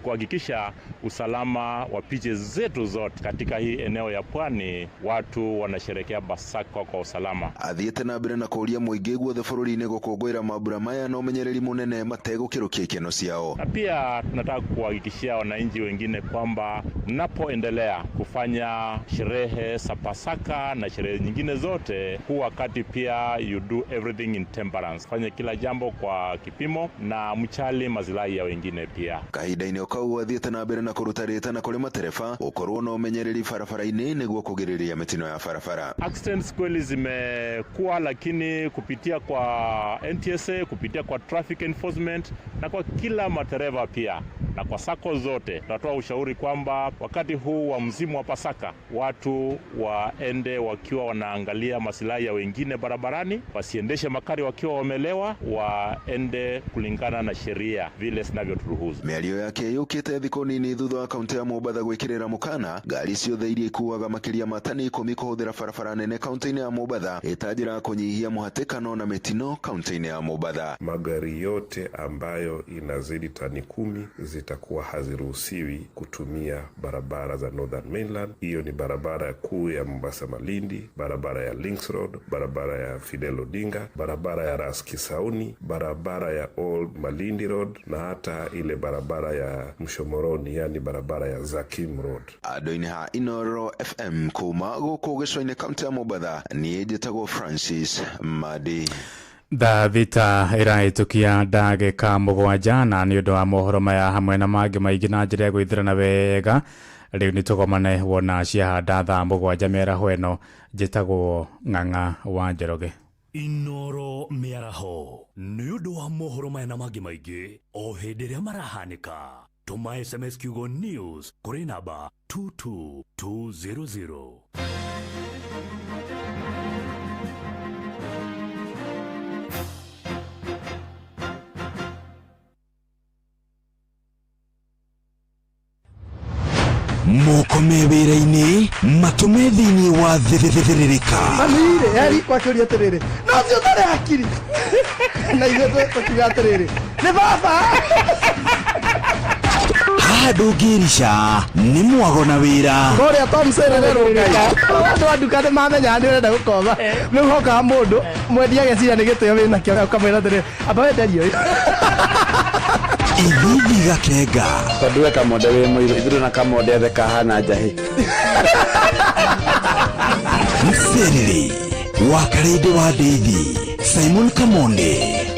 kuhakikisha usalama wa beaches zetu zote katika hii eneo ya pwani, watu wanasherekea Pasaka kwa usalama. Athiĩte na mbere na kũũria mũingĩ guothe bũrũri-inĩ gũkũngũĩra mambura maya na ũmenyereri mũnene mategũkĩrũkia ikeno ciao. Na pia tunataka kuhakikishia wananchi wengine kwamba mnapoendelea kufanya sherehe za Pasaka na sherehe nyingine zote, huu wakati pia you do everything in temperance. Fanya kila jambo kwa kipimo na mchali maslahi ya wengine pia. Kahinda-inĩ o kau athiĩte na mbere na kũruta rĩtana kũrĩ matereba gũkorwo na ũmenyereri barabara-inĩ nĩguo kũgirĩrĩria mĩtino ya barabara. Accidents kweli zimekuwa, lakini kupitia kwa NTSA, kupitia kwa traffic enforcement na kwa kila matereva pia na kwa sako zote, tunatoa ushauri kwamba wakati huu wa msimu wa Pasaka watu waende wakiwa wanaangalia masilahi ya wengine barabarani, wasiendeshe makari wakiwa wamelewa, waende kulingana na sheria vile zinavyoturuhusu. Mĩario yake yũkĩte thikũ nini thutha wa kaunti ya Mombatha gwĩkĩrĩra mũkana ngari ciothe iria ikuaga makĩria ma tani ikũmi kũhũthĩra barabara nene kaunti-inĩ ya Mombatha ĩta njĩra ya kũnyihia mũhatĩkano na mĩtino kaunti-inĩ ya Mombatha. Magari yote ambayo inazidi tani 10 zitakuwa haziruhusiwi kutumia barabara za Northern Mainland. Hiyo ni barabara kuu ya Mombasa Malindi, barabara ya Links Road, barabara ya Fidel Odinga, barabara ya Ras Kisauni, barabara ya Old Malindi Road na hata ile barabara ya Mshomoroni, yani barabara ya Zakim Road. Andũ-inĩ ha Inoro FM kuma gũkũ gĩcũa-inĩ kaunti ya Mombatha, niĩ njĩtagwo Francis Madi. Thaa thita ĩrahĩtũkia ndagĩka 7 na nĩ ũndũ wa mohoro maya hamwe na mangĩ maingĩ na njĩra ya gwĩthĩrana wega rĩu nĩ tũgomane wona ciahanda thaa 7 mĩaraho ĩno. Njĩtagwo Ng'ang'a wa Njoroge. Inoro mĩaraho nĩ ũndũ wa mohoro maya na mangĩ maingĩ o hĩndĩ ĩrĩa marahanĩka. Tũma SMS kiugo news kũrĩ namba 22200. Moko me wĩra-inĩ matũme thĩinĩ wa thĩrĩrĩka. Mami-rĩ, eri kwakĩũria atĩrĩrĩ, no ũcio ũtarĩ hakiri. Na ithuĩ tũkiuga atĩrĩrĩ, nĩ baba. Haha ndũngĩrica nĩ mwago na wĩra. Kũrĩa Tom Serere Rũngai. Andũ a nduka nĩ mamenyaga nĩ ũrenda gũkoma. Rĩu hokaga mũndũ mwendia ageciria nĩ gĩtĩo wĩnakĩo ũkamwĩra atĩrĩrĩ, amba wenderie ũyũ. Ithithi gakenga. Tondũ we Kamonde wĩ mũirũ, ithuĩ na Kamonde ethe kahana njahĩ. Mserere wa Karĩndĩ wa Ndeithi, Simon Kamonde,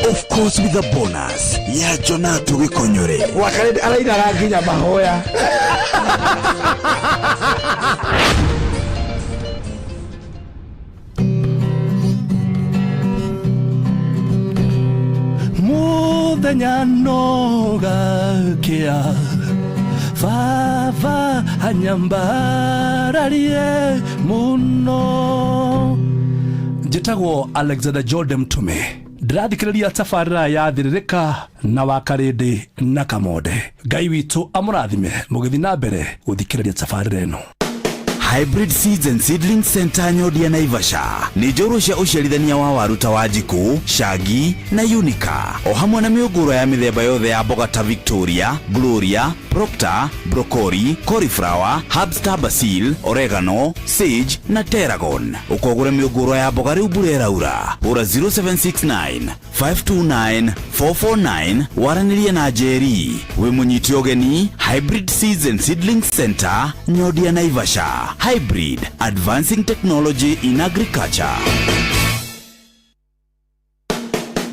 of course with a bonus ya Jonatu Gĩkonyore. Wa Karĩndĩ arainaga nginya mahoya. Mũthenya no gakĩa, baba anyambararie mũno. Njĩtagwo Alexander Jordan Mtume, ndĩrathikĩrĩria tabarĩra ya Thĩrĩrĩka na wa Karĩndĩ na Kamonde. Ngai witũ amũrathime mũgĩthiĩ na mbere gũthikĩrĩria tabarĩra ĩno. Hybrid Seeds and Seedling Center Nyodia Naivasha nĩ njorua cia ũciarithania wa waru ta Wanjikũ, Shangi na Unica, o hamwe na mĩũngũrwa ya mĩthemba yothe ya mboga ta Victoria, Gloria, Proctor, Broccoli, Cauliflower, Herbstar Basil, Oregano, Sage na Tarragon. Ũkogũra mĩũngũrwa ya mboga rĩu mbura ĩraura. Hũra 0769 529 449 waranĩrie na Njeri. Wĩ mũnyite ũgeni Hybrid Seeds and Seedling Center Nyodia Naivasha. Hybrid Advancing Technology in Agriculture.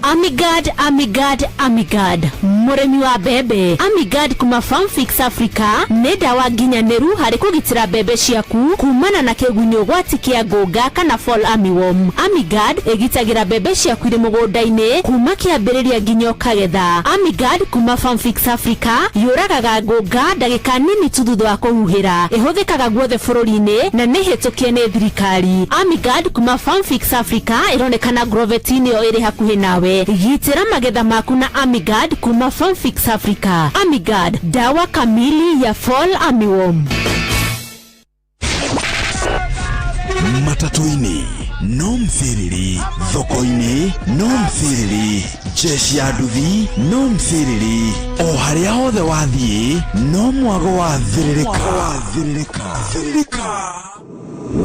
Amigad, Amigad, Amigad, mũrĩmi wa mbembe. Amigad kuma Farmfix Africa nĩ ndawa nginyanĩru harĩ kũgitĩra mbembe ciaku kumana na kĩgunyũ gwati kĩa ngũnga kana fall armyworm. Amigad ĩgitagĩra mbembe ciaku irĩ mũgũnda-inĩ kuma kĩambĩrĩria nginya ũkagetha. Amigad kuma Farmfix Africa yũragaga ngũnga ndagĩka nini tu thutha wa kũhuhĩra. Ĩhũthĩkaga guothe bũrũri-inĩ na nĩ hĩtũkie nĩ thirikari. Amigad kuma Farmfix Africa ĩronekana Grovet-inĩ ĩyo ĩrĩ hakuhĩ nawe. Gitĩra magetha maku na Amigad kuma Farmfix Africa. Amigad, dawa kamili ya fall armyworm. Matatũ-inĩ no mthiriri, thoko-inĩ no mthiriri, jeshi ya nduthi no mthiriri, o harĩa hothe wathiĩ no mwago wa thĩrĩrĩka.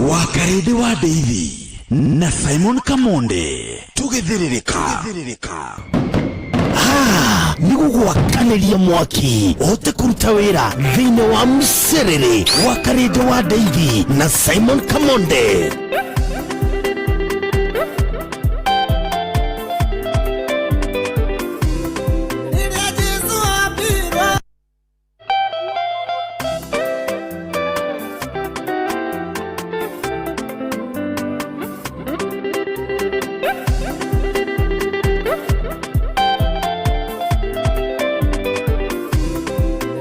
Wa Karĩndĩ wa Ndeithi na Simon Kamonde tũgĩthĩrĩrĩka. Nĩ gũgwakanĩria mwaki ũhote kũruta wĩra thĩinĩ wa mcerere wa Karĩndĩ wa Ndeithi na Simon Kamonde. Rĩrĩa Jesũ ambirwo.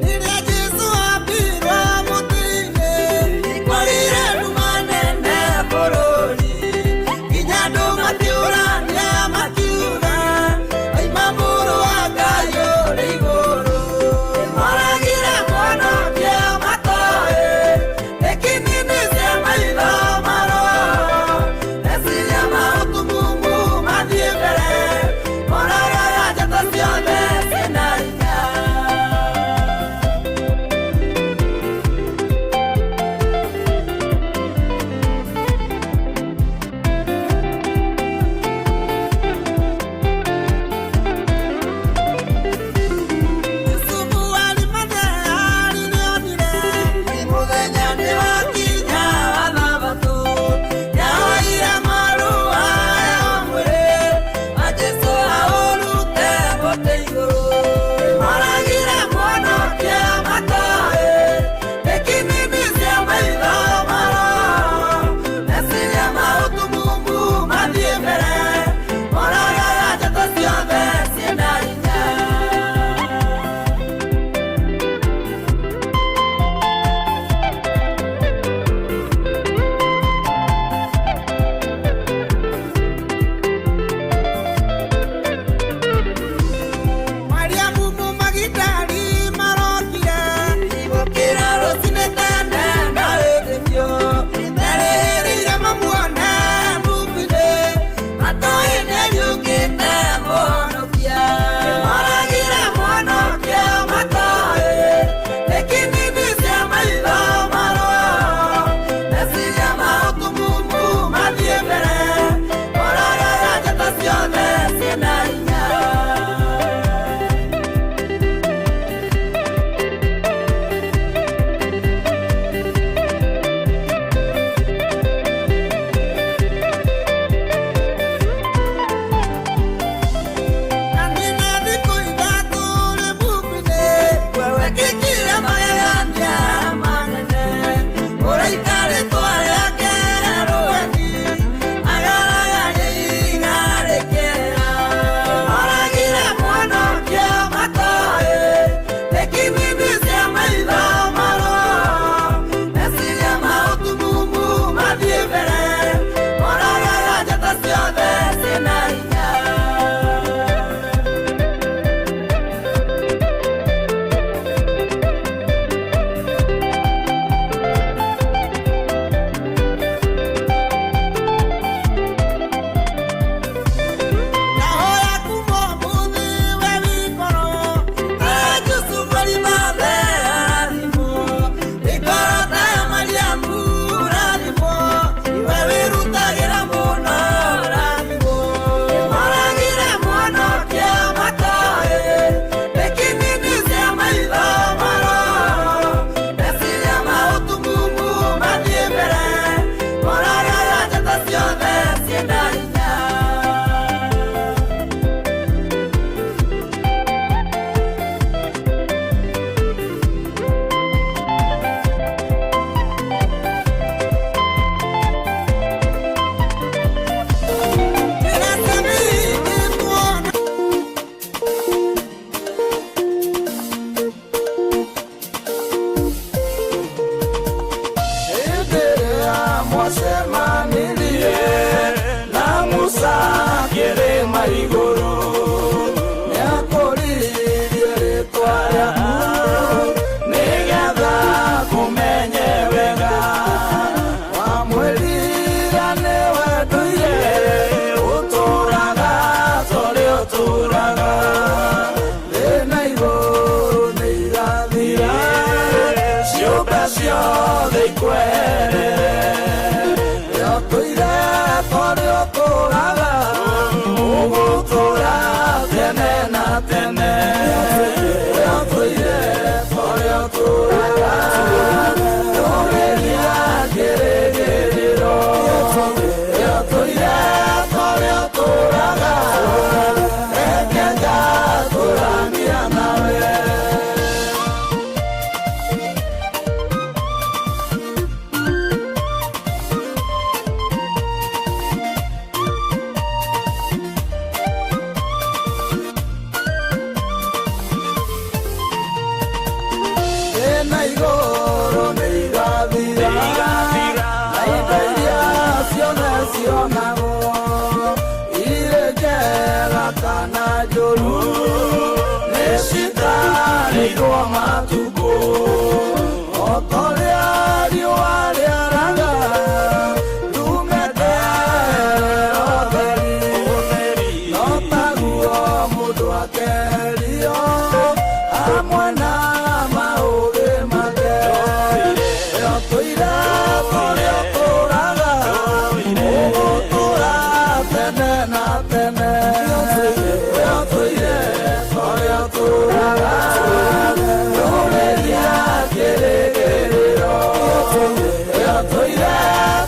Rĩrĩa Jesũ ambirwo mũtĩ-inĩ, kwarĩire nduma nene bũrũri. Igũrũ nĩakũririe rĩtwa rĩaku nĩgetha kũmenye wega. Wamwĩrire nĩwe ndũire ũtũraga torĩa ũtũraga. Thĩ na igũrũ nĩirathira, ciũmbe ciothe ikweherere. Ũtũire torĩa ũtũraga, ũgũtũra tene na tene. Ũtũire torĩa ũtũraga, ndũrĩria kĩrĩgĩrĩro. Ũtũire torĩa ũtũraga, reke ngatũrania nawe. Thĩ na igũrũ nĩigathira, na indo iria ciothe cionagwo irĩ njega kana njũru nĩcitarĩirwo matukũ. O ta ũrĩa riũa rĩaraga rumete ũtheri, no taguo mũndũ akeherio hamwe na maũgĩ make. Ũtũire torĩa ũtũraga, ũgũtũra tene na tene. Ũtũire torĩa ũtũraga, ndũrĩria kĩrĩgĩrĩro. Ũtũire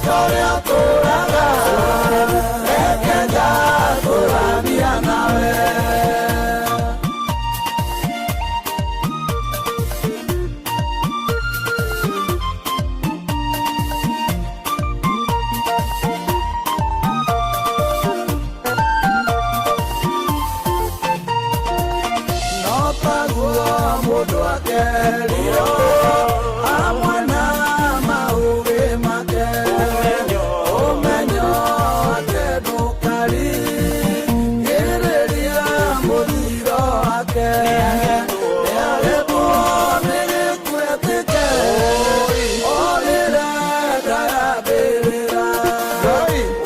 torĩa ũtũraga, reke ngatũrania nawe. No taguo mũndũ akeherio hamwe na maũgĩ make. Ũmenyo wake ndũkarigĩrĩria mũthiro wake. Nĩagetwo nĩ gĩkuĩtĩke, orĩre ndayambĩrĩra.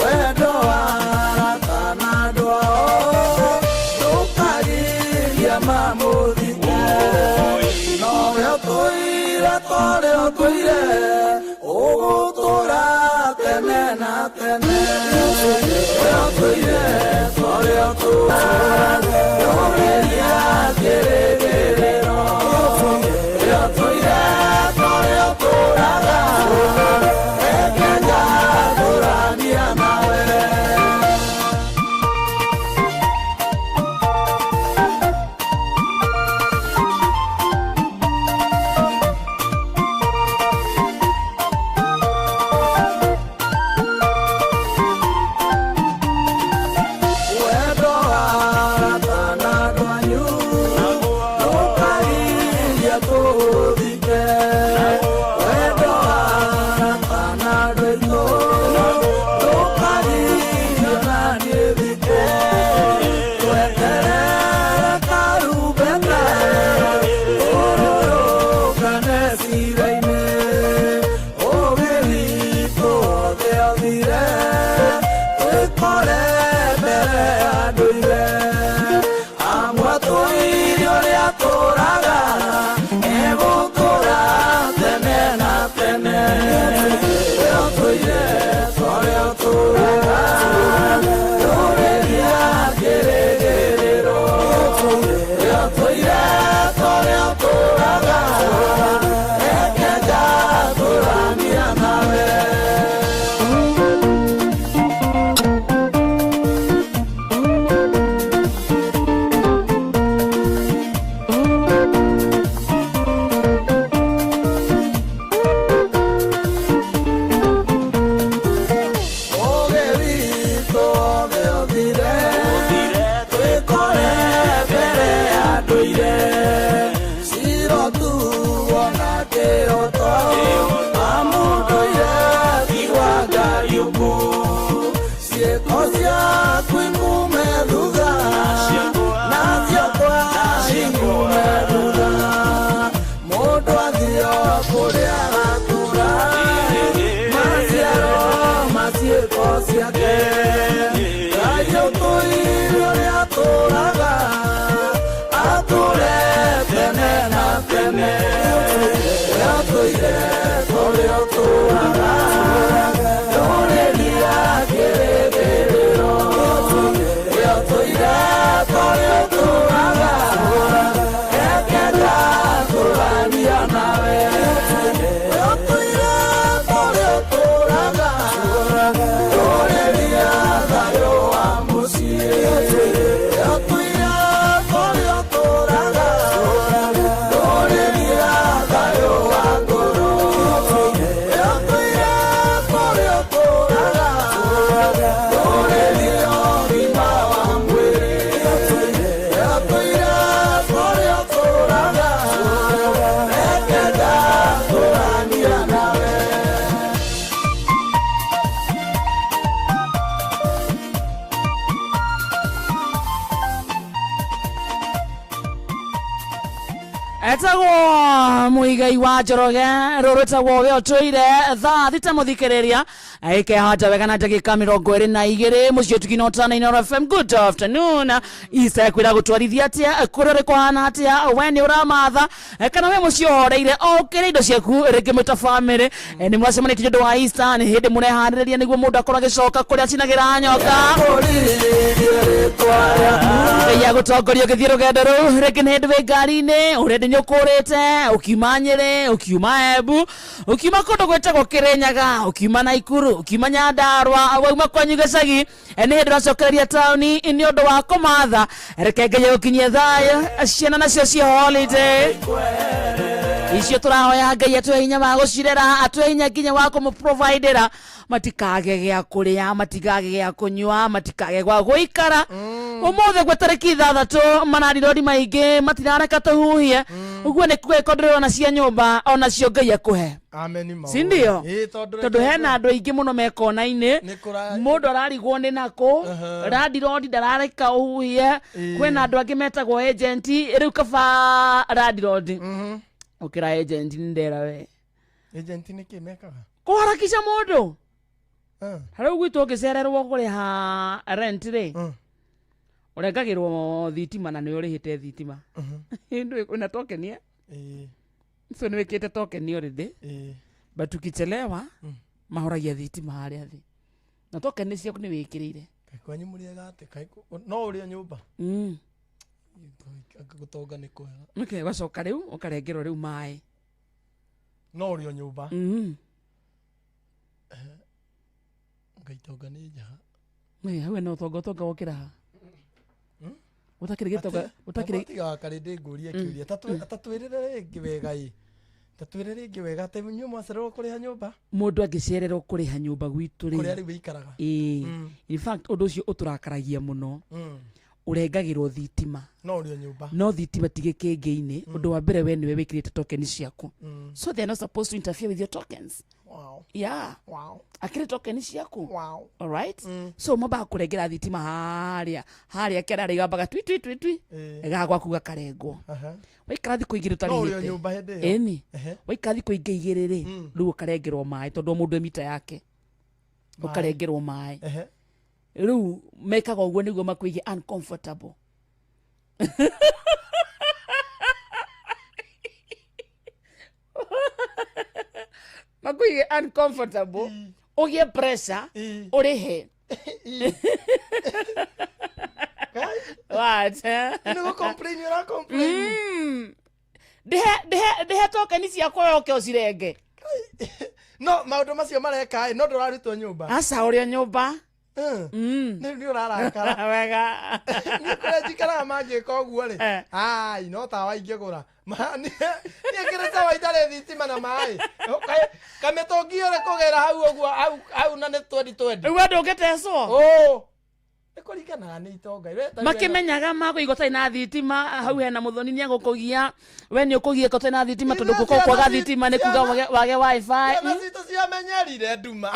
Wendo wa arata na andũ ao ndũkarigia mamũthike. Nowe ũtũire torĩa ũtũire, ũgũtũra tene na tene. We ũtũire torĩa ũtũraga, ndũrĩria kĩrĩgĩrĩro. We ũtũire torĩa ũtũraga, reke ngatũrania nawe. Wendo wa arata na andũ anyu ndũkarigia tũũthike. Wendo wa arata na andũ aitũ ndũkarigia na niĩ thike. Tweterere karumbeta tũrũrũngane cira-inĩ. Ũũgĩ witũ wothe ũthire, twĩkore mbere ya ndũire. Amwe tũire ũrĩa tũraga, egũtũra tene na tene. We ũtũire torĩa ũtũraga, ndũrĩria kĩrĩgĩrĩro. We ũtũire torĩa ũtũraga, reke ngatũrania nawe. Ũgĩ witũ wothe ũthire, twĩkore mbere ya ndũire. Cira tuo na kĩhoto, amu ndũire ti wa Ngai ũkũ. Ciĩko ciaku ikume thutha, ciake Ngai ũtũire ũrĩa atũraga atũre tene na tene we ũtũire ũrĩa ũtũraga ndũrĩria kĩrĩgĩrĩro we ũtũire ũrĩa ũtũraga reke ndatũrania nawe we ũtũire ũrĩa ũtũraga ndũrĩria thayũ wa mũciĩ we ũtũire ũrĩa ũtũraga ndũrĩria thayũ wa ngoro we ũtũire ũrĩa ũtũraga ndũrĩria ũgima wa mwĩrĩ we ũtũire ũrĩa ũtũraga reke ndatũrania nawe. Etagwo Muigai wa Njoroge rũrũ rwĩtagwo we ũtũire thaa thita mũthikĩrĩria ĩkehanda wega na ndagĩka 22 mũciĩ ũtugi-inĩ ũtana Inooro FM. Good afternoon. Isa kwĩra gũtwarithia atĩa kũrĩa ũrĩ kũhana atĩa we nĩ ũramatha kana we mũciĩ ũhoreire o ũkĩrĩa indo ciaku rĩngĩ mwĩ ta bamĩrĩ nĩ mũracemanĩtie nĩ ũndũ wa Easter nĩ hĩndĩ mũreharĩrĩria nĩguo mũndũ akorwo agĩcoka kũrĩa acinagĩra nyoka Ngai agũtongoria ũgĩthiĩ rũgendo rũu rĩngĩ nĩ hĩndĩ wĩ ngari-inĩ ũrĩa nĩ ũkũrĩte ũkiuma Nyĩrĩ ũkiuma Embu ũkiuma kũndũ gwĩtagwo Kĩrĩnyaga ũkiuma Naikuru ũkiuma Nyandarua wauma kwanyu gĩcagi nĩ hĩndĩ ũracokereria taũni nĩ ũndũ wa kũmatha reke Ngai agũkinyie thayũ ciana nacio ciĩ holiday icio tũrahoya Ngai atũhe hinya wa gũcirera atũhe hinya nginya wa kũmũprovidera matikage gĩa kũrĩa matikage gĩa kũnyua matikage gwa gũikara ũmũthĩ gwe tarĩki 6 manarirori maingĩ matirareka tũhuhie ũguo nĩ kuga ĩko ndĩrona cia nyũmba onacio Ngai akũhe. Amen maũndũ. Si ndio? Ĩĩ, tondũ Tondũ hena andũ aingĩ mũno me kona-inĩ Nĩ kũra- mũndũ ararigwo nĩ nakũ landirodi ndarareka ũhuhie kwĩna andũ angĩ metagwo agent rĩu kaba landirodi ũkĩra agent nĩ ndera we. Agent nĩ kĩ mekaga? Kũharakisha mũndũ rĩu gwitũ ũngĩcererwo kũrĩha rent rĩ ũrengagĩrwo thitima na nĩ ũrĩhĩte thitima wĩna token eh? Ĩĩ. So nĩ wĩkĩte token already Ĩĩ. but ukichelewa mahoragia thitima harĩa thĩ na token ciaku nĩ wĩkĩrĩire. Kaĩ kwanyu mũrĩaga atĩ kaĩ no ũrĩa nyũmba gũtonga nĩ kwega. Okay, wacoka rĩu ũkarengerwo rĩu maĩ no ũrĩa nyũmba Ngai tonga nĩ njega. Ĩ, hau hena ũtonga ũtonga wokĩra ha ũtakĩrĩ gĩtonga ũtakĩrĩ tiga karĩndĩ ngũrie kĩũria tatwĩrĩre rĩngĩ wega ĩ tatwĩre rĩngĩ wega atĩ inyuĩ mwacererwo kũrĩha nyũmba mũndũ angĩcererwo kũrĩha nyũmba gwitũ rĩ kũrĩa rĩu wĩikaraga. Ĩĩ. In fact ũndũ ũcio ũtũrakaragia mũno ũrengagĩrwo thitima no ũrĩa nyũmba no thitima ti gĩkĩngĩ-inĩ ũndũ wa mbere we nĩwe wĩkĩrĩte token ciaku so they are not supposed to interfere with your tokens. Wow. Yeah. Wow. Akĩrĩ token ciaku. Wow. All right. So mambaga kũrengera thitima harĩa harĩa kĩara gambaga twi twi twi twi ga gwaku gakarengwo Aha. waikara thikũ igĩrĩ No ũrĩ o ũtarĩhĩte nyũmba hĩndĩ ĩyo. ĩni Ehe. waikara thikũ ingĩ igĩrĩ rĩ rĩu ũkarengerwo maĩ tondũ o mũndũ e mita yake Maĩ. ũkarengerwo maĩ Ehe. rĩu mekaga ũguo nĩguo makũige uncomfortable. Makũige uncomfortable ũgĩe pressure ũrĩhe. What? Nĩ gũ-complain ũra complain. Ndĩhe ndĩhe ndĩhe token ciakwa yoke ũcirenge. No maũndũ macio mareka ĩ no ndũrarutwo nyũmba. Aca ũrĩ o nyũmba. Rĩu nĩ ũrarakara. Wega. Niĩ kũrĩa njikaraga mangĩka ũguo rĩ ai no tawa ingĩgũra niĩ ngĩrĩ tawa itarĩ thitima na maĩ kamĩtũngi ũrĩ kũgĩra hau ũguo hau na nĩ twendi twendi. Rĩu andũ ũngĩtecwo. Ũ nĩ kũringanaga nĩ itonga. We ta rĩu Makĩmenyaga makũigua ũtarĩ na thitima hau hena mũthoni nĩ egũkũgia we nĩ ũkũgiĩka ũtarĩ na thitima tondũ gũkorwo kwaga thitima nĩ kuga wage wifi. Ciana citũ ciamenyerire nduma.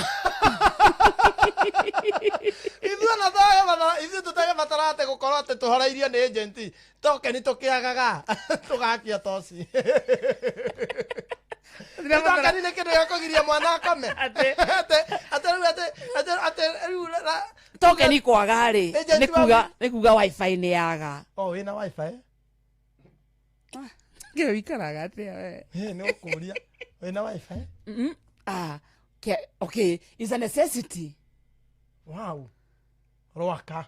Ithuĩ ona ithuĩ tũtagĩbatara atĩ gũkorwo atĩ tũhoreirio nĩ agent tokeni tũkĩagaga tũgakia toci. Tokeni nĩ kĩndũ gĩa kũgiria mwana akome. Atĩ rĩu atĩ atĩ rĩu Theri kwaga rĩ Agent nĩ wa kuga nĩ kuga wifi nĩ yaga. Oh, wĩna wifi? Ngĩ wĩikaraga atĩa we? Ĩ, nĩ gũkũria. Wĩna wifi? Ah, okay, it's a necessity. Wow. Rwaka.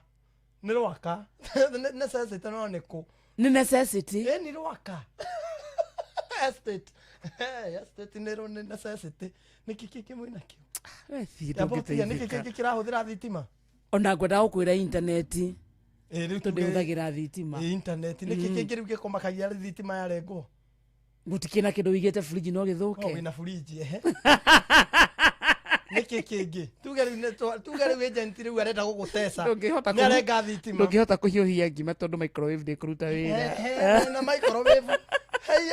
Nĩ rwaka. Nĩ necessity no nĩ kũ? Nĩ necessity. Ĩ, nĩ rwaka. Estate. Estate nĩ nĩ necessity. Nĩkĩ kĩngĩ mwĩna kĩo? We thiĩ Yamba ũtige, nĩkĩ ndũngĩteithĩka. kĩngĩ kĩrahũthĩra thitima? Ona ngwendaga gũkwĩra intaneti. Ĩ, rĩu Tondũ tuge- ĩhũthagĩra thitima. Ĩ, intaneti. Nĩkĩ kĩngĩ rĩu gĩkũmakagia thitima yarengwo? Gũtikĩrĩ na kĩndũ wĩigĩte fridge no Oh, gĩthũke. wĩna fridge ehe. Nĩkĩ kĩngĩ? Tuge rĩu tuge rĩu agent rĩu arenda gũgũteca. Ndũngĩhota Nĩ arenga thitima. Ndũngĩhota kũhiũhia ngima tondũ microwave ndĩkũruta wĩra. Ehe, na microwave. Hei,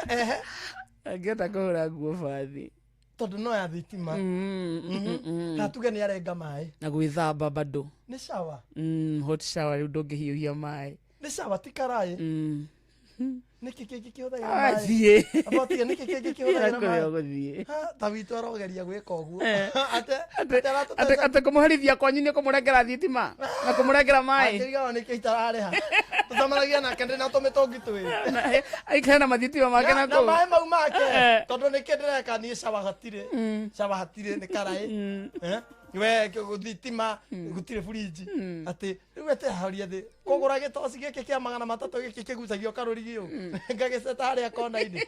ehe. Angĩhota kũhũra nguo bathi. Tondũ no ya thitima. Kana tuge nĩ arenga maĩ. Na gwĩthamba bado. Nĩ shower. Hot shower rĩu ndũngĩhiũhia maĩ. Nĩ shower ti karaĩ. Nĩkĩ kĩngĩ kĩhũthagĩra Ah, maĩ? thiĩ. Amba ũtige, nĩkĩ kĩngĩ kĩhũthagĩra Kũrĩa maĩ? ũgũthiĩ. Ha, ta witũ arogeria gwĩka ũguo. Eh. Ate ate aratũteca. Atĩ kũmũherithia kwanyu nĩ kũmũrengera thitima na kũmũrengera maĩ. Akĩrigagwo nĩkĩ itararĩha. Tũcemanagia nake ndĩ na tũmĩtũngi twĩrĩ. Aikare na mathitima make na na kũu. maĩ mau make Eh. tondũ nĩkĩ ndĩreka niĩ cawa hatirĩ cawa hatirĩ nĩ karaĩ Eh, we thitima gũtirĩ burinji atĩ rĩu eteharia thĩ kũgũra gĩtoci gĩkĩ kĩa 300 gĩkĩ kĩgucagio karũrigi ũ ngagĩceta harĩa kona-inĩ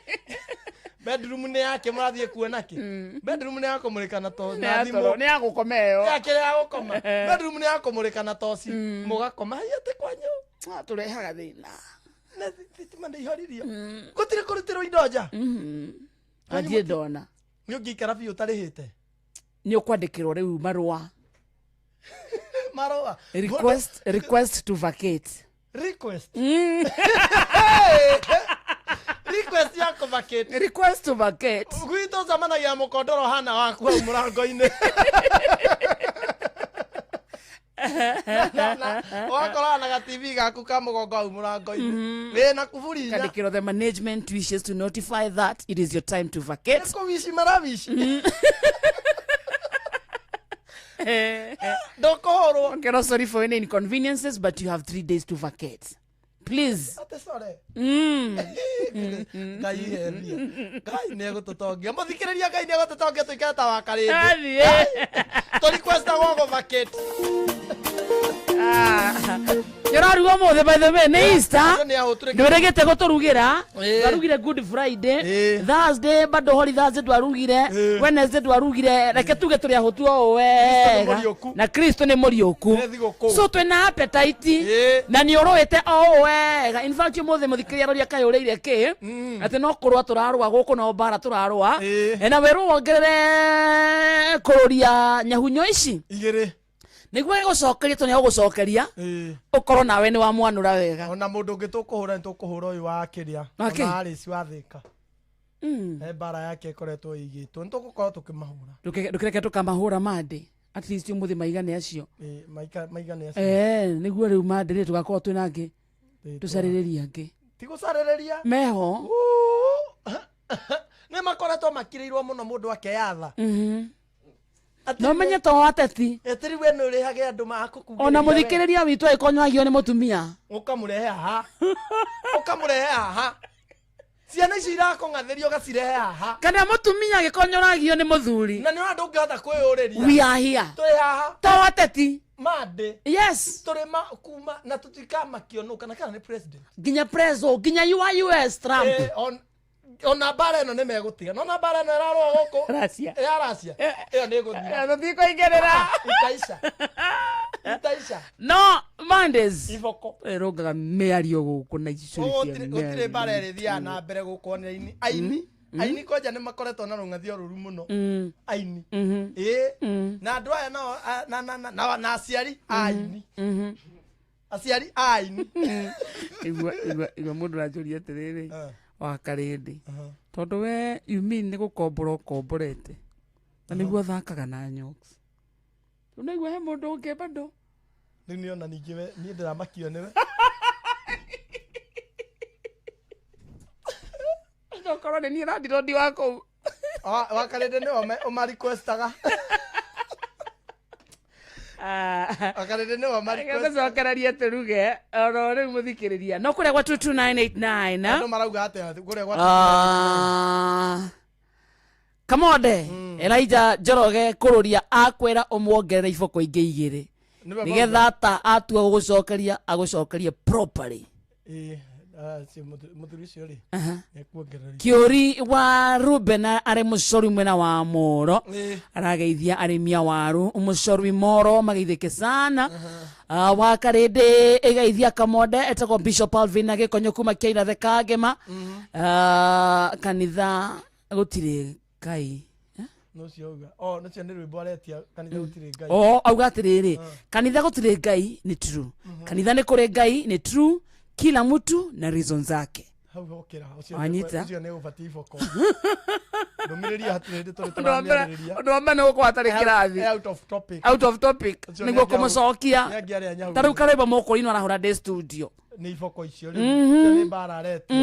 bedroom nĩ yake mũrathiĩ kuona kĩ bedroom nĩ ya kũmũrĩka na to Nĩ na ya thimũ toro, nĩ ya gũkoma ĩyo. yake ya gũkoma bedroom nĩ ya kũmũrĩka na toci mũgakoma haiya atĩ kwanyu Ah, tũrehaga thĩna. na thitima nĩ ihoririo gũtirĩ kũrutĩrwo indo nja Andiĩ ndona. nĩ ũngĩikara biũ ũtarĩhĩte Nĩ ũkwandĩkĩrwo rĩu marũa. marũa Request to vacate. Request. Request ya kũvacate. Request to vacate. Gwitũ ũcemanagia mũkondoro hana waku hau mũrango-inĩ. Ũgakorwo na ga-TV gaku ka mũgongo hau mũrango-inĩ. Wĩna kuburi inya. Kandĩkĩrwo the management wishes to notify that it is your time to vacate. Nĩ kũwici marawici. Ndũkũhũrwo. Okay, no, sorry for any inconveniences, but you have 3 days to vacate. Please. Ate sorry. Ngai heria. Ngai nĩ egũtũtongia. Mũthikĩrĩria Ngai nĩ egũtũtongia tũikare ta wakarĩndĩ. Athiĩ. Tũ request gwo vacate. Nĩ ũraruga ũmũthĩ by the way, nĩ Easter. Andũ nĩ ahũtũrĩke. Ndwĩrĩgĩte gũtũrugĩra. Ĩĩ. Twarugire Good Friday. Thursday bado Holy Thursday twarugire. Wednesday twarugire. Reke tuge tũrĩ ahũtu o ũũ wega. Mũriũku. Na Kristo nĩ mũriũku. Nĩ thigũkũ. So twĩna appetite. Na nĩ ũrũĩte o ũũ wega. In fact ũmũthĩ mũthikĩrĩria roria kaĩ ũrĩire kĩ. Atĩ no kũrũa tũrarũa gũkũ no mbara tũrarũa. Na werũ wongerere kũrũria nyahunyo ici. Igĩrĩ. Nĩguo gĩgũcokeria tondũ nĩegũgũcokeria ũkorwo nawe nĩ wamwanũra wega. Ona mũndũ ũngĩ tũkũhũra nĩ tũkũhũra ũyũ wa kĩrĩa. Wa kĩ? Ona Alice wa Thĩka. He mbara yake ĩkoretwo ĩigĩtwo. Nĩ tũgũkorwo tũkĩmahũra. Ndũkĩreke tũkamahũra mandĩ. At least ũmũthĩ maigane acio. Ĩĩ, maigane acio. Nĩguo rĩu mandĩ rĩ tũgakorwo twĩna angĩ. Ĩĩ, Tũcarĩrĩrie angĩ. Ti gũcarĩrĩria. Meho. Nĩ makoretwo makirĩirwo mũno mũndũ akeyatha. No menye to ateti. Ĩtĩ rĩu we nĩ ũrĩhage andũ makũkugĩrĩria Ona we. mũthikĩrĩria witũ agĩkonyagio nĩ mũtumia. Ũkamũrehe haha. Ũkamũrehe haha. Ciana icio irakũng'athĩria ũgacirehe haha. Kana mũtumia agĩkonyoragio nĩ mũthuri. Na nĩ ũrona ndũngĩhota kwĩyũrĩria. We are here. Tũrĩ haha. To ateti. Mandĩ. Yes. Tũrĩ ma kuma na tũtikamakio nũ kana kana nĩ president. Nginya preso, nginya US Trump. Ona mbara ĩno nĩ megũtiga. Nona mbara ĩno ĩrarũa gũkũ. Russia. Ya Russia. Ĩyo nĩ ĩgũthira. Tũtikũingĩrĩra. Itaisha. Itaisha. No Mondays. Iboko. Ĩrũngaga mĩario gũkũ na icũrĩ cia Gũtirĩ mbara ĩrĩthiaga na mbere gũkũ ona aini. Aini. Aini kwanja nĩ makoretwo na rũng'athio rũru mũno. Aini. Ĩĩ. Na andũ aya nao na aciari a aini. Aciari a aini. Igua igua igua mũndũ aranjũria atĩrĩrĩ wa karĩndĩ tondũ we you mean nĩ gũkombora ũkomborete na nĩguo thakaga na nyoks. Rĩu naigua he mũndũ ũngĩ bado. Rĩu nĩ ona ningĩ we niĩ ndĩramakio nĩwe. Okorwo nĩ niĩ landlord wa kũu. Wa karĩndĩ nĩwe ũma requestaga. Wakarĩndĩ nĩwe ma request. Gũcokereria tũruge oro rĩu mũthikĩrĩria no kũrĩa gwa 22989. Andũ marauga atĩa kũrĩa gwa? Ah, Kamonde Elijah Njoroge kũrũria akwĩra ũmuongerere iboko ingĩ igĩrĩ Nĩwe. Nĩgetha ta atua gũgũcokeria agũcokerie properly. Ĩĩ, ah, cio mũthuri ũcio rĩ nĩekuongerera. Kĩũri wa Ruben arĩ mũcori mwena wa Moro. Ĩĩ. Arageithia arĩmi a waru mũcori Moro mageithĩke sana. Ah, wa Karĩndĩ ĩgeithia Kamonde etagwo Bishop Alvin agĩkonyo kuma Kĩaira Kangema. Ah, kanitha gũtirĩ Ngai. Nũcio auga oh nũcio nĩ rwĩmbo aretia kanitha gũtirĩ Ngai. O auga atiriri, kanitha gũtirĩ Ngai nĩ true, kanitha nĩ kũrĩ Ngai nĩ true, kila mtu na reason zake. Hau hokĩra ũcio. Wanyita. Ũcio nĩ ũbatiĩ iboko ndũmĩrĩri hatirĩ hĩndĩ tũrĩ Ũndũ wa mbere- tũramĩarĩrĩria. Ũndũ wa mbere nĩ gũkorwo atarĩ kĩrathi. Eh, out of topic. Out of topic. Ũcio nĩguo nĩ kũmũcokia. nĩ angĩarĩa nyahu. Ta rĩu karĩmbo mũkũrinũ arahũra ndĩ studio. Nĩ iboko icio rĩu. Icio nĩ mbara aretia.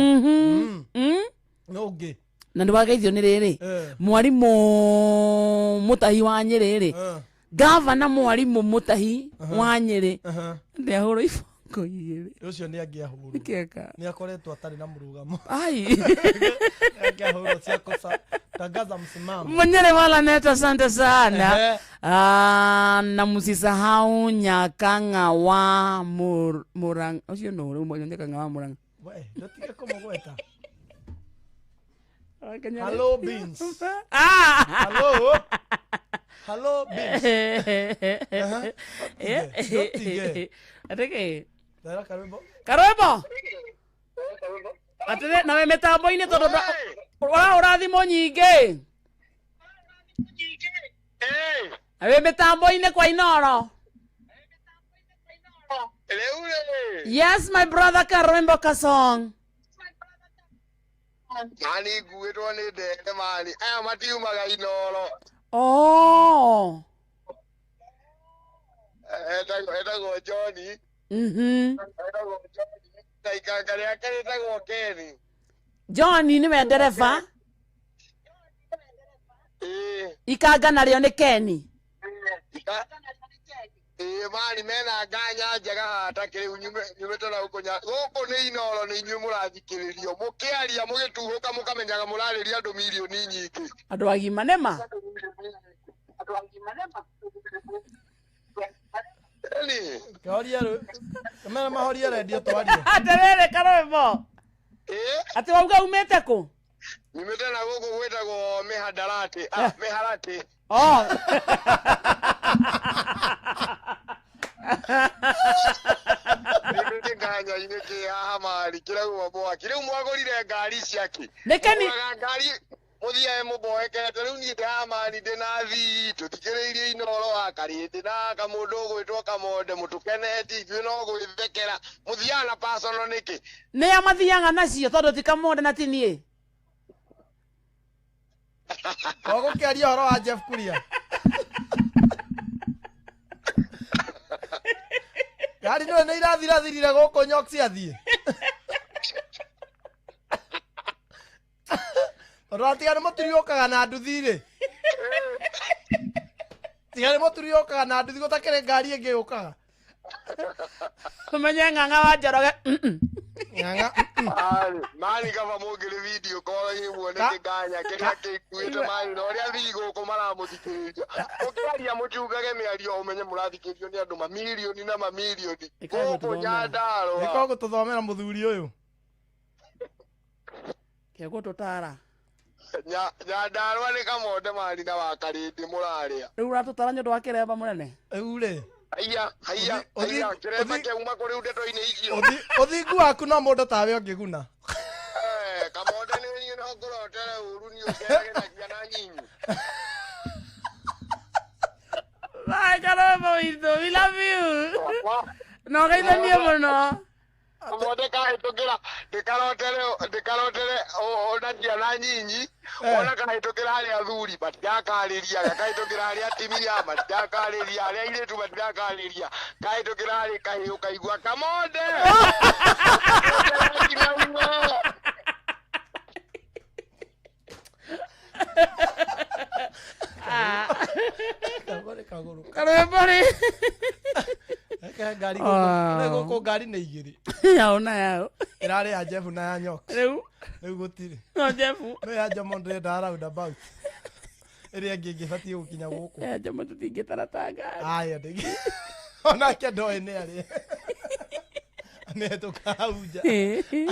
No ũngĩ. Na nĩ wageithio nĩ rĩrĩ. Eh. Mwarimũ Mũtahi wa Nyĩrĩ rĩ, gavana mwarimũ Mũtahi wa Nyĩrĩ ndĩahũrwo iboko igĩrĩ. Ũcio nĩ angĩahũrwo. Nĩkĩeka? Nĩ akoretwo atarĩ na mũrũgamo. Ai. Angĩahũrwo cia kosa tangaza msimamo. Mwenyere wala net, asante sana. Ehe. Ah, na msisahau Nyakang'a wa Murang'a ũcio nũ rĩu Nyakang'a wa Murang'a? We, ndũtige kũmũgweta. Hello beans. Ah! Hello. Hello beans. Aha. Ndũtige. Atĩkĩ? Thera karwĩmbo. Karwĩmbo atĩrĩ nawe mĩtambo-inĩ tondũ ũrahũra thimũ nyingĩ wĩ mĩtambo-inĩ kwa Inoro. Yes, my brother, karwĩmbo kasong. Mani nguĩtwo nĩ ndende mani aya matiumaga Inoro. Oh. Etagwo John. Etagwo John na ikanga rĩake rĩtagwo Ken. John nĩwe ndereba ikanga narĩo nĩ Keni. Ĩĩ mani mena nganya njega haha ta kĩrĩu nyumĩte na gũkũ gũkũ nĩ Inoro nĩ inyuĩ mũrathikĩrĩrio mũkĩaria mũgĩtuhũka mũkamenyaga mũrarĩria andũ mirioni nyingĩ. Andũ agima nĩma. Ĩni. Kahoria rũ. Kamera mahorie redio twarie. Atĩrĩrĩ karwĩmbo atĩ wauga umĩte kũ? Nyumĩte na gũkũ gwĩtagwo mĩhandarati, ah, mĩharatĩ. Oh. Nĩ nganya-inĩ kĩ haha mari kĩrauma mwaki rĩu mwagũrire ngari ciakĩ? Nĩ Keni- Mũgũraga ngari mũthiae mũboekete rĩu niĩ ndĩ haha mari ndĩ na thii tũthikĩrĩirie Inoro wa Karĩndĩ na kamũndũ ũgwĩtwo Kamonde mũtũkeneti ithuĩ no gwĩthekera mũthiaga na personal nĩkĩ? Nĩa mathiaga nacio tondũ ti Kamonde na ti niĩ. Ogũkĩaria ũhoro wa Jeff Kuria. Ngari nĩwe nĩ irathirathirire gũkũ Nyox athiĩ. Tondũ atiga nĩ mũturi ũkaga na nduthi rĩ. Tiga nĩ mũturi ũkaga na nduthi gũtakĩrĩ ngari ĩngĩ yũkaga. Ũmenye Ng'ang'a wa Njoroge. Ng'ang'a. Mani kaba mũngĩrĩ video call muone kĩnganya kĩrĩa kĩkuĩte mani na ũrĩa thii gũkũ maramũthikĩrĩria mũkĩaria mũchungage mĩario ũmenye mũrathikĩrĩrio nĩ andũ mamirioni na mamirioni gũkũ Nyandarũa. Nĩko gũtũthomera mũthuri ũyũ. Kegũtũtara. Nyandarũa nĩ Kamonde mani na wa Karĩndĩ mũrarĩa. Rĩu ũratũtara nĩ ũndũ wa kĩremba mũnene. Rĩu rĩ. Haiya haiya haiya kĩremba kĩauma kũrĩ rĩu ndeto-inĩ icio. Ũthingu waku no mũndũ tawe ũngĩguna. Eh, Kamonde nĩ niĩ no ngũrotere ũru niĩ ũcerage na ciana nyinyi. Bye, karwĩmbo witũ, we love you na ũgeithanie mũno. Kamonde kahĩtũkĩra ndĩkarotere ndĩkarotere ona ciana nyinyi ona kahĩtũkĩra harĩ athuri matirakarĩria gakahĩtũkĩra harĩ atimia matirakarĩria harĩ airĩtu matirakarĩria kahĩtũkĩra harĩ kahĩ ũkaigua Kamonde. Karwĩmbo nĩ kagũrũ. Karwĩmbo rĩ. Reke ngari Ah. gũkũ. Rĩu gũkũ ngari nĩ igĩrĩ. Yao na yao. Ĩrarĩ ya Jeff na ya Nyox. Rĩu. Rĩu gũtirĩ. No Jeff. No ya Jomo ndĩrenda roundabout. Ĩrĩa ĩngĩ ĩngĩbatiĩ gũkinya gũkũ. Ya Jomo tũtingĩtara ta ngari. Aya ndĩngĩ. Onake ndoĩ nĩ arĩa. Amĩhetũka hau nja.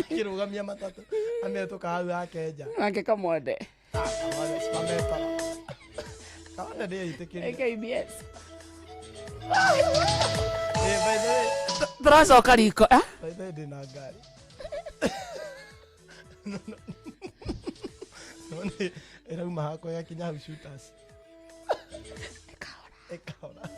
Akĩrũgamia matatũ. Amĩhetũka hau hake nja. Nake Kamwende. Ametara. Kamwende ndĩyeitĩkĩria. KBS. Eh, by the way. Tũracoka riko. Eh? By the way, ndĩna ngari. No nĩ ĩrauma hakwa ĩgakinya hau shooters. Ĩkahora.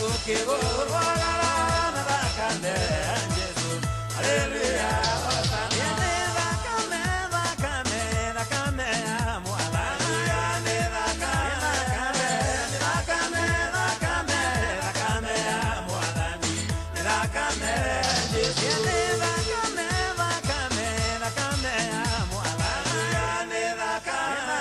Ũkĩgũrwo goro na thakame ya Jesũ. Haleluya, hosana. Nĩ thakame, thakame, thakame ya Mwathani. Nĩ thakame, thakame, thakame, thakame ya Mwathani. Nĩ thakame ya Jesũ. Nĩ thakame, thakame, thakame ya Mwathani. Nĩ thakame,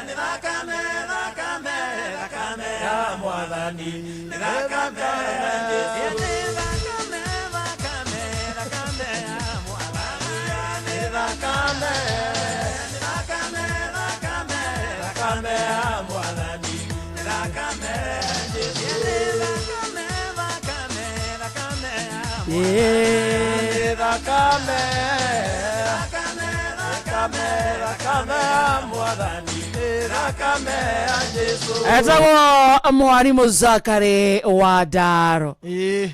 nĩ thakame, thakame, thakame ya Mwathani. Nĩ thakame ya Jesũ. Nĩ thakame, thakame, thakame ya Mwathani. Nĩ thakame, nĩ thakame, thakame, thakame ya Mwathani. Nĩ thakame ya Jesũ. Nĩ thakame, thakame, thakame ya Mwathani. Nĩ thakame, thakame, thakame, thakame ya Mwathani. Nĩ thakame ya Jesũ. Etagwo mwarimũ Zakari wa Ndaro,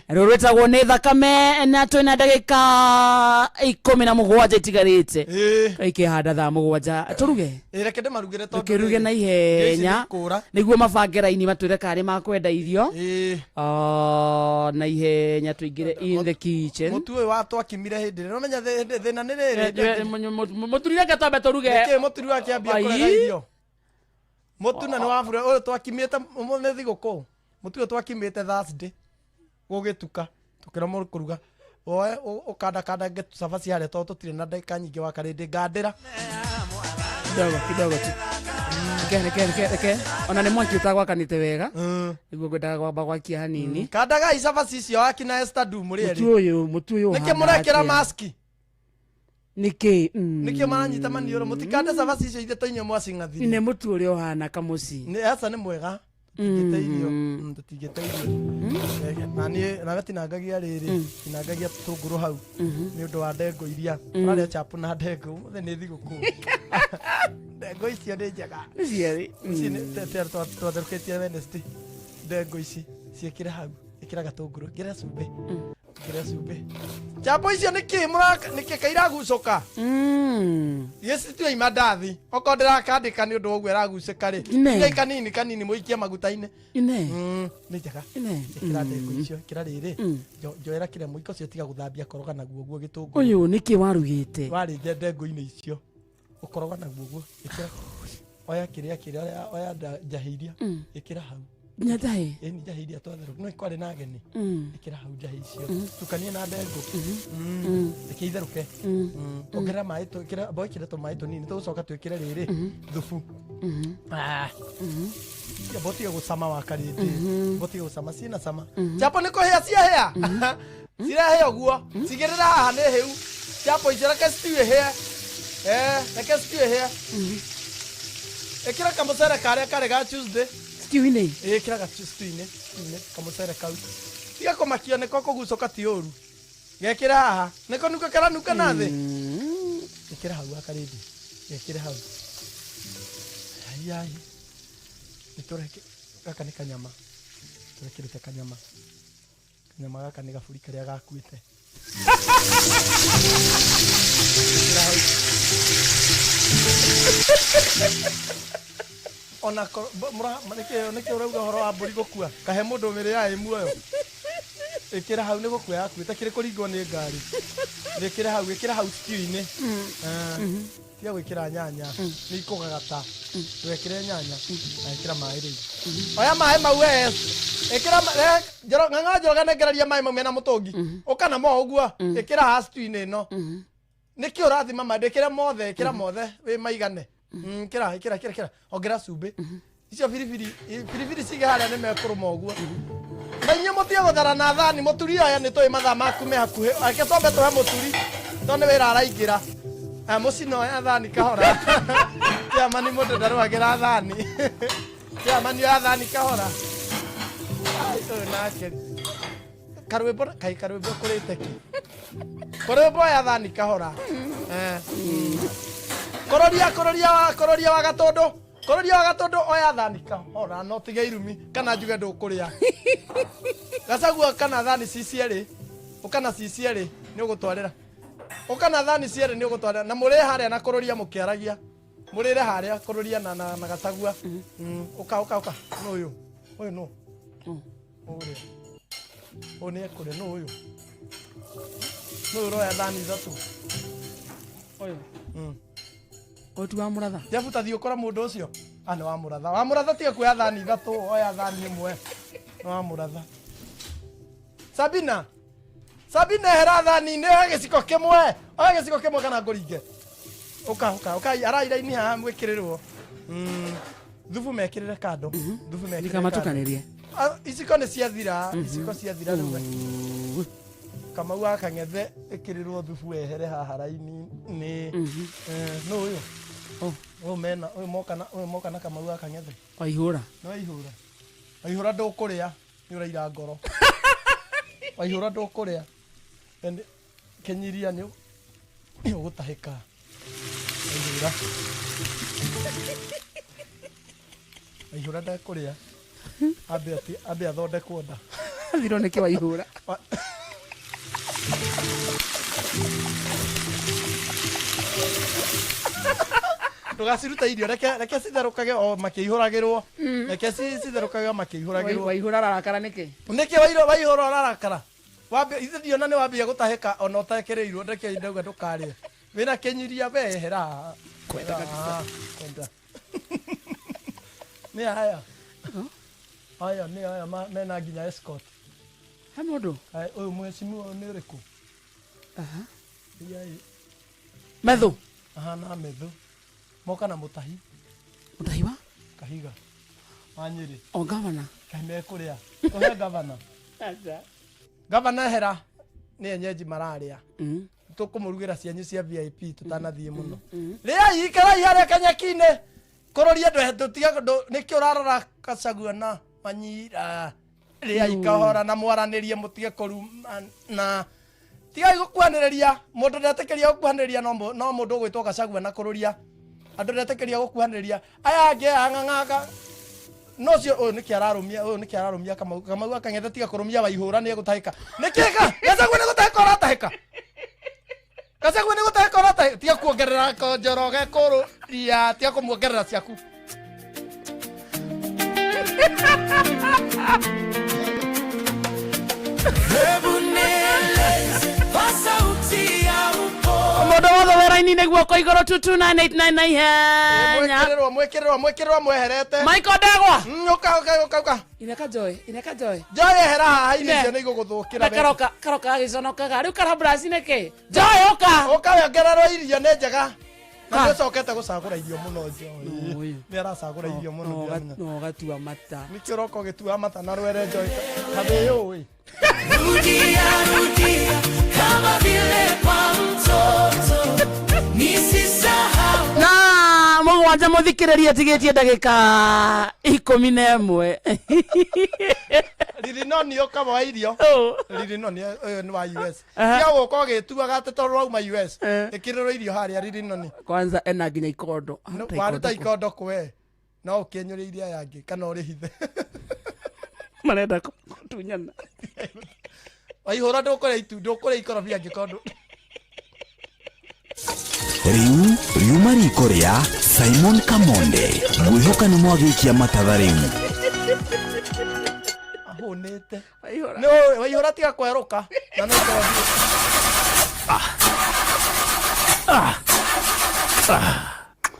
rå rwĩtagwo nĩ thakame, na twĩna ndagĩka 17 itigarĩte ikĩhanda thaa 7 tũruge. Reke ndĩmarugĩre tondũ tũkĩruge na irio ici ihenya nĩ ikũra. Nĩguo mabange raini matwĩre karĩ makwenda irio. Ah, na ihenya tũingĩre in the kitchen. Mũtu ũyũ wa twakimire hĩndĩ ĩrĩa ũramenya thĩna nĩ rĩrĩ. Mũturi, reke twambe tũruge. Nĩkĩ mũturi wakĩambia Ai. kũrega irio? Mũtu na nĩ wabura ũyũ twakimĩte ũmũthĩ nĩ thigũkũ. Mũtu ũyũ twakimĩte Thursday gũgĩtuka, tũkĩremwo kũruga. Woe ũkandakandange cabaci harĩa tondũ tũtirĩ na ndagĩka nyingĩ wa karĩndĩ ngandĩra. Kidogo kidogo tu. Reke, reke, reke, reke, ona nĩ mwaki ũtagwakanĩte wega, nĩguo ngwendaga kwamba gwakia hanini. Kandagai cabaci icio akina Esther Du mũrĩ Mũtu erĩ. ũyũ, mũtu ũyũ Nĩkĩ ũhana mũrekĩra atĩa? maski? Nĩkĩ? Nĩkĩ maranyita maniũrũ? Mũtikande cabaci icio ithe to inyuĩ mwacing'athirie. Nĩ mũtu ũrĩa ũhana kamũci. Nĩ aca, nĩ mwega, tũtingĩte irio. Tũtingĩte irio. Na niĩ nawe tinangagia rĩrĩ, tinangagia tũtũngũrũ hau nĩ ũndũ wa ndengũ iria ũrarĩa, chapo na ndengũ. Ũmũthĩ nĩ thigũkũ, ndengũ icio nĩ njega. Ciarĩ. Ici twatherũkĩtie Wednesday. Ndengũ ici ciĩkĩre hau, ĩkĩra gatũngũrũ, ĩkĩra cumbĩ, ĩkĩra cumbĩ. Chapo icio nĩkĩ mũraka? Nĩkĩ kairagucũka? Gĩcitue imandathi okorwo ndĩrakandĩka nĩ ũndũ wa ũguo ĩragucĩka rĩ. Ine. Tigai kanini kanini mũikie maguta-inĩ. Ine. Nĩ njega. Ine. Ĩkĩra ndengũ icio, ĩkĩra rĩrĩ. Njoera kĩrĩa mũiko ũcio, tiga gũthambia, koroga naguo ũguo gĩtũngũrũ. Ũyũ nĩkĩ warugĩte? Warĩnje ndengũ-inĩ icio, ũkoroga naguo ũguo. Ĩkĩra, oya kĩrĩa kĩrĩa, oya, oya njahĩ iria. Ĩkĩra hau. Nginya njahĩ? Ĩni, njahĩ iria twatherũka no kwarĩ na ageni. Ĩkĩra hau njahĩ icio. Tukanie na ndengũ. Reke itherũke. Ongerera maĩ, amba wĩkĩre tũmaĩ tũnini, tũgũcoka twĩkĩre rĩrĩ thubu. Ah. Amba ũtige gũcama wa karĩndĩ. Amba ũtige gũcama, ciĩna cama. Chapo nĩ kũhĩa ciahĩa, cirahĩa ũguo, cigĩrĩra haha nĩ hĩu. Chapo icio reke stew ĩhĩe. Eh, reke stew ĩhĩe. Ĩkĩra kamũcere karĩa karĩ ga Tuesday. Stew-inĩ? Ĩ, ĩkĩra ga stew-inĩ, stew-inĩ kamũcere kau. Tiga kũmakio nĩko kũgucũka, ti ũru. Gekĩre haha nĩko nuka karanuka na thĩ. Ĩkĩra hau wakarĩndĩ, gekĩre hau. Ai ai, nĩtũreke gaka nĩ kanyama tũrekĩrĩte kanyama. Kanyama gaka nĩ gaburi karĩa gakuĩte. Ĩkĩra hau. Ona nĩkĩ ũrauga ũhoro wa mbũri gũkua? Kahe mũndũ mĩrĩ yayo ĩ muoyo. Ĩkĩra hau, nĩ gũkua yakuĩte, kĩrĩ kũringwo nĩ ngari. Ĩkĩra hau, ĩkĩra hau stew-inĩ. Ah, tiga gwĩkĩra nyanya, nĩ ikũgagata. Ndũgekĩre nyanya. Na ĩkĩra maĩ rĩu, oya maĩ mau we. Ĩkĩra ng'ang'a Njoroge, nengereria maĩ mau mena mũtũngi, ũka namo ũguo, ĩkĩra haha stew-inĩ ĩno. Nĩkĩ ũrathima maĩ? Ndĩkĩre mothe, ĩkĩra mothe wĩ maigane. Ĩkĩra, ĩkĩra, ĩkĩra, ĩkĩra, ongerera cumbĩ. Icio biribiri, biribiri cige harĩa nĩ mekũrũma ũguo. Na inyuĩ mũtige gũthara na thani. Mũturi, aya nĩ tũĩ mathaa maku me hakuhĩ. Reke twambe tũhe mũturi tondũ nĩ wĩra araingĩra. Aya, mũcino oya thani kahora. Kĩamani, mũndũ ndarũagĩra thani. Kĩamani, oya thani kahora. Ai, ũyũ nake karwĩmbo kai karwĩmbo kũrĩte ki karwĩmbo, oya thani kahora. Eh. Kũrũria, kũrũria, kũrũria wa gatũndũ, kũrũria wa gatũndũ, oya thani kahora, no tige irumi kana njuge ndũkũrĩa. Gacagua kana thani ci cierĩ, ũkana ci cierĩ nĩ ũgũtwarĩra, ũkana thani cierĩ nĩ ũgũtwarĩra, na mũrĩe harĩa na kũrũria mũkĩaragia, mũrĩre harĩa kũrũria na gacagua. Ũka, ũka, ũka. Nũ ũyũ? Ũyũ nũ? Ũrĩa. Ũyũ nĩ ekũrĩa nũ ũyũ? Nũ ũyũ ũroya thani ithatũ? Ũyũ. Ũyũ ti wa mũratha. Jeff ta thiĩ ũkore mũndũ ũcio. Ah, nĩ wa mũratha. Wa mũratha tiga kuoya thani ithatũ, oya thani ĩmwe. Nĩ wa mũratha. Sabina. Sabina ehera thani-inĩ oya gĩciko kĩmwe. Oya gĩciko kĩmwe kana ngũringe. Ũka ũka ũka araira-inĩ haha mwĩkĩrĩrwo. Thubu mekĩrĩre kando. Thubu mekĩrĩre. kando. Ndikamatukanĩrie. Ah, iciko nĩ ciathira, iciko ciathira rĩu. Kamau wa kang'ethe ĩkĩrĩrwo thubu wehere haha raini-inĩ. Eh, nũ ũyũ? Ũyũ mena, ũyũ moka na, ũyũ moka na Kamau wa kang'ethe. Waihũra. Nĩ waihũra. Waihũra ndũkũrĩa, nĩ ũraira ngoro. Waihũra ndũkũrĩa. And kĩnyiria nĩ nĩ ũgũtahĩka. Waihũra. Waihũra ndekũrĩa. Ambe ati, ambe athondekwo nda. Thirwo nĩkĩ waihũra. Ndũgaciruta irio, reke reke citherũkage o makĩihũragĩrwo. Reke citherũkage o makĩihũragĩrwo. Waihũra ararakara nĩkĩ? Nĩkĩ waihũra ũrarakara? Wambia ithe ndiona nĩ wambia gũtahĩka ona ũtekĩrĩirwo ndeke ndauga ndũkarĩe. Wĩna kĩnyiria we ehera haha. Kwenda kabisa. Ah, kwenda. Nĩ aya. Aya nĩ aya mena nginya escort. He mũndũ? Ũyũ mheshimiwa nĩ ũrĩkũ? Aha. Iya ĩ. Methu. Ahana methu. Moka na mũtahi. Mũtahi wa? Kahiga. Wa Nyĩrĩ. O gavana. Kaĩ mekũrĩa. Tũhe gavana. Aca. Gavana ehera nĩ enyenji mararĩa. Tũkũmũrugĩra cianyu cia VIP tũtanathiĩ mũno. Rĩai ikarai harĩa kanyeki-inĩ. Kũrũria ndũ tũtige nĩkĩ ũrarora Gachagua na Manyira. Rĩai kahora na mwaranĩrie mũtige kũrumana. Tigai gũkuhanĩrĩria. Mũndũ ndetĩkĩria gũkuhanĩrĩria no mũndũ ũgwĩtwo Gachagua na kũrũria. Andũ ndetĩkĩria gũkuhanĩrĩria. Aya angĩ aya ng'ang'anga. No ũcio ũyũ nĩkĩ ararũmia, ũyũ nĩkĩ ararũmia Kamau. Kamau akang'ethe tiga kũrũmia Waihũra nĩ egũtahĩka. Nĩkĩ ka? Gachagua nĩ gũtahĩka ũratahĩka. Gachagua nĩ gũtahĩka ũratahĩka. Tiga kuongerera Njoroge kũrũria, tiga kũmuongerera ciaku. Hebu nieleze kwa sauti ya upole. Mũndũ wothe wĩ raini-inĩ guoko igũrũ 22989 ihenya. Mwĩkĩrĩrwo, mwĩkĩrĩrwo, mwĩkĩrĩrwo mweherete. Michael Ndegwa. Ũka, ũka, ũka, ũka. Ineka Joy, ineka Joy. Joy ehera haha irio Ine. icio nĩ igũgũthũkĩra. Na karoka karoka gagĩconokaga. Rĩu karaburaci nĩkĩ? Joy ũka. Ũka wongererwo irio nĩ njega. Na nĩ ũcokete gũcagũra irio mũno Joy. Nĩ aracagũra irio mũno. ndiramenya. No gatua mata. Nĩkĩ ũroka ũgĩtua mata na rwere Joy? Kathĩyũĩ. Rudia, rudia kama vile kwa mtoto nisisahau. Na mũgwanja mũthikĩrĩria tigĩtie ndagĩka ikũmi na ĩmwe. Ririnoni ũka wa irio. Ririnoni ũyũ nĩ wa US. Aha. Tiga gũka ũgĩtuaga atĩ tondũ wauma US. Ĩkĩrĩrwo irio harĩa Ririnoni. Kwanza ena nginya ikondo. Waruta ikondo kwe. No ũkĩnyũrĩirie aya angĩ kana ũrĩhithe. Marenda kũtunyana. Waihũra ndũkũrĩa itu ndũkũrĩa ikorobia angĩkorwo ndũ Rĩu riuma riko rĩa Simon Kamonde. Ngwĩhoka nĩ mwagĩikia matatha rĩu. Ahũnĩte. Nĩ waihũra tiga kwerũka. Na no ikorobia.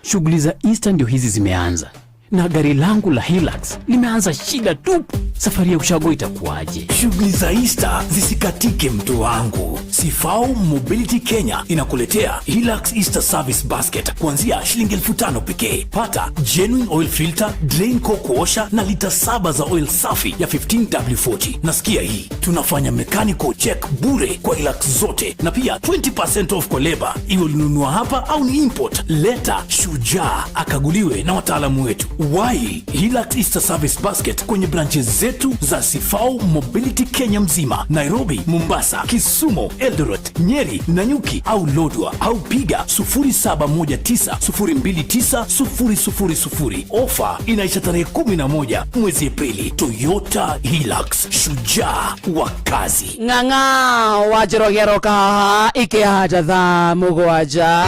Shughuli za Easter ndio hizi zimeanza na gari langu la Hilux limeanza shida tupu. Safari ya ushago itakuwaje? Shughuli za Easter zisikatike mtu wangu. Sifau Mobility Kenya inakuletea Hilux Easter Service Basket kuanzia shilingi 5,000 pekee. Pata genuine oil filter, drain core kuosha na lita 7 za oil safi ya 15W40. Nasikia hii, tunafanya mechanical check bure kwa Hilux zote na pia 20% off kwa leba, iwe ulinunua hapa au ni import. Leta shujaa akaguliwe na wataalamu wetu. Wahi Hilux Easter Service Basket kwenye branches zetu za Sifau Mobility Kenya mzima, Nairobi, Mombasa, Kisumu, Eldoret, Nyeri, Nanyuki au Lodwar, au piga 0719029000. Ofa inaisha tarehe 11 mwezi Aprili. Toyota Hilux, shujaa wa kazi. Ng'ang'a wa Njoroge aroka haha ikĩhanda thaa mũgwanja.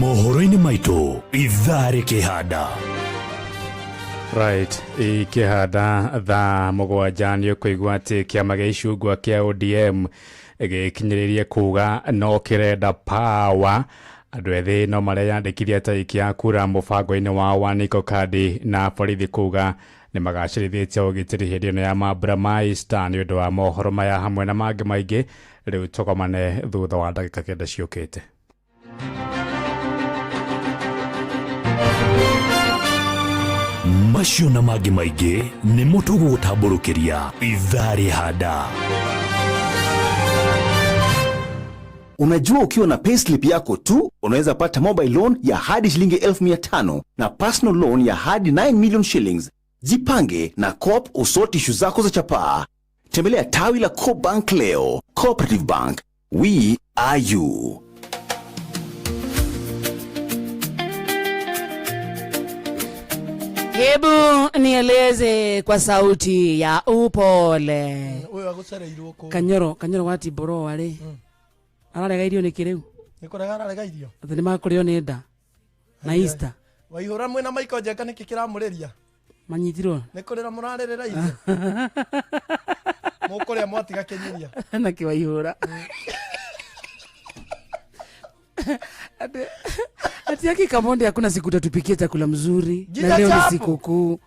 Mohoro-inĩ maitũ ithaa rĩkĩhanda. Right, ikĩhanda thaa 7 nĩ ũkũigua atĩ kĩama gĩa icungwa kĩa ODM gĩkinyĩrĩirie kuga no kĩrenda power. Andũ ethĩ no mareyandĩkithia ta aikia a kura mũbango-inĩ wao wa Niko Kadi, na borithi kuga nĩ magacĩrithĩtie ũgitĩri hĩndĩ ĩno ya mambura ma Easter. Nĩ ũndũ wa mohoro maya hamwe na mangĩ maingĩ, rĩu tũgomane thutha wa ndagĩka 9 ciũkĩte. Macio na mangĩ maingĩ nĩmo tũgũgũtambũrũkĩria ithaa rĩhanda. Unajua ukiwa na payslip yako tu unaweza pata mobile loan ya hadi shilingi 500,000 na personal loan ya hadi 9 million shillings. Jipange na Coop usort issue zako za chapaa. Tembelea tawi la Coop Bank leo. Cooperative Bank, we are you. Hebu nieleze kwa sauti ya upole. Huyo agucereirwo kũ? Kanyoro, Kanyoro wa Tiboro wale. Ararega irio nĩ kĩrĩu? Nĩ kũrega ararega irio. Atĩ nĩ makũrĩo nĩ nda. Na Easter. Waihũra mwĩna Michael Njenga nĩkĩ kĩramũrĩria? Manyitirwo. Nĩ kũrĩra mũrarĩrĩra irio. Mũkũrĩa mwatiga kĩnyiria. Na kĩwaihũra. Ati yake Kamonde hakuna siku utatupikia chakula mzuri. Ginya Na leo ni chapo. sikukuu.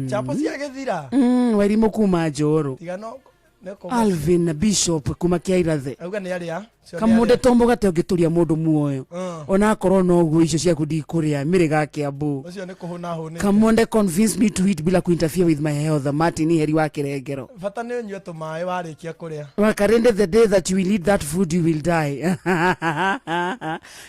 Chapo ciagĩthira. Wairimu kuma Njoro. Tiga no nĩ kũ- Alvin na Bishop kuma Kĩairathe. Auga nĩ arĩa, cio nĩ Kamonde arĩa. to mũgate ũngĩtũria mũndũ muoyo. Ona akorwo no ũguo icio ciaku ndikũrĩa mĩrĩga Kiambu. Ũcio nĩ kũhũna hũnĩte. Kamonde convince me to eat bila kuinterfere with my health. Martin Heri wa Kĩrengero. Bata nĩ ũnyue tũmaĩ warĩkia kũrĩa. Wakarende, the day that you will eat that food you will die.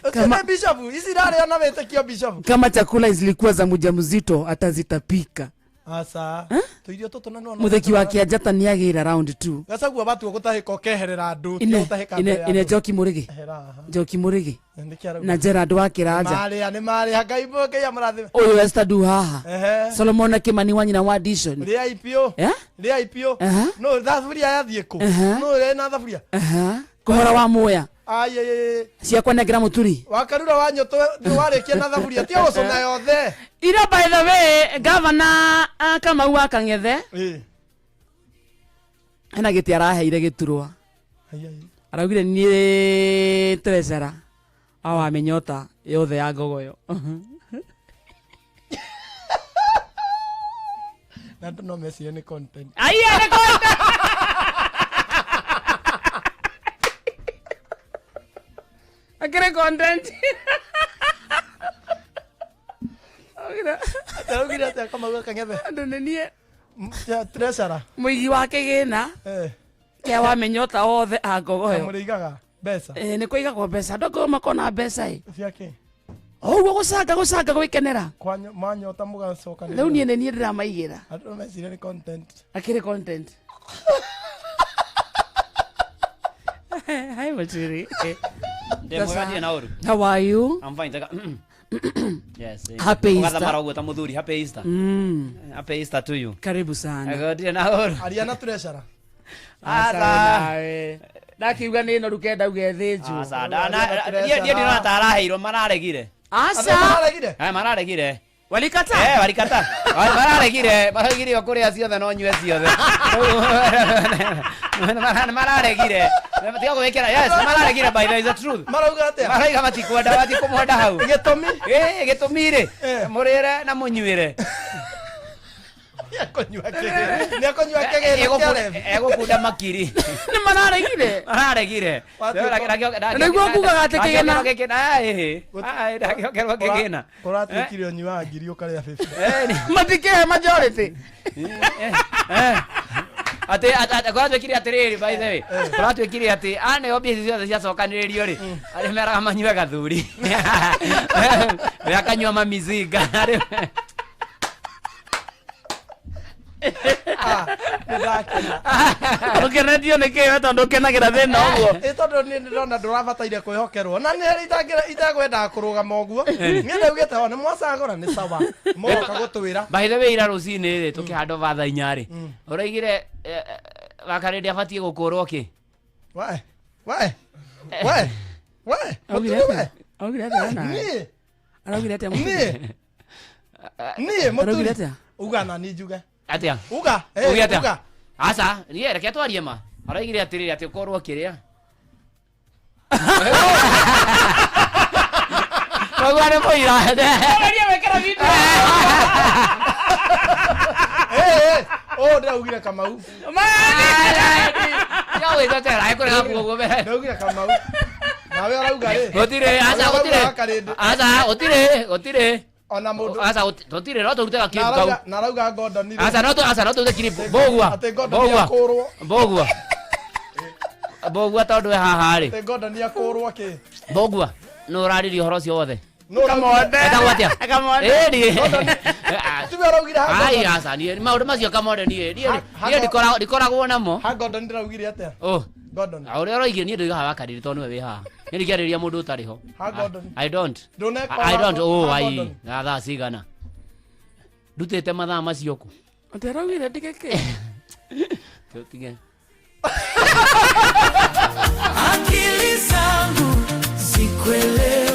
Ũcio nĩ Bishop, ici irarĩo na wĩtĩkio Bishop. Kama chakula zilikuwa za mjamzito atazitapika. Aca. Tũirio tũtũ na nĩwona Mutheki wa Kĩanjata nĩagĩra round 2. Gacagua batua gũtahĩka ũkeherera andũ, ti Ine, gũtahĩka ine, mbere ya ine andũ. Njoki Mũrĩgĩ. Ehera haha. Njoki Mũrĩgĩ. Nĩkĩ arauga? Na Gerard wa Kĩranja. Nĩmarĩa, nĩmarĩa, Ngai Ngai amũrathime. Ũyũ Esther Du haha. Ehe. Solomon na Kimani wa nyina wa Dishon. Rĩai biũ. Eh? Rĩai biũ. Aha. No thaburia yathiĩ kũ? Aha. No ũrĩa na thaburia? Aha. Kũhora wa Muya. Ai, ai, ai. Ciakwa nengera mũturi. Wakarura wa nyũtũ nĩwarĩkia na thaburia, ti gũcũna yothe. Ira by the way, governor Kamau wa Kang'ethe. Hena gĩtĩ araheire gĩturwa. Ai, ai. Araugire niĩ treasurer awa mĩnyota yothe ya ngogoyo. Na andũ no mecirie nĩ content. Aiya, nĩ content. Akĩrĩ content. Araugire atĩa Kamau wa Kang'ethe? Andũ nĩ niĩ. Treasurer. Mũigi wa kĩgĩna. Kĩa wa mĩnyota othe a ngogoyo. Mũrĩigaga mbeca? Nĩ kũigagwo mbeca. Andũ angĩ makona mbeca ĩ. Cia kĩ? O ũguo gũcanga, gũcanga gwĩkenera. Kwa manyota mũgacokanĩrĩra. Rĩu niĩ nĩ niĩ ndĩramaigĩra. Andũ no mecirie nĩ content. Akĩrĩ content. Hi, Maturi. Ndĩ mwega ndirĩ na ũru. How are you? I'm fine. Taka. Yes. Happy Ũgatha Easter. mara ũguo ta mũthuri. Happy Easter. Happy Easter to you. Karibu sana. Ego, ndirĩ na ũru. Aria na treasurer. Aca, Aca. nawe. Ndakiuga nĩ noru kenda uge thĩnjwo. Aca, niĩ ndĩrona ta araheirwo mararegire. Aca. Mararegire? Mararegire. Walikata? Walikata. Mararegire, mararegire o kũrĩa ciothe no nyue ciothe. Mararegire. Tiga gwĩkĩra. Yes, mararegire by the way, is the truth. Marauga atĩa? Marauga matikwenda, matikũmwenda hau. Gĩtũmi? Gĩtũmi rĩ, mũrĩre na mũnyuĩre. Nĩekũnyua kĩgĩna. Nĩekũnyua kĩgĩna kĩa Levi. Egũkunda makiri. Nĩ mararegire? Mararegire. Nĩguo ngugaga atĩ kĩgĩna. Ndakĩongerwo kĩgĩna. Kũratuĩkire ũnyuaga ngiri ũkarĩa 50. Matikĩhe majority. Atĩ, atĩ, kũratuĩkire atĩrĩrĩ, by the way, kũratuĩkire atĩ, aneo mbia ici ciothe ciacokanĩrĩrio rĩ, arĩa meraga manyue gathuri. We akanyua mamizinga. Ũkenetio nĩ kĩĩ we tondũ ũkenagĩra thĩna ũguo? Ĩ tondũ niĩ ndĩrona ndũrabataire kwĩhokerwo. Na nĩ harĩ itagwendaga kũrũgama ũguo. Niĩ ndaugĩte o nĩ mwacagũra nĩ sawa. Mũgoka gũtwĩra. By the way, ira rũcinĩ rĩ, tũkĩhanda over thaa 4 rĩ, ũraigire, Wakarĩndĩ abatiĩ gũkũrwo kĩ? We, we, we, we, Augire mũturi we. atĩa? Augire atĩa nawe? Niĩ. Araugire atĩa Niĩ. mũturi? Niĩ Ũraugire mũturi. atĩa? Uga na niĩ njuge. Atĩa? Uga, eh, Uge atĩa? uga. Aca, niĩ reke twarie ma. Araigire atĩrĩrĩ atĩ ũkorwo ũkĩrĩa. Koguo nĩ mũira. Ũgerie gwĩkĩra video. Eh, eh, ũũ ndĩraugire Kamau. Ya wĩtotera, ekũrega kuo ũguo mbere. Ndĩraugire Kamau. Nawe ũrauga rĩ? Gũtirĩ, aca, Nawe ũrauga gũtirĩ. Wakarĩndĩ. Aca, gũtirĩ, gũtirĩ. Ona mũndũ. Aca, tũtirĩ, no tũrute Na gakiribu kau. arauga- na arauga Gordon rĩ. Aca, no aca, no tũrute kiribu. Mbũgua. Atĩ Gordon Mbũgua. nĩakũrwo. Mbũgua. Mbũgua tondũ we haha rĩ. Atĩ Gordon nĩakũrwo kĩ? Mbũgua, nũ ũraririe ũhoro ũcio wothe? Nũ ũraugire? Etagwo atĩa? Kamonde. Ĩĩ, niĩ. Tiwe ũraugire ha Ai, Gordon? aca, niĩ maũndũ macio Kamonde niĩ niĩ Ha- niĩ ndikoragwo namo. Ha Gordon ndĩraugire atĩa? Oh. Gordon. Ũrĩa ũroigire niĩ ndoiga haha wakarĩrĩ tondũ nĩwe wĩ haha. Niĩ ndingĩarĩria mũndũ ũtarĩ ho. Ha Gordon. I don't. Ndũnekora I don't. Oh, ha ai. Gordon. Na thaa cigana? Ndutĩte mathaa macio kũ? Ndĩraugire ndige kĩ? Tũtige. Akili zangu sikuelewi.